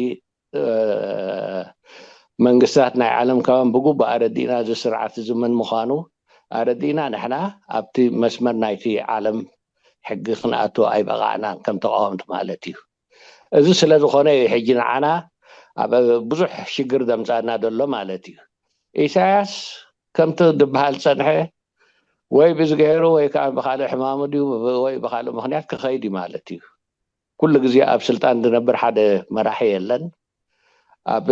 መንግስታት ናይ ዓለም ከማን ብግቡእ ኣረዲእና፣ እዚ ስርዓት እዚ መን ምዃኑ ኣረዲእና፣ ንሕና ኣብቲ መስመር ናይቲ ዓለም ሕጊ ክንኣቱ ኣይበቓዕናን ከም ተቃወምቲ ማለት እዩ። እዚ ስለ ዝኾነ እዩ ሕጂ ንዓና ኣብ ብዙሕ ሽግር ዘምፃና ዘሎ ማለት እዩ። ኢሳያስ ከምቲ ዝበሃል ዝፀንሐ ወይ ብዝገይሩ ወይ ከዓ ብካልእ ሕማሙ ድዩ ወይ ብካልእ ምክንያት ክኸይድ እዩ ማለት እዩ። ኩሉ ግዜ ኣብ ስልጣን ዝነብር ሓደ መራሒ የለን። ኣብ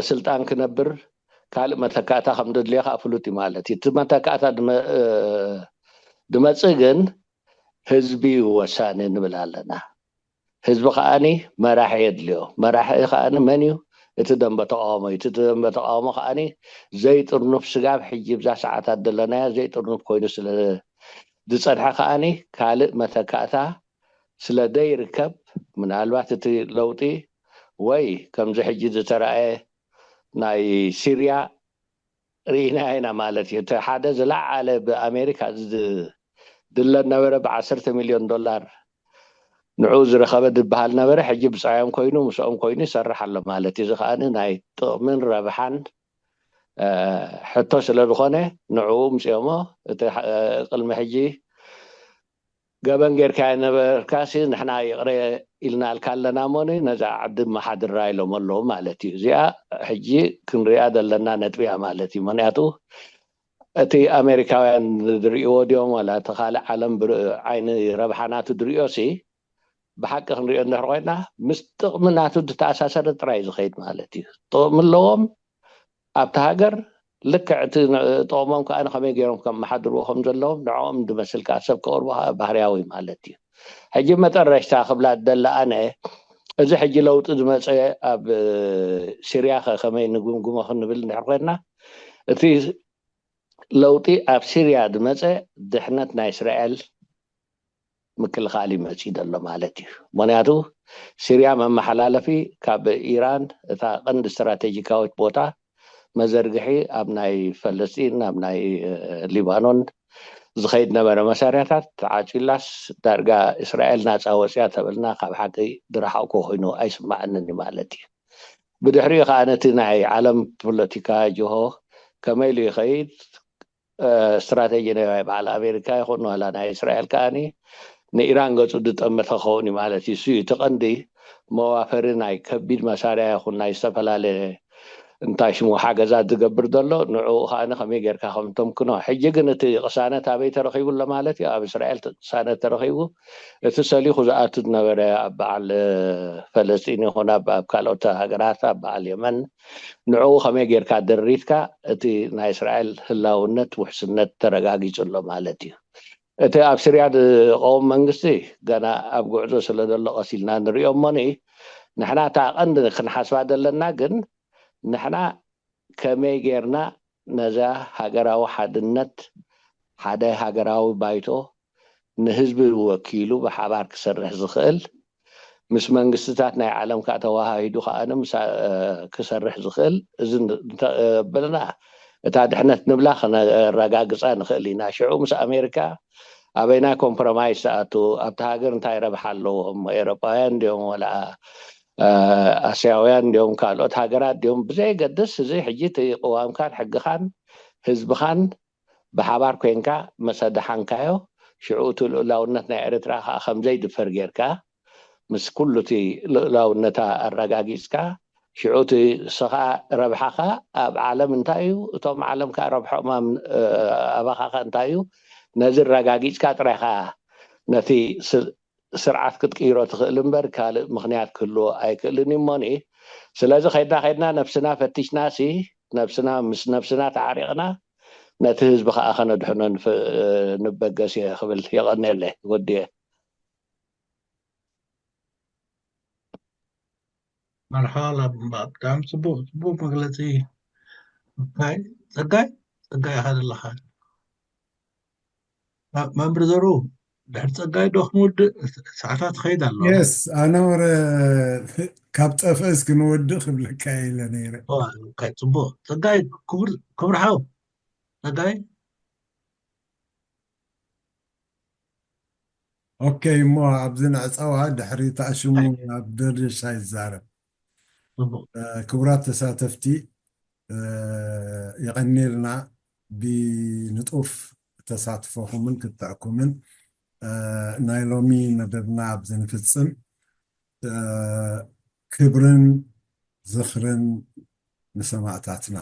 ስልጣን ክነብር ካልእ መተካእታ ከም ዘድልዮ ከዓ ፍሉጥ እዩ ማለት እዩ። እቲ መተካእታ ድመፅእ ግን ህዝቢ እዩ ወሳኒ ንብል ኣለና። ህዝቢ ከዓኒ መራሒ የድልዮ። መራሒ ከዓኒ መን እዩ? እቲ ደንበ ተቃውሞ እዩ። እቲ ደንበ ተቃውሞ ከዓኒ ዘይጥርኑፍ ስጋብ ሕጂ ብዛ ሰዓታት ዘለናዮ ዘይጥርኑፍ ኮይኑ ስለ ዝፀንሐ ከዓኒ ካልእ መተካእታ ስለ ዘይርከብ ምናልባት እቲ ለውጢ ወይ ከምዚ ሕጂ ዝተረኣየ ናይ ሲርያ ርኢና ኢና ማለት እዩ። እቲ ሓደ ዝለዓለ ብኣሜሪካ ዝድለ ነበረ ብዓሰርተ ሚልዮን ዶላር ንዕኡ ዝረኸበ ዝበሃል ነበረ ሕጂ ብፃዮም ኮይኑ ምስኦም ኮይኑ ይሰርሕ ኣሎ ማለት እዩ። እዚ ከዓ ናይ ጥቕምን ረብሓን ሕቶ ስለ ዝኾነ ንዕኡ ምፅኦሞ እቲ ቅድሚ ሕጂ ገበን ጌርካ የነበርካሲ ንሕና ይቕረ ኢልናልካ ኣለና እሞኒ ነዛ ዓዲ መሓድራ ኢሎም ኣለዉ ማለት እዩ። እዚኣ ሕጂ ክንሪኣ ዘለና ነጥቢ እያ ማለት እዩ። ምክንያቱ እቲ ኣሜሪካውያን ዝርእይዎ ድዮም ዋላ እቲ ካልእ ዓለም ዓይኒ ረብሓ ናቱ ዝርእዮ ሲ ብሓቂ ክንሪኦ እንድሕር ኮይና ምስ ጥቕሚ ናቱ ዝተኣሳሰረ ጥራይ ዝኸይድ ማለት እዩ። ጥቕሚ ኣለዎም ኣብቲ ሃገር ልክዕ እቲ ጥቕሞም ከዓ ንከመይ ገይሮም ከመሓድርዎ ከም ዘለዎም ንዕኦም ዝመስል ከዓ ሰብ ክቕርቡ ከዓ ባህርያዊ ማለት እዩ። ሕጂ መጠረሽታ ክብላ ዝደለ ኣነ እዚ ሕጂ ለውጢ ዝመፀ ኣብ ሲርያ ከ ከመይ ንግምግሞ ክንብል እንድሕር ኮይና እቲ ለውጢ ኣብ ሲርያ ዝመፀ ድሕነት ናይ እስራኤል ምክልኻል ይመፅእ ዘሎ ማለት እዩ። ምክንያቱ ሲርያ መመሓላለፊ ካብ ኢራን እታ ቀንዲ ስትራቴጂካዊት ቦታ መዘርግሒ ኣብ ናይ ፈለስጢን ኣብ ናይ ሊባኖን ዝኸይድ ነበረ መሳርያታት ተዓፂላስ ዳርጋ እስራኤል ናፃ ወፅያ ተብልና ካብ ሓቂ ዝረሓቁ ኮይኑ ኣይስማዕንን ማለት እዩ። ብድሕሪኡ ከዓ ነቲ ናይ ዓለም ፖለቲካ ጅሆ ከመይ ኢሉ ይኸይድ ስትራቴጂ ናይ በዓል ኣሜሪካ ይኹን ዋላ ናይ እስራኤል ከዓኒ ንኢራን ገፁ ዝጠመተ ክኸውን እዩ ማለት እዩ። እሱ እዩ እቲ ቀንዲ መዋፈሪ ናይ ከቢድ መሳርያ ይኹን ናይ ዝተፈላለየ እንታይ ሽሙ ሓገዛት ዝገብር ዘሎ ንዕኡ ከዓኒ ከመይ ጌርካ ከም ተምክኖ። ሕጂ ግን እቲ ቅሳነት ኣበይ ተረኺቡ ኣሎ ማለት እዩ? ኣብ እስራኤል ቅሳነት ተረኺቡ። እቲ ሰሊኹ ዝኣቱ ዝነበረ ኣብ በዓል ፈለስጢን ይኹን ኣብ ካልኦት ሃገራት ኣብ በዓል የመን ንዕኡ ከመይ ጌርካ ደሪትካ እቲ ናይ እስራኤል ህላውነት ውሕስነት ተረጋጊፁ ኣሎ ማለት እዩ። እቲ ኣብ ስርያ ዝቐውም መንግስቲ ገና ኣብ ጉዕዞ ስለ ዘሎ ቀስ ኢልና ንሪኦ እሞኒ ንሕና እታ ቀንዲ ክንሓስባ ዘለና ግን ንሕና ከመይ ጌርና ነዛ ሃገራዊ ሓድነት ሓደ ሃገራዊ ባይቶ ንህዝቢ ወኪሉ ብሓባር ክሰርሕ ዝኽእል ምስ መንግስትታት ናይ ዓለም ከዓ ተዋሃሂዱ ከዓ ክሰርሕ ዝኽእል እዚ እንተበልና እታ ድሕነት ንብላ ክነረጋግፃ ንኽእል ኢና። ሽዑ ምስ ኣሜሪካ ኣበይና ኮምፕሮማይስ ተኣቱ ኣብቲ ሃገር እንታይ ረብሓ ኣለዎም? ኤሮጳውያን እንዲኦም ወላ ኣስያውያን እንዲኦም ካልኦት ሃገራት እንዲኦም ብዘየገድስ እዚ ሕጂ እቲ ቅዋምካን ሕግኻን ህዝብኻን ብሓባር ኮይንካ መሰ ደሓንካዮ ሽዑ እቲ ልኡላውነት ናይ ኤርትራ ከዓ ከምዘይድፈር ጌርካ ምስ ኩሉ እቲ ልኡላውነታ ኣረጋጊፅካ ሽዑ እቲ ንስኻ ረብሓኻ ኣብ ዓለም እንታይ እዩ እቶም ዓለም ከዓ ረብሖም ኣባኻኸ እንታይ እዩ ነዚ ኣረጋጊፅካ ጥራይኻ ነቲ ስርዓት ክትቅይሮ ትኽእል እምበር ካልእ ምኽንያት ክህልዎ ኣይክእልን እዩ እሞኒ ስለዚ ከይድና ከይድና ነብስና ፈቲሽና ሲ ነብስና ምስ ነብስና ተዓሪቕና ነቲ ህዝቢ ከዓ ከነድሕኖ ንበገስ እየ ክብል የቐንየለ ወድየ መርሓባ ብጣዕሚ ፅቡቅ ፅቡቅ መግለፂ ይ ፀጋይ ፀጋይ ኢኻ ዘለኻ መምህር ዘሩ ድሕሪ ጸጋይ ዶ ክንውድእ? ሰዓታት ኸይድ ኣሎ። የስ ኣነ ወረ ካብ ጠፍእስ ክንወድእ ክብለካ ኢለ ነይረ። ጽቡቅ ጸጋይ፣ ክቡር ሓው ጸጋይ። ኦኬ፣ እሞ ኣብዚ ንዕፀዋ፣ ድሕሪ ተኣሽሙ ኣብ ደርሻ ይዛረብ። ክቡራት ተሳተፍቲ፣ የቐኒልና ብንጡፍ ተሳትፎኹምን ክትዕኩምን። ናይ ሎሚ መደብና ኣብዚ ንፍጽም። ክብርን ዝኽርን ንሰማእታትና።